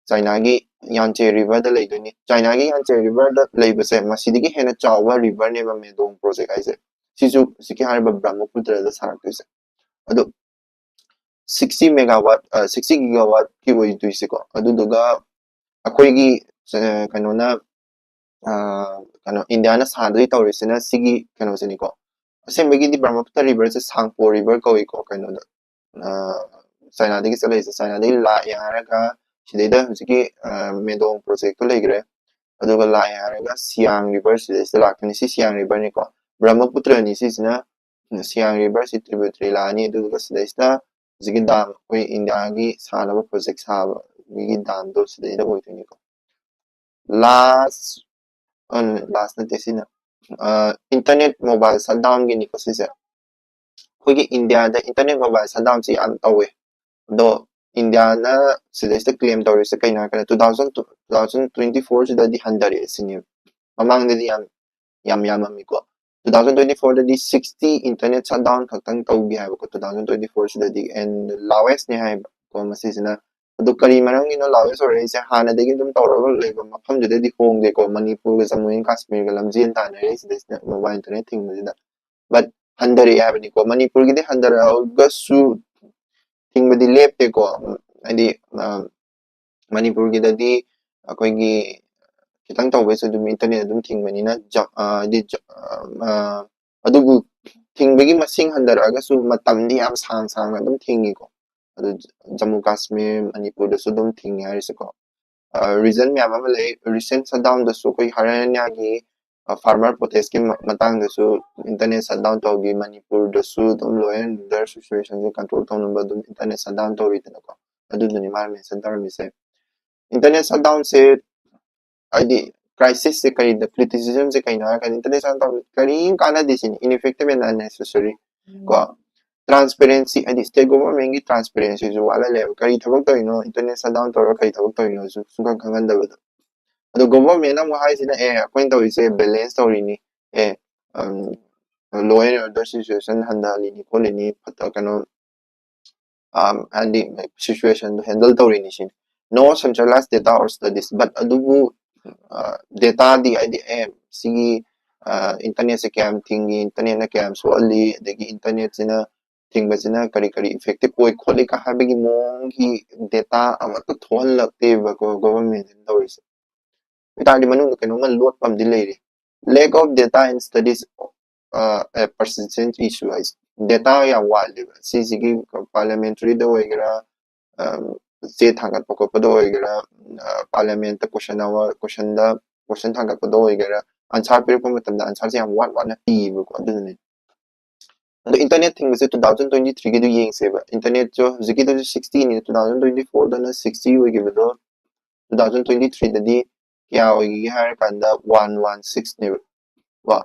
ꯆꯥꯏꯅꯥꯒꯤ ꯌꯥꯟꯆꯦ riverꯗ ꯂꯩꯗꯣꯏꯅꯤ꯫ ꯆꯥꯏꯅꯥꯒꯤ ꯌꯥꯟꯆꯦ riverꯗ ꯂꯩꯕꯁꯦ ꯃꯁꯤꯗꯒꯤ ꯍꯦꯟꯅ ꯆꯥꯎꯕ riverꯅꯦꯕ ꯃꯦꯗꯣꯡ project ꯍꯥꯏꯁꯦ꯫ ꯁꯤꯁꯨ ꯍꯧꯖꯤꯛꯀꯤ ꯍꯥꯏꯔꯤꯕ ꯕ꯭ꯔꯍꯃꯄꯨꯇ꯭ꯔꯗ ꯁꯥꯔꯛꯇꯣꯏꯁꯦ꯫ ꯑꯗꯣ sixty megawatt, sixty gigawattꯀꯤ ꯑꯣꯏꯗꯣꯏꯁꯦꯀꯣ꯫ ꯑꯗꯨꯗꯨꯒ ꯑꯩꯈꯣꯏꯒꯤ ꯀꯩꯅꯣꯅ ꯀꯩꯅꯣ ꯏꯟꯗꯤꯌꯥꯅ ꯁꯥꯗꯣꯏ ꯇꯧꯔꯤꯁꯤꯅ ꯁꯤꯒꯤ ꯀꯩꯅꯣꯁꯤꯅꯤꯀꯣ꯫ ꯑꯁꯦꯡꯕꯒꯤꯗꯤ ꯕ꯭ꯔꯍꯃꯄꯨꯇ꯭ꯔ ꯔꯤꯚꯔꯁꯦ ꯁꯥꯡꯄꯣ ꯔꯤꯚꯔ ꯀꯧꯏꯀꯣ꯫ ꯀꯩꯅꯣꯗ ꯆꯥꯏꯅꯥꯗꯒꯤ ꯆꯠꯂꯛꯏꯁꯦ꯫ ꯆꯥꯏꯅꯥꯗꯒꯤ ꯂꯥꯛꯑꯦ ꯍꯥꯏꯔꯒ ꯁꯤꯗꯩꯗ ꯍꯧꯖꯤꯛꯀꯤ ꯃꯦꯗꯣꯡ ꯄ꯭ꯔꯣꯖꯦꯛꯇꯣ ꯂꯩꯈ꯭ꯔꯦ꯫ ꯑꯗꯨꯒ ꯂꯥꯛꯑꯦ ꯍꯥꯏꯔꯒ ꯁꯤꯌꯥꯡ ꯔꯤꯚꯔ ꯁꯤꯗꯩꯁꯤꯗ ꯂꯥꯛꯀꯅꯤ꯫ ꯁꯤ ꯁꯤꯌꯥꯡ ꯔꯤꯚꯔꯅꯤꯀꯣ, ꯕ꯭ꯔꯍꯃꯄꯨꯇ꯭ꯔꯅꯤ꯫ ꯁꯤꯁꯤꯅ ꯁꯤꯌꯥꯡ ꯔꯤꯚꯔꯁꯤ ꯇ꯭ꯔꯤꯕ꯭ꯌꯨꯇ꯭ꯔꯤ ꯂꯥꯛꯑꯅꯤ꯫ ꯑꯗꯨꯗꯨꯒ ꯁꯤꯗꯩꯁꯤꯗ ꯍꯧꯖꯤꯛꯀꯤ ꯗꯥꯝ, ꯑꯩꯈꯣꯏ ꯏꯟꯗꯤꯌꯥꯒꯤ ꯁꯥꯅꯕ ꯄ꯭ꯔꯣꯖꯦꯛ ꯁꯥꯕꯒꯤ ꯗꯥꯝꯗꯣ ꯁꯤꯗꯩꯗ ꯑꯣꯏꯗꯣꯏꯅꯤꯀꯣ꯫ ꯂꯥꯁ ꯂꯥꯁ ꯅꯠꯇꯦ ꯁꯤꯅ, ꯏꯟꯇꯔꯅꯦꯠ ꯃꯣꯕꯥꯏꯜ ꯁꯠꯗꯥꯎꯟꯒꯤꯅꯤꯀꯣ ꯁꯤꯁꯦ꯫ ꯑꯩꯈꯣꯏꯒꯤ ꯏꯟꯗꯤꯌꯥꯗ ꯏꯟꯇꯔꯅꯦꯠ ꯃꯣꯕꯥꯏꯜ ꯁꯠꯗꯥꯎꯟꯁꯤ ꯌꯥꯝ ꯇꯧꯋꯦ꯫ ꯑꯗꯣ ꯏꯟꯗꯤꯌꯥꯅ ꯁꯤꯗꯩꯁꯤꯗ ꯀ꯭ꯂꯦꯝ ꯇꯧꯔꯤꯁꯦ ꯀꯩꯅꯣ ꯍꯥꯏꯔꯀꯥꯟꯗ, two thousand two thousand twenty four ꯁꯤꯗꯗꯤ ꯍꯟꯊꯔꯛꯑꯦ ꯁꯤꯅꯦꯕ꯫ ꯃꯃꯥꯡꯗꯗꯤ ꯌꯥꯝ ꯌꯥꯝ ꯌꯥꯝꯃꯝꯃꯤꯀꯣ꯫ Two thousand twenty fourꯗꯗꯤ sixty internet shutdown ꯈꯛꯇꯪ ꯇꯧꯒꯦ ꯍꯥꯏꯕꯀꯣ, two thousand twenty fourꯁꯤꯗꯗꯤ꯫ And lowestꯅꯦ ꯍꯥꯏꯕꯀꯣ ꯃꯁꯤꯁꯤꯅ꯫ ꯑꯗꯨ ꯀꯔꯤ ꯃꯔꯝꯒꯤꯅꯣ lowest ꯑꯣꯏꯔꯛꯏꯁꯦ? ꯍꯥꯟꯅꯗꯒꯤ ꯑꯗꯨꯝ ꯇꯧꯔꯒ ꯂꯩꯕ ꯃꯐꯝꯗꯨꯗꯗꯤ ꯍꯣꯡꯗꯦꯀꯣ꯫ ꯃꯅꯤꯄꯨꯔꯒ ꯖꯃꯨ ꯑꯦꯟ ꯀꯥꯁꯃꯤꯔꯒ ꯂꯝꯖꯦꯟ ꯇꯥꯟꯅꯔꯦ ꯁꯤꯗꯩꯁꯤꯗ ꯃꯣꯕꯥꯏꯜ ꯏꯟꯇꯔꯅꯦꯠ ꯊꯤꯡꯕꯁꯤꯗ꯫ But ꯍꯟꯊꯔꯛꯑꯦ ꯍꯥꯏꯕꯅꯤꯀꯣ꯫ ꯃꯅꯤꯄꯨꯔꯒꯤꯗꯤ ꯍꯟꯊꯔꯛꯑꯒꯁꯨ ꯊꯤꯡꯕꯗꯤ ꯂꯦꯞꯇꯦꯀꯣ꯫ ꯍꯥꯏꯗꯤ ꯃꯅꯤꯄꯨꯔꯒꯤꯗꯗꯤ ꯑꯩꯈꯣꯏꯒꯤ ꯈꯤꯇꯪ ꯇꯧꯕꯩꯁꯨ ꯑꯗꯨꯝ ꯏꯟꯇꯔꯅꯦꯠ ꯑꯗꯨꯝ ꯊꯤꯡꯕꯅꯤꯅ, ꯍꯥꯏꯗꯤ ꯑꯗꯨꯕꯨ ꯊꯤꯡꯕꯒꯤ ꯃꯁꯤꯡ ꯍꯟꯊꯔꯛꯑꯒꯁꯨ ꯃꯇꯝꯗꯤ ꯌꯥꯝ ꯁꯥꯡ ꯁꯥꯡꯅ ꯑꯗꯨꯝ ꯊꯤꯡꯉꯤꯀꯣ꯫ ꯑꯗꯨ ꯖꯃꯨ ꯀꯥꯁꯃꯤꯔ, ꯃꯅꯤꯄꯨꯔꯗꯁꯨ ꯑꯗꯨꯝ ꯊꯤꯡꯉꯦ ꯍꯥꯏꯔꯤꯁꯦꯀꯣ꯫ ꯔꯤꯖꯟ ꯃꯌꯥꯝ ꯑꯃ ꯂꯩ꯫ Recent shutdownꯗꯁꯨ ꯑꯩꯈꯣꯏ ꯍꯔꯌꯥꯅꯥꯒꯤ ꯐꯥꯔꯃꯔ ꯄ꯭ꯔꯣꯇꯦꯁꯀꯤ ꯃꯇꯥꯡꯗꯁꯨ ꯏꯟꯇꯔꯅꯦꯠ ꯁꯠꯗꯥꯎꯟ ꯇꯧꯈꯤ꯫ ꯃꯅꯤꯄꯨꯔꯗꯁꯨ ꯑꯗꯨꯝ law and order situationꯁꯦ control ꯇꯧꯅꯕ ꯑꯗꯨꯝ ꯏꯟꯇꯔꯅꯦꯠ ꯁꯠꯗꯥꯎꯟ ꯇꯧꯔꯤꯗꯅꯀꯣ꯫ ꯑꯗꯨꯗꯨꯅꯤ ꯃꯥꯅ ꯃꯦꯟꯁꯟ ꯇꯧꯔꯝꯃꯤꯁꯦ꯫ ꯏꯟꯇꯔꯅꯦꯠ ꯁꯠꯗꯥꯎꯟꯁꯦ ꯍꯥꯏꯗꯤ crisisꯁꯦ ꯀꯔꯤꯗ, criticismꯁꯦ ꯀꯩꯅꯣ ꯍꯥꯏꯔꯀꯥꯟꯗ, ꯏꯟꯇꯔꯅꯦꯠ ꯁꯠꯗꯥꯎꯟ ꯇꯧꯕ ꯀꯔꯤꯝ ꯀꯥꯟꯅꯗꯦ ꯁꯤꯅꯤ, ineffective and unnecessary ꯀꯣ꯫ Transparency, ꯍꯥꯏꯗꯤ state governmentꯀꯤ transparencyꯁꯨ ꯋꯥꯠꯍꯜꯂꯦꯕ꯫ ꯀꯔꯤ ꯊꯕꯛ ꯇꯧꯔꯤꯅꯣ, ꯏꯟꯇꯔꯅꯦꯠ ꯁꯠꯗꯥꯎꯟ ꯇꯧꯔꯒ ꯀꯔꯤ ꯊꯕꯛ ꯇꯧꯔꯤꯅꯣꯁꯨ ꯁꯨꯡꯈꯪ ꯈꯪꯍꯟꯗꯕꯗꯣ꯫ ꯑꯗꯣ governmentꯅ ꯑꯃꯨꯛ ꯍꯥꯏꯁꯤꯅ, ꯑꯦ, ꯑꯩꯈꯣꯏꯅ ꯇꯧꯔꯤꯁꯦ balance ꯇꯧꯔꯤꯅꯤ, ꯑꯦ, law and order situation ꯍꯟꯊꯍꯜꯂꯤꯅꯤ ꯈꯣꯠꯂꯤꯅꯤ, ꯐꯠꯇ ꯀꯩꯅꯣ ꯍꯥꯏꯗꯤ situationꯗꯣ handle ꯇꯧꯔꯤꯅꯤ ꯁꯤꯅꯤ꯫ No centralized data or studies, but ꯑꯗꯨꯕꯨ dataꯗꯤ, ꯍꯥꯏꯗꯤ ꯑꯦ ꯁꯤꯒꯤ internetꯁꯦ ꯀꯌꯥꯝ ꯊꯤꯡꯉꯤ, internetꯅ ꯀꯌꯥꯝ ꯁꯣꯛꯍꯜꯂꯤ, ꯑꯗꯒꯤ internetꯁꯤꯅ ꯊꯤꯡꯕꯁꯤꯅ ꯀꯔꯤ ꯀꯔꯤ effective ꯑꯣꯏ ꯈꯣꯠꯂꯤꯒ ꯍꯥꯏꯕꯒꯤ ꯃꯑꯣꯡꯒꯤ data ꯑꯃꯠꯇ ꯊꯣꯛꯍꯜꯂꯛꯇꯦꯕꯀꯣ government ꯇꯧꯔꯤꯁꯦ꯫ ꯑꯗꯨ ꯇꯥꯔꯗꯤ ꯃꯅꯨꯡꯗ ꯀꯩꯅꯣꯝꯃ ꯂꯣꯠꯄ ꯑꯃꯗꯤ ꯂꯩꯔꯤ꯫ Lack of data and studies, uh, a persistent issue ꯍꯥꯏꯁꯦ꯫ Data ꯌꯥꯝ ꯋꯥꯠꯂꯦꯕ ꯁꯤꯁꯤꯒꯤ꯫ Parliamentary ꯗ ꯑꯣꯏꯒꯦꯔꯥ, ꯆꯦ ꯊꯥꯡꯒꯠꯄ ꯈꯣꯠꯄꯗ ꯑꯣꯏꯒꯦꯔꯥ, Parliament ꯇ question hour, question ꯗ question ꯊꯥꯡꯒꯠꯄꯗ ꯑꯣꯏꯒꯦꯔꯥ, answer ꯄꯤꯔꯛꯄ ꯃꯇꯝꯗ answer ꯁꯦ ꯌꯥꯝ ꯋꯥꯠ ꯋꯥꯠꯅ ꯄꯤꯌꯦꯕꯀꯣ꯫ ꯑꯗꯨꯅꯅꯦ꯫ ꯑꯗꯣ internet ꯊꯤꯡꯕꯁꯦ two thousand twenty three ꯒꯤꯗꯨ ꯌꯦꯡꯁꯦꯕ꯫ Internetꯁꯨ ꯍꯧꯖꯤꯛꯀꯤꯗꯨꯁꯨ sixty ꯅꯤ, two thousand twenty four ꯗꯅ sixty ꯑꯣꯏꯈꯤꯕꯗꯣ two thousand twenty three ꯗꯗꯤ ꯀꯌꯥ ꯑꯣꯏꯈꯤꯒꯦ ꯍꯥꯏꯔꯀꯥꯟꯗ one one six ꯅꯦꯕ ꯀꯣ꯫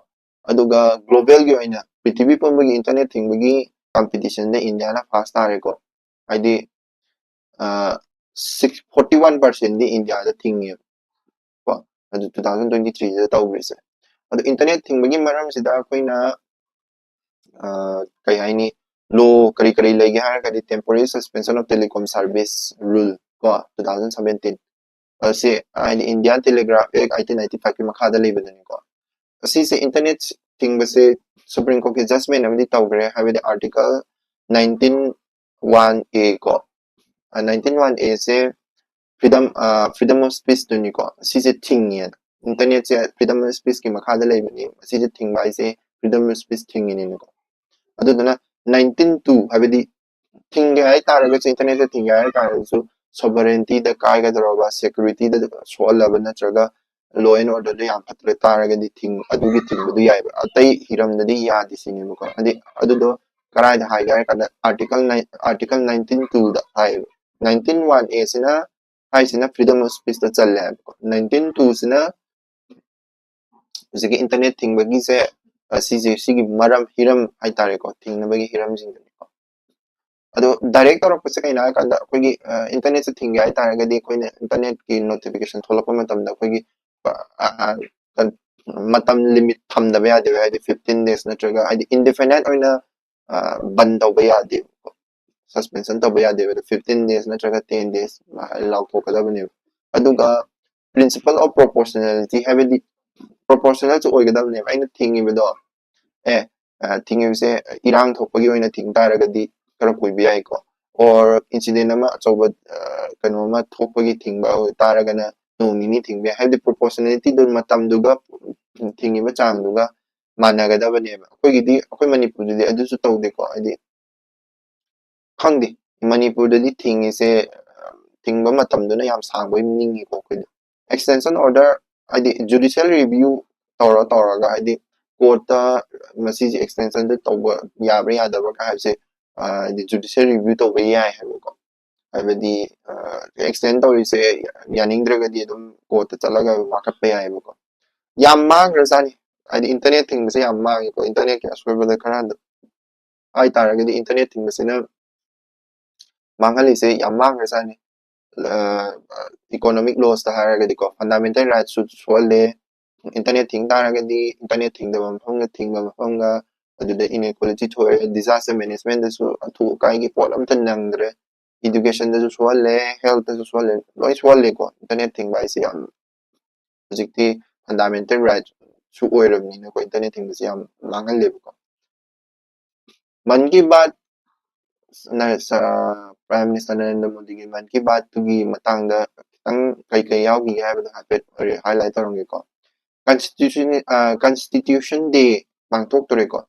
ꯑꯗꯨꯒ global ꯒꯤ ꯑꯣꯏꯅ ꯄ꯭ꯔꯤꯊꯤꯕꯤ ꯄꯨꯝꯕꯒꯤ internet ꯊꯤꯡꯕꯒꯤ competition ꯗ ꯏꯟꯗꯤꯌꯥꯅ first ꯇꯥꯔꯦꯀꯣ꯫ ꯍꯥꯏꯗꯤ six forty one percent ꯗꯤ ꯏꯟꯗꯤꯌꯥꯗ ꯊꯤꯡꯉꯦꯕ ꯀꯣ꯫ ꯑꯗꯨ two thousand twenty three ꯁꯤꯗ ꯇꯧꯈ꯭ꯔꯤꯁꯦ꯫ ꯑꯗꯣ internet ꯊꯤꯡꯕꯒꯤ ꯃꯔꯝꯁꯤꯗ ꯑꯩꯈꯣꯏꯅ ꯀꯩ ꯍꯥꯏꯅꯤ, law ꯀꯔꯤ ꯀꯔꯤ ꯂꯩꯒꯦ ꯍꯥꯏꯔꯒꯗꯤ temporary suspension of telecom service rule ꯀꯣ, two thousand seventeen꯫ ꯑꯁꯤ ꯍꯥꯏꯗꯤ Indian Telegraph Act eighteen ninety five ꯀꯤ ꯃꯈꯥꯗ ꯂꯩꯕꯗꯨꯅꯤꯀꯣ꯫ ꯑꯁꯤꯁꯦ internet ꯊꯤꯡꯕꯁꯦ Supreme Court ꯀꯤ judgment ꯑꯃꯗꯤ ꯇꯧꯈ꯭ꯔꯦ, ꯍꯥꯏꯕꯗꯤ article nineteen one A ꯀꯣ꯫ Nineteen one A say freedom, freedom of speech ꯇꯨꯅꯤꯀꯣ꯫ ꯁꯤꯁꯦ ꯊꯤꯡꯉꯦꯅ꯫ Internet say freedom of speech ꯀꯤ ꯃꯈꯥꯗ ꯂꯩꯕꯅꯤ꯫ ꯁꯤꯁꯦ ꯊꯤꯡꯕ ꯍꯥꯏꯁꯦ freedom of speech ꯊꯤꯡꯉꯤꯅꯤꯅꯀꯣ꯫ ꯑꯗꯨꯗꯨꯅ nineteen two, ꯍꯥꯏꯕꯗꯤ ꯊꯤꯡꯒꯦ ꯍꯥꯏꯇꯥꯔꯒꯁꯨ, internet ꯁꯦ ꯊꯤꯡꯒꯦ ꯍꯥꯏꯇꯥꯔꯒꯁꯨ sovereignty ꯗ ꯀꯥꯏꯒꯗꯧꯔꯕ, security ꯗ ꯁꯣꯛꯍꯜꯂꯕ ꯅꯠꯇ꯭ꯔꯒ law and order ꯗ ꯌꯥꯝ ꯐꯠꯇ꯭ꯔ ꯇꯥꯔꯒꯗꯤ ꯊꯤꯡ-, ꯑꯗꯨꯒꯤ ꯊꯤꯡꯕꯗꯨ ꯌꯥꯏꯑꯕ꯫ ꯑꯇꯩ ꯍꯤꯔꯝꯗꯗꯤ ꯌꯥꯗꯦ ꯁꯤꯅꯦꯕꯀꯣ꯫ ꯍꯥꯏꯗꯤ ꯑꯗꯨꯗꯣ ꯀꯗꯥꯏꯗ ꯍꯥꯏꯒꯦ ꯍꯥꯏꯔ ꯀꯥꯟꯗ article nine, article nineteen two ꯗ ꯍꯥꯏꯌꯦꯕ꯫ Nineteen one A ꯁꯤꯅ ꯍꯥꯏꯁꯤꯅ freedom of speech ꯇ ꯆꯜꯂꯦ ꯍꯥꯏꯕꯀꯣ꯫ Nineteen two ꯁꯤꯅ ꯍꯧꯖꯤꯛꯀꯤ internet ꯊꯤꯡꯕꯒꯤꯁꯦ, ꯑ, ꯁꯤꯁꯦ, ꯁꯤꯒꯤ ꯃꯔꯝ, ꯍꯤꯔꯝ ꯍꯥꯏꯇꯥꯔꯦꯀꯣ, ꯊꯤꯡꯅꯕꯒꯤ ꯍꯤꯔꯝꯁꯤꯡꯗꯨꯅꯤꯀꯣ꯫ ꯑꯗꯣ direct ꯇꯧꯔꯛꯄꯁꯦ ꯀꯩꯅꯣ ꯍꯥꯏꯔꯀꯥꯟꯗ, ꯑꯩꯈꯣꯏꯒꯤ, ꯑ, internet ꯁꯦ ꯊꯤꯡꯒꯦ ꯍꯥꯏꯇꯥꯔꯒꯗꯤ ꯑꯩꯈꯣꯏꯅ internet ꯀꯤ notification ꯊꯣꯛꯂꯛꯄ ꯃꯇꯝꯗ ꯑꯩꯈꯣꯏꯒꯤ, ꯑ, ꯑ, ꯑ, ꯃꯇꯝ limit ꯊꯝꯗꯕ ꯌꯥꯗꯦꯕ, ꯍꯥꯏꯗꯤ fifteen days ꯅꯠꯇ꯭ꯔꯒ, ꯍꯥꯏꯗꯤ indefinite ꯑꯣꯏꯅ, ꯑ, ꯕꯟ ꯇꯧꯕ ꯌꯥꯗꯦꯕꯀꯣ, suspension ꯇꯧꯕ ꯌꯥꯗꯦꯕ꯫ ꯑꯗꯣ fifteen days ꯅꯠꯇ꯭ꯔꯒ ten days ꯂꯥꯎꯊꯣꯛꯀꯗꯕꯅꯦꯕ꯫ ꯑꯗꯨꯒ principle of proportionality, ꯍꯥꯏꯕꯗꯤ ꯄ꯭ꯔꯣꯄꯣꯔꯁꯅꯦꯜꯁꯨ ꯑꯣꯏꯒꯗꯕꯅꯦꯕ꯫ ꯑꯩꯅ ꯊꯤꯡꯉꯤꯕꯗꯣ, ꯑꯦ, ꯑ, ꯊꯤꯡꯉꯤꯕꯁꯦ ꯏꯔꯥꯡ ꯊꯣꯛꯄꯒꯤ ꯑꯣꯏꯅ ꯊꯤꯡ ꯇꯥꯔꯒꯗꯤ ꯈꯔ ꯀꯨꯏꯕ ꯌꯥꯏꯀꯣ, ꯑꯣꯔ ꯏꯟꯁꯤꯗꯦꯟ ꯑꯃ ꯑꯆꯧꯕ, ꯑ, ꯀꯩꯅꯣ ꯑꯃ ꯊꯣꯛꯄꯒꯤ ꯊꯤꯡꯕ ꯑꯣꯏ ꯇꯥꯔꯒꯅ ꯅꯣꯡ ꯅꯤꯅꯤ ꯊꯤꯡꯕ ꯌꯥꯏ꯫ ꯍꯥꯏꯕꯗꯤ ꯄ꯭ꯔꯣꯄꯣꯔꯁꯅꯦꯂꯤꯇꯤꯗꯨ, ꯃꯇꯝꯗꯨꯒ ꯊꯤꯡꯉꯤꯕ ꯆꯥꯡꯗꯨꯒ ꯃꯥꯟꯅꯒꯗꯕꯅꯦꯕ꯫ ꯑꯩꯈꯣꯏꯒꯤꯗꯤ, ꯑꯩꯈꯣꯏ ꯃꯅꯤꯄꯨꯔꯗꯗꯤ ꯑꯗꯨꯁꯨ ꯇꯧꯗꯦꯀꯣ꯫ ꯍꯥꯏꯗꯤ, ꯈꯪꯗꯦ, ꯃꯅꯤꯄꯨꯔꯗꯗꯤ ꯊꯤꯡꯉꯤꯁꯦ, ꯑ, ꯊꯤꯡꯕ ꯃꯇꯝꯗꯨꯅ ꯌꯥꯝ ꯁꯥꯡꯕ ꯑꯣꯏꯅ ꯅꯤꯡꯉꯤꯀꯣ ꯑꯩꯈꯣꯏꯗꯤ꯫ ꯑꯦꯛꯁꯇꯦꯟꯁꯟ ꯑꯣꯔꯗꯔ, ꯍꯥꯏꯗꯤ ꯖꯨꯗꯤꯁꯤꯌꯦꯜ ꯔꯤꯚꯤꯌꯨ ꯇꯧꯔ ꯇꯧꯔꯒ, ꯍꯥꯏꯗꯤ ꯀꯣꯔꯠꯇ ꯃꯁꯤꯁꯦ ꯑꯦꯛꯁꯇꯦꯟꯁꯟꯗ ꯇꯧꯕ ꯌꯥꯕ꯭ꯔꯥ ꯌꯥꯗꯕ꯭ꯔꯥ ꯀꯥꯏ ꯍꯥꯏꯕꯁꯦ, ꯑ, ꯍꯥꯏꯗꯤ ꯖꯨꯗꯤꯁꯤꯌꯦꯜ ꯔꯤꯚꯤꯌꯨ ꯇꯧꯕ ꯌꯥꯏ ꯍꯥꯏꯕꯀꯣ꯫ ꯍꯥꯏꯕꯗꯤ, ꯑ, ꯑꯦꯛꯁꯇꯦꯟ ꯇꯧꯔꯤꯁꯦ ꯌꯥꯅꯤꯡꯗ꯭ꯔꯒꯗꯤ ꯑꯗꯨꯝ ꯀꯣꯔꯠꯇ ꯆꯠꯂꯒ ꯋꯥꯀꯠꯄ ꯌꯥꯏꯑꯕꯀꯣ꯫ ꯌꯥꯝ ꯃꯥꯡꯈ꯭ꯔꯖꯥꯠꯅꯤ꯫ ꯍꯥꯏꯗꯤ ꯏꯟꯇꯔꯅꯦꯠ ꯊꯤꯡꯕꯁꯦ ꯌꯥꯝ ꯃꯥꯡꯉꯤꯀꯣ꯫ ꯏꯟꯇꯔꯅꯦꯠꯀꯤ ꯑꯁꯣꯏꯕꯗ ꯈꯔ ꯍꯥꯏꯇꯥꯔꯒꯗꯤ ꯏꯟꯇꯔꯅꯦꯠ ꯊꯤꯡꯕꯁꯤꯅ ꯃꯥꯡꯍꯜꯂꯤꯁꯦ ꯌꯥꯝ ꯃꯥꯡꯈ꯭ꯔꯖꯥꯠꯅꯤ꯫ ꯏꯀꯣꯅꯣꯃꯤꯛ ꯂꯣꯁꯇ ꯍꯥꯏꯔꯒꯗꯤꯀꯣ, ꯐꯟꯗꯥꯃꯦꯟꯇꯦꯜ ꯔꯥꯏꯠꯁꯨ ꯁꯣꯛꯍꯜꯂꯦ, ꯏꯟꯇꯔꯅꯦꯠ ꯊꯤꯡ ꯇꯥꯔꯒꯗꯤ ꯏꯟꯇꯔꯅꯦꯠ ꯊꯤꯡꯗꯕ ꯃꯐꯝꯒ ꯊꯤꯡꯕ ꯃꯐꯝꯒ, ꯑꯗꯨꯗ ꯏꯟꯏꯀ꯭ꯋꯦꯂꯤꯇꯤ ꯊꯣꯛꯑꯦ, ꯗꯤꯖꯥꯁꯇꯔ ꯃꯦꯅꯦꯖꯃꯦꯟꯗꯁꯨ ꯑꯊꯨ ꯑꯀꯥꯏꯒꯤ ꯄꯣꯠ ꯑꯝꯇ ꯅꯪꯗ꯭ꯔꯦ, ꯏꯗꯨꯀꯦꯁꯟꯗꯁꯨ ꯁꯣꯛꯍꯜꯂꯦ, ꯍꯦꯜꯇꯁꯨ ꯁꯣꯛꯍꯜꯂꯦ, ꯂꯣꯏ ꯁꯣꯛꯍꯜꯂꯦꯀꯣ꯫ ꯏꯟꯇꯔꯅꯦꯠ ꯊꯤꯡꯕ ꯍꯥꯏꯁꯦ ꯌꯥꯝ ꯍꯧꯖꯤꯛꯇꯤ ꯐꯟꯗꯥꯃꯦꯟꯇꯦꯜ ꯔꯥꯏꯠꯁꯨ ꯑꯣꯏꯔꯕꯅꯤꯅꯀꯣ, ꯏꯟꯇꯔꯅꯦꯠ ꯊꯤꯡꯕꯁꯦ ꯌꯥꯝ ꯃꯥꯡꯍꯜꯂꯦꯕꯀꯣ꯫ ꯃꯟ ꯀꯤ ꯕꯥꯠ, ꯅ-, ꯁ-, ꯄ꯭ꯔꯥꯏꯝ ꯃꯤꯅꯤꯁꯇꯔ ꯅꯔꯦꯟꯗ꯭ꯔ ꯃꯣꯗꯤꯒꯤ ꯃꯟ ꯀꯤ ꯕꯥꯠꯇꯨꯒꯤ ꯃꯇꯥꯡꯗ ꯈꯤꯇꯪ ꯀꯩ ꯀꯩ ꯌꯥꯎꯈꯤꯒꯦ ꯍꯥꯏꯕꯗꯣ ꯍꯥꯏꯐꯦꯠ ꯍꯥꯏꯂꯥꯏꯠ ꯇꯧꯔꯝꯒꯦꯀꯣ꯫ ꯀꯟꯁꯇꯤꯇ꯭ꯌꯨꯁꯟ, ꯑ, ꯀꯟꯁꯇꯤꯇ꯭ꯌꯨꯁꯟ ꯗꯦ ꯄꯥꯡꯊꯣꯛꯇꯣꯔꯦꯀꯣ꯫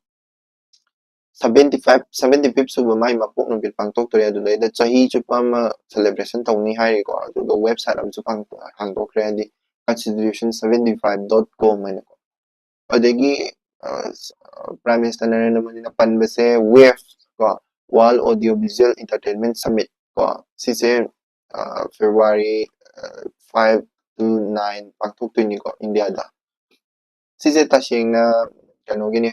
ꯁꯚꯦꯟꯇꯤ ꯐꯥꯏꯚ, ꯁꯚꯦꯟꯇꯤ ꯐꯤꯐ ꯁꯨꯕ ꯃꯥꯏ ꯃꯄꯣꯛ ꯅꯨꯃꯤꯠ ꯄꯥꯡꯊꯣꯛꯇꯣꯔꯦ꯫ ꯑꯗꯨꯗꯩꯗ ꯆꯍꯤ ꯆꯨꯞꯄ ꯑꯃ ꯁꯦꯂꯦꯕ꯭ꯔꯦꯁꯟ ꯇꯧꯅꯤ ꯍꯥꯏꯔꯤꯀꯣ꯫ ꯑꯗꯨꯒ ꯋꯦꯕꯁꯥꯏꯠ ꯑꯃꯁꯨ ꯍꯥꯡ-, ꯍꯥꯡꯗꯣꯛꯈ꯭ꯔꯦ, ꯍꯥꯏꯗꯤ constitution seventy five dot com ꯍꯥꯏꯅꯀꯣ꯫ ꯑꯗꯒꯤ, ꯑ, ꯁ-, ꯑ, ꯄ꯭ꯔꯥꯏꯝ ꯃꯤꯅꯤꯁꯇꯔ ꯅꯔꯦꯟꯗ꯭ꯔ ꯃꯣꯗꯤꯅ ꯄꯟꯕꯁꯦ ꯋꯦꯐ ꯀꯣ, world audio visual entertainment submit ꯀꯣ, ꯁꯤꯁꯦ, ꯑ, ꯐꯦꯕ꯭ꯔꯨꯋꯥꯔꯤ, ꯑ, ꯐꯥꯏꯚ ꯇꯨ ꯅꯥꯏꯟ ꯄꯥꯡꯊꯣꯛꯇꯣꯏꯅꯤꯀꯣ ꯏꯟꯗꯤꯌꯥꯗ꯫ ꯁꯤꯁꯦ ꯇꯁꯦꯡꯅ ꯀꯩꯅꯣꯒꯤꯅꯤ,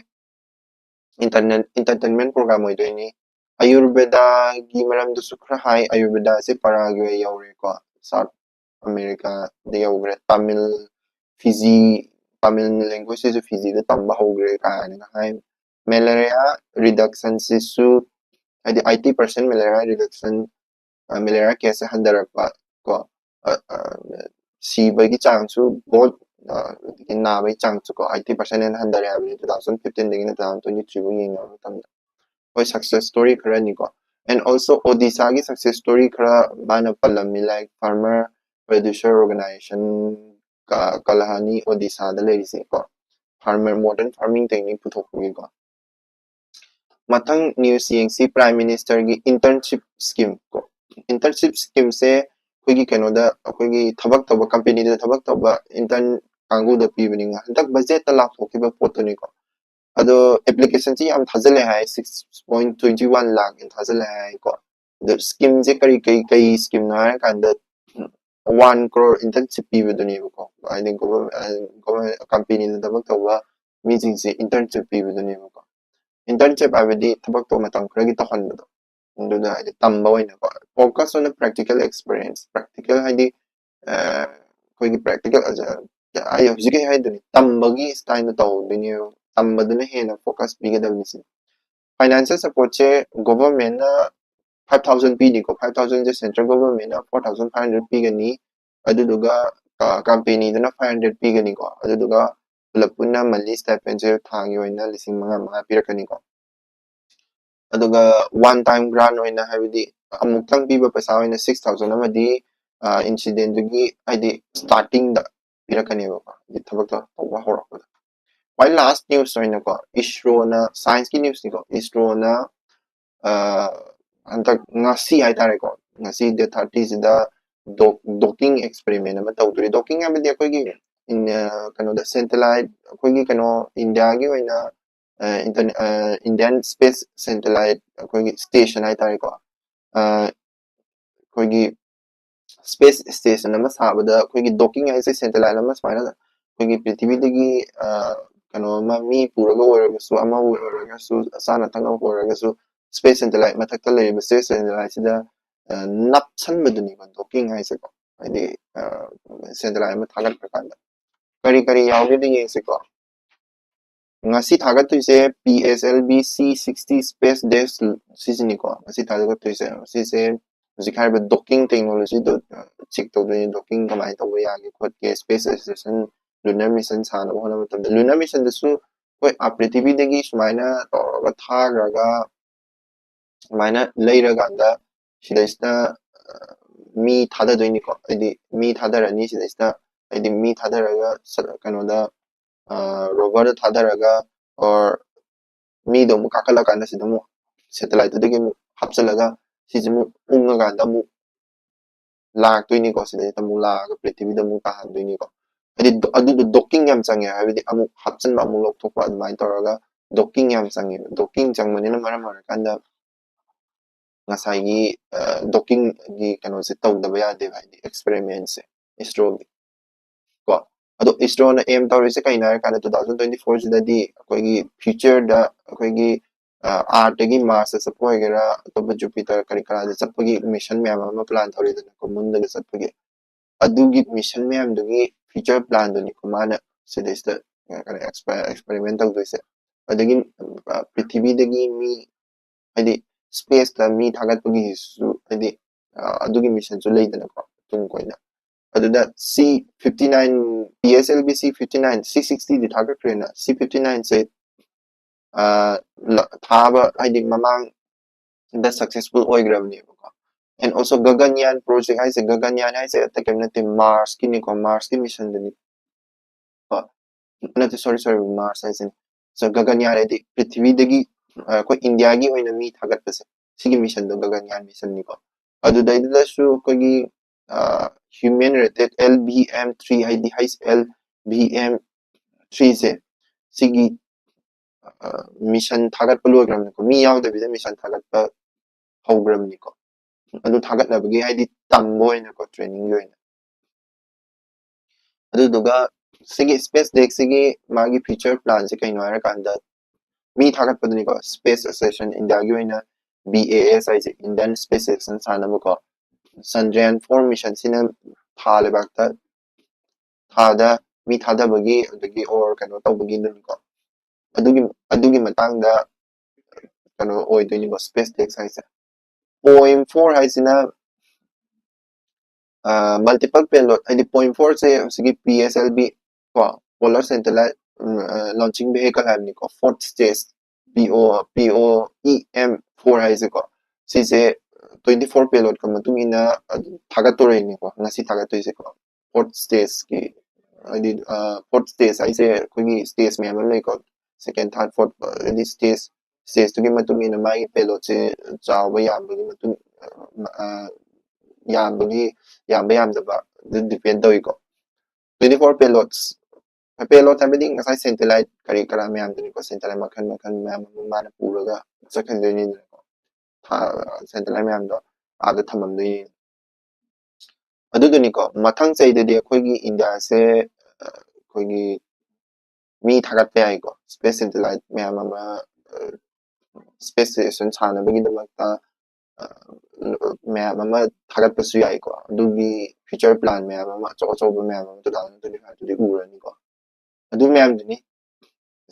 ꯏꯟꯇꯔꯅꯦꯠ, ꯏꯟꯇꯔꯇꯦꯟꯃꯦꯟ ꯄ꯭ꯔꯣꯒ꯭ꯔꯥꯝ ꯑꯣꯏꯗꯣꯏꯅꯤ꯫ ꯑꯌꯨꯔꯕꯦꯗꯥꯒꯤ ꯃꯔꯝꯗꯁꯨ ꯈꯔ ꯍꯥꯏ꯫ ꯑꯌꯨꯔꯕꯦꯗꯥꯁꯦ ꯄꯔꯥꯒ꯭ꯋꯦ ꯌꯧꯔꯦꯀꯣ, ꯁꯥꯎꯠ ꯑꯃꯦꯔꯤꯀꯥꯗ ꯌꯧꯈ꯭ꯔꯦ꯫ ꯇꯥꯃꯤꯜ, ꯐꯤꯖꯤ, ꯇꯥꯃꯤꯜ ꯂꯦꯡꯒ꯭ꯋꯦꯖꯁꯤꯁꯨ ꯐꯤꯖꯤꯗ ꯇꯝꯕ ꯍꯧꯈ꯭ꯔꯦ ꯀꯥꯏꯅꯒ ꯍꯥꯏ꯫ ꯃꯦꯂꯦꯔꯤꯌꯥ ꯔꯤꯗꯛꯁꯟꯁꯤꯁꯨ, ꯍꯥꯏꯗꯤ ꯑꯥꯏꯇꯤ ꯄꯥꯔꯁꯦꯟ ꯃꯦꯂꯦꯔꯤꯌꯥ ꯔꯤꯗꯛꯁꯟ, ꯑ, ꯃꯦꯂꯦꯔꯤꯌꯥ ꯀꯦꯁꯁꯦ ꯍꯟꯊꯔꯛꯄ ꯀꯣ, ꯑ, ꯑ, ꯁꯤꯕꯒꯤ ꯆꯥꯡꯁꯨ ꯕꯣꯠ ꯑꯗꯒꯤ ꯅꯥꯕꯒꯤ ꯆꯥꯡꯁꯨꯀꯣ eighty percent ꯍꯦꯟꯅ ꯍꯟꯊꯔꯦ ꯍꯥꯏꯕꯅꯤ two thousand fifteen ꯗꯒꯤꯅ two thousand twenty three ꯐꯥꯎ ꯌꯦꯡꯅꯕ ꯃꯇꯝꯗ꯫ ꯍꯣꯏ, success story ꯈꯔꯅꯤꯀꯣ꯫ And also Odisha ꯒꯤ success story ꯈꯔ ꯃꯥꯅ ꯄꯜꯂꯝꯃꯤ, like farmer producer organization ꯀ-, ꯀꯂꯍꯥꯅꯤ Odisha ꯗ ꯂꯩꯔꯤꯁꯦꯀꯣ, farmer modern farming technique ꯄꯨꯊꯣꯛꯄꯒꯤꯀꯣ꯫ ꯃꯊꯪ news ꯌꯦꯡꯁꯤ, Prime Minister ꯒꯤ internship scheme ꯀꯣ꯫ Internship scheme ꯁꯦ ꯑꯩꯈꯣꯏꯒꯤ ꯀꯩꯅꯣꯗ, ꯑꯩꯈꯣꯏꯒꯤ ꯊꯕꯛ ꯇꯧꯕ company ꯗ ꯊꯕꯛ ꯇꯧꯕ intern ꯀꯥꯡꯕꯨꯗ ꯄꯤꯕꯅꯤ꯫ ꯍꯟꯗꯛ budget ꯇ ꯂꯥꯎꯊꯣꯛꯈꯤꯕ ꯄꯣꯠꯇꯨꯅꯤꯀꯣ꯫ ꯑꯗꯣ application ꯁꯤ ꯌꯥꯝ ꯊꯥꯖꯤꯜꯂꯦ ꯍꯥꯏ, six point twenty one ꯂꯥꯛ ꯍꯦꯟꯅ ꯊꯥꯖꯤꯜꯂꯦ ꯍꯥꯏꯀꯣ꯫ ꯑꯗꯣ scheme ꯁꯦ ꯀꯔꯤ ꯀꯔꯤ, ꯀꯔꯤ scheme ꯅꯣ ꯍꯥꯏꯔꯀꯥꯟꯗ, one crore internship ꯄꯤꯕꯗꯨꯅꯦꯕꯀꯣ꯫ ꯍꯥꯏꯗꯤ government, government company ꯗ ꯊꯕꯛ ꯇꯧꯕ ꯃꯤꯁꯤꯡꯁꯦ internship ꯄꯤꯕꯗꯨꯅꯦꯕꯀꯣ꯫ Internship ꯍꯥꯏꯕꯗꯤ ꯊꯕꯛꯇꯣ ꯃꯇꯝ ꯈꯔꯒꯤ ꯇꯧꯍꯟꯕꯗꯣ, ꯑꯗꯨꯗ ꯍꯥꯏꯗꯤ ꯇꯝꯕ ꯑꯣꯏꯅꯀꯣ꯫ Focus on practical experience, practical ꯍꯥꯏꯗꯤ, ꯑ, ꯑꯩꯈꯣꯏꯒꯤ practical, ꯑꯩ ꯍꯧꯖꯤꯛꯀꯤ ꯍꯥꯏꯗꯨꯅꯤ, ꯇꯝꯕꯒꯤ style ꯗ ꯇꯧꯗꯣꯏꯅꯦꯕ, ꯇꯝꯕꯗꯨꯅ ꯍꯦꯟꯅ focus ꯄꯤꯒꯗꯕꯅꯤ ꯁꯤꯅꯤ꯫ Financial support ꯁꯦ government ꯅ five thousand ꯄꯤꯅꯤꯀꯣ, five thousand ꯁꯦ central government ꯅ four thousand five hundred ꯄꯤꯒꯅꯤ, ꯑꯗꯨꯗꯨꯒ company ꯗꯨꯅ five hundred ꯄꯤꯒꯅꯤꯀꯣ, ꯑꯗꯨꯗꯨꯒ ꯄꯨꯂꯞ ꯄꯨꯟꯅ monthly stipend ꯁꯦ ꯊꯥꯒꯤ ꯑꯣꯏꯅ ꯂꯤꯁꯤꯡ ꯃꯉꯥ ꯃꯉꯥ ꯄꯤꯔꯛꯀꯅꯤꯀꯣ꯫ ꯑꯗꯨꯒ one time grant ꯑꯣꯏꯅ, ꯍꯥꯏꯕꯗꯤ ꯑꯃꯨꯛꯇꯪ ꯄꯤꯕ ꯄꯩꯁꯥ ꯑꯣꯏꯅ six thousand ꯑꯃꯗꯤ incident ꯇꯨꯒꯤ, ꯍꯥꯏꯗꯤ starting ꯗ ꯄꯤꯔꯛꯀꯅꯦꯕꯀꯣ, ꯍꯥꯏꯗꯤ ꯊꯕꯛꯇꯣ ꯇꯧꯕ ꯍꯧꯔꯛꯄꯗ꯫ ꯈ꯭ꯋꯥꯏ last news ꯑꯣꯏꯅꯀꯣ, ISRO ꯅ, science ꯀꯤ news ꯅꯤꯀꯣ, ISRO ꯅ, ꯑ, ꯍꯟꯗꯛ ꯉꯁꯤ ꯍꯥꯏꯇꯥꯔꯦꯀꯣ, ꯉꯁꯤ date thirty ꯁꯤꯗ docking experiment ꯑꯃ ꯇꯧꯗꯣꯔꯤ꯫ Docking ꯍꯥꯏꯕꯗꯤ ꯑꯩꯈꯣꯏꯒꯤ ꯀꯩꯅꯣꯗ satellite, ꯑꯩꯈꯣꯏꯒꯤ ꯀꯩꯅꯣ India ꯒꯤ ꯑꯣꯏꯅ, ꯑ, inter-, ꯑ, Indian space satellite ꯑꯩꯈꯣꯏꯒꯤ station ꯍꯥꯏꯇꯥꯔꯦꯀꯣ꯫ ꯑ, ꯑꯩꯈꯣꯏꯒꯤ space station ꯑꯃ ꯁꯥꯕꯗ ꯑꯩꯈꯣꯏꯒꯤ docking ꯍꯥꯏꯁꯦ satellite ꯑꯃ ꯁꯨꯃꯥꯏꯅ ꯑꯩꯈꯣꯏꯒꯤ ꯄ꯭ꯔꯤꯊꯤꯕꯤꯗꯒꯤ, ꯑ, ꯀꯩꯅꯣ ꯑꯃ ꯃꯤ ꯄꯨꯔꯒ ꯑꯣꯏꯔꯒꯁꯨ, ꯑꯃ ꯑꯣꯏꯔꯒꯁꯨ, ꯆꯥꯅ ꯊꯛꯅꯕ ꯑꯣꯏꯔꯒꯁꯨ, space satellite ꯃꯊꯛꯇ ꯂꯩꯔꯤꯕ space satellite ꯁꯤꯗ, ꯑ, ꯅꯞꯁꯟꯕꯗꯨꯅꯦꯕ docking ꯍꯥꯏꯁꯦꯀꯣ꯫ ꯍꯥꯏꯗꯤ, ꯑ, satellite ꯑꯃ ꯊꯥꯒꯠꯈ꯭ꯔꯀꯥꯟꯗ꯫ ꯀꯔꯤ ꯀꯔꯤ ꯌꯥꯎꯒꯦꯗ ꯌꯦꯡꯁꯤꯀꯣ꯫ ꯉꯁꯤ ꯊꯥꯒꯠꯇꯣꯏꯁꯦ P S L V C sixty space dash ꯁꯤꯁꯤꯅꯤꯀꯣ꯫ ꯉꯁꯤ ꯊꯥꯒꯠꯇꯣꯏꯁꯦ, ꯁꯤꯁꯦ ꯍꯧꯖꯤꯛ ꯍꯥꯏꯔꯤꯕ docking technology ꯗꯣ, ꯑ, check ꯇꯧꯗꯣꯏꯅꯤ꯫ Docking ꯀꯃꯥꯏꯅ ꯇꯧꯕ ꯌꯥꯒꯦ ꯈꯣꯠꯀꯦ, space station lunar mission ꯁꯥꯅꯕ ꯍꯣꯠꯅꯕ ꯃꯇꯝꯗ lunar missionꯗꯁꯨ ꯑꯩꯈꯣꯏ ꯑꯥ ꯄ꯭ꯔꯤꯊꯤꯕꯤꯗꯒꯤ ꯁꯨꯃꯥꯏꯅ ꯇꯧꯔꯒ ꯊꯥꯈ꯭ꯔꯒ ꯁꯨꯃꯥꯏꯅ ꯂꯩꯔꯀꯥꯟꯗ ꯁꯤꯗꯩꯁꯤꯗ ꯃꯤ ꯊꯥꯗꯗꯣꯏꯅꯤꯀꯣ꯫ ꯍꯥꯏꯗꯤ ꯃꯤ ꯊꯥꯗꯔꯅꯤ ꯁꯤꯗꯩꯁꯤꯗ, ꯍꯥꯏꯗꯤ ꯃꯤ ꯊꯥꯗꯔꯒ ꯀꯩꯅꯣꯗ roverꯗ ꯊꯥꯗꯔꯒ or ꯃꯤꯗꯣ ꯑꯃꯨꯛ ꯀꯥꯈꯠꯂꯀꯥꯟꯗ ꯁꯤꯗ ꯑꯃꯨꯛ satelliteꯇꯨꯗꯒꯤ ꯑꯃꯨꯛ ꯍꯥꯞꯆꯤꯜꯂꯒ ꯁꯤꯁꯦ ꯑꯃꯨꯛ ꯎꯪꯉꯀꯥꯟꯗ ꯑꯃꯨꯛ ꯂꯥꯛꯇꯣꯏꯅꯤꯀꯣ꯫ ꯁꯤꯗꯩꯗ ꯑꯃꯨꯛ ꯂꯥꯛꯑꯒ ꯄ꯭ꯔꯤꯊꯤꯕꯤꯗ ꯑꯃꯨꯛ ꯇꯥꯍꯟꯗꯣꯏꯅꯤꯀꯣ꯫ ꯍꯥꯏꯗꯤ ꯑꯗꯨꯗꯣ docking ꯌꯥꯝ ꯆꯪꯉꯦ, ꯍꯥꯏꯕꯗꯤ ꯑꯃꯨꯛ ꯍꯥꯞꯆꯤꯟꯕ ꯑꯃꯨꯛ ꯂꯧꯊꯣꯛꯄ ꯑꯗꯨꯃꯥꯏꯅ ꯇꯧꯔꯒ docking ꯌꯥꯝ ꯆꯪꯉꯦꯕ꯫ Docking ꯆꯪꯕꯅꯤꯅ ꯃꯔꯝ ꯑꯣꯏꯔꯀꯥꯟꯗ ꯉꯁꯥꯏꯒꯤ dockingꯒꯤ ꯀꯩꯅꯣꯁꯦ ꯇꯧꯗꯕ ꯌꯥꯗꯦꯕ, ꯍꯥꯏꯗꯤ experimentsꯁꯦ ꯏꯁꯔꯣꯒꯤ ꯀꯣ꯫ ꯑꯗꯣ ꯏꯁꯔꯣꯅ aim ꯇꯧꯔꯤꯁꯦ ꯀꯩꯅꯣ ꯍꯥꯏꯔꯀꯥꯟꯗ two thousand twenty fourꯁꯤꯗꯗꯤ ꯑꯩꯈꯣꯏꯒꯤ futureꯗ ꯑꯩꯈꯣꯏꯒꯤ Earthꯇꯒꯤ Marsꯇ ꯆꯠꯄ ꯑꯣꯏꯒꯦꯔꯥ, ꯑꯇꯣꯞꯄ Jupiter ꯀꯔꯤ ꯀꯔꯥꯗ ꯆꯠꯄꯒꯤ mission ꯃꯌꯥꯝ ꯑꯃ plan ꯇꯧꯔꯤꯗꯅꯀꯣ, moonꯗꯒ ꯆꯠꯄꯒꯤ꯫ ꯑꯗꯨꯒꯤ mission ꯃꯌꯥꯝꯗꯨꯒꯤ future planꯗꯨꯅꯤꯀꯣ ꯃꯥꯅ ꯁꯤꯗꯩꯁꯤꯗ experiment ꯇꯧꯗꯣꯏꯁꯦ꯫ ꯑꯗꯒꯤ ꯄ꯭ꯔꯤꯊꯤꯕꯤꯗꯒꯤ ꯃꯤ, ꯍꯥꯏꯗꯤ spaceꯇ ꯃꯤ ꯊꯥꯒꯠꯄꯒꯤꯁꯨ, ꯍꯥꯏꯗꯤ ꯑꯗꯨꯒꯤ missionꯁꯨ ꯂꯩꯗꯅꯀꯣ ꯇꯨꯡ ꯀꯣꯏꯅ꯫ ꯑꯗꯨꯗ C fifty nine, P S L V C fifty nine, C sixtyꯗꯤ ꯊꯥꯒꯠꯈ꯭ꯔꯦꯅ, C fifty nineꯁꯦ ꯊꯥꯕ, ꯍꯥꯏꯗꯤ ꯃꯃꯥꯡꯗ successful ꯑꯣꯏꯈ꯭ꯔꯕꯅꯦꯕꯀꯣ꯫ And also Gaganyaan project ꯍꯥꯏꯁꯦ, Gaganyaan ꯍꯥꯏꯁꯦ ꯑꯇꯩ ꯀꯔꯤꯝ ꯅꯠꯇꯦ, Marsꯀꯤꯅꯤꯀꯣ, Marsꯀꯤ missionꯗꯨꯅꯤ꯫ ꯅꯠꯇꯦ, sorry, sorry, Mars ꯍꯥꯏꯁꯤꯅꯤ꯫ So Gaganyaan ꯍꯥꯏꯗꯤ ꯄ꯭ꯔꯤꯊꯤꯕꯤꯗꯒꯤ ꯑꯩꯈꯣꯏ ꯏꯟꯗꯤꯌꯥꯒꯤ ꯑꯣꯏꯅ ꯃꯤ ꯊꯥꯒꯠꯄꯁꯦ, ꯁꯤꯒꯤ missionꯗꯣ Gaganyaan missionꯅꯤꯀꯣ꯫ ꯑꯗꯨꯗꯩꯗꯨꯗꯁꯨ ꯑꯩꯈꯣꯏꯒꯤ human rated L B M three ꯍꯥꯏꯗꯤ H L B M threeꯁꯦ, ꯁꯤꯒꯤ mission ꯊꯥꯒꯠꯄ ꯂꯣꯏꯈ꯭ꯔꯕꯅꯤꯀꯣ, ꯃꯤ ꯌꯥꯎꯗꯕꯤꯗ mission ꯊꯥꯒꯠꯄ ꯍꯧꯈ꯭ꯔꯕꯅꯤꯀꯣ꯫ ꯑꯗꯨ ꯊꯥꯒꯠꯅꯕꯒꯤ, ꯍꯥꯏꯗꯤ ꯇꯝꯕ ꯑꯣꯏꯅꯀꯣ, trainingꯒꯤ ꯑꯣꯏꯅ꯫ ꯑꯗꯨꯗꯨꯒ ꯁꯤꯒꯤ SpaceXꯁꯤꯒꯤ ꯃꯥꯒꯤ future planꯁꯦ ꯀꯩꯅꯣ ꯍꯥꯏꯔꯀꯥꯟꯗ, ꯃꯤ ꯊꯥꯒꯠꯄꯗꯨꯅꯤꯀꯣ, Space Station Indiaꯒꯤ ꯑꯣꯏꯅ, B A S ꯍꯥꯏꯁꯦ, Indian Space Station ꯁꯥꯅꯕꯀꯣ꯫ Chandrayaan four missionꯁꯤꯅ ꯊꯥ ꯂꯩꯕꯥꯛꯇ, ꯊꯥꯗ ꯃꯤ ꯊꯥꯗꯕꯒꯤ, ꯑꯗꯒꯤ or ꯀꯩꯅꯣ ꯇꯧꯕꯒꯤꯗꯨꯅꯤꯀꯣ꯫ ꯑꯗꯨꯒꯤ, ꯑꯗꯨꯒꯤ ꯃꯇꯥꯡꯗ ꯀꯩꯅꯣ ꯑꯣꯏꯗꯣꯏꯅꯤꯀꯣ, SpaceX ꯍꯥꯏꯁꯦ꯫ Point four ꯍꯥꯏꯁꯤꯅ multiple payload, ꯍꯥꯏꯗꯤ point fourꯁꯦ ꯍꯧꯖꯤꯛꯀꯤ P S L V ꯀꯣ, Polar Satellite Launching Vehicle ꯍꯥꯏꯕꯅꯤꯀꯣ, fourth stage, P O P O E M four ꯍꯥꯏꯁꯦꯀꯣ, ꯁꯤꯁꯦ twenty four payloadꯀ ꯃꯇꯨꯡ ꯏꯟꯅ ꯑꯗꯨꯝ ꯊꯥꯒꯠꯇꯣꯔꯛꯏꯅꯤꯀꯣ, ꯉꯁꯤ ꯊꯥꯒꯠꯇꯣꯏꯁꯦꯀꯣ꯫ Fourth stageꯀꯤ, ꯍꯥꯏꯗꯤ fourth stage ꯍꯥꯏꯁꯦ ꯑꯩꯈꯣꯏꯒꯤ stage ꯃꯌꯥꯝ ꯑꯃ ꯂꯩꯀꯣ, second, third, fourth, ꯍꯥꯏꯗꯤ stage stageꯇꯨꯒꯤ ꯃꯇꯨꯡ ꯏꯟꯅ ꯃꯥꯒꯤ payloadꯁꯦ ꯆꯥꯎꯕ ꯌꯥꯝꯕꯒꯤ ꯃꯇꯨꯡ, ꯌꯥꯝꯕꯒꯤ, ꯌꯥꯝꯕ ꯌꯥꯝꯗꯕ ꯑꯗꯨ depend ꯇꯧꯏꯀꯣ꯫ Twenty four payloads, payload ꯍꯥꯏꯕꯗꯤ ꯉꯁꯥꯏ satellite ꯀꯔꯤ ꯀꯔꯥ ꯃꯌꯥꯝꯗꯨꯅꯤꯀꯣ, satellite ꯃꯈꯜ ꯃꯈꯜ ꯃꯌꯥꯝ ꯑꯃ ꯃꯥꯅ ꯄꯨꯔꯒ ꯆꯠꯈꯤꯗꯣꯏꯅꯤꯗꯅꯀꯣ, satellite ꯃꯌꯥꯝꯗꯣ ꯑꯥꯗ ꯊꯝꯃꯝꯗꯣꯏꯅꯤ꯫ ꯑꯗꯨꯗꯨꯅꯤꯀꯣ, ꯃꯊꯪ ꯆꯍꯤꯗꯗꯤ ꯑꯩꯈꯣꯏꯒꯤ ꯏꯟꯗꯤꯌꯥꯁꯦ ꯑꯩꯈꯣꯏꯒꯤ ꯃꯤ ꯊꯥꯒꯠꯄ ꯌꯥꯏꯀꯣ, space satellite ꯃꯌꯥꯝ ꯑꯃ, space station ꯁꯥꯟꯅꯕꯒꯤꯗꯃꯛꯇ ꯃꯌꯥꯝ ꯑꯃ ꯊꯥꯒꯠꯄꯁꯨ ꯌꯥꯏꯀꯣ꯫ ꯑꯗꯨꯒꯤ future plan ꯃꯌꯥꯝ ꯑꯃ, ꯑꯆꯧ ꯑꯆꯧꯕ ꯃꯌꯥꯝ ꯑꯃ two thousand twenty five ꯇꯗꯤ ꯎꯔꯅꯤꯀꯣ꯫ ꯑꯗꯨ ꯃꯌꯥꯝꯗꯨꯅꯤ꯫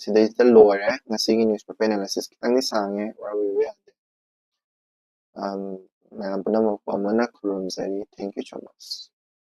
ꯁꯤꯗꯩꯁꯤꯗ ꯂꯣꯏꯔꯦ ꯉꯁꯤꯒꯤ newspaper analysis꯫ ꯈꯤꯇꯪꯗꯤ ꯁꯥꯡꯉꯦ, ꯋꯥꯔꯧꯕꯤꯕ ꯌꯥꯗꯦ꯫ ꯃꯌꯥꯝ ꯄꯨꯝꯅꯃꯛꯄꯨ ꯑꯃꯨꯛ ꯍꯟꯅ ꯈꯨꯔꯨꯝꯖꯔꯤ꯫ Thank you so much꯫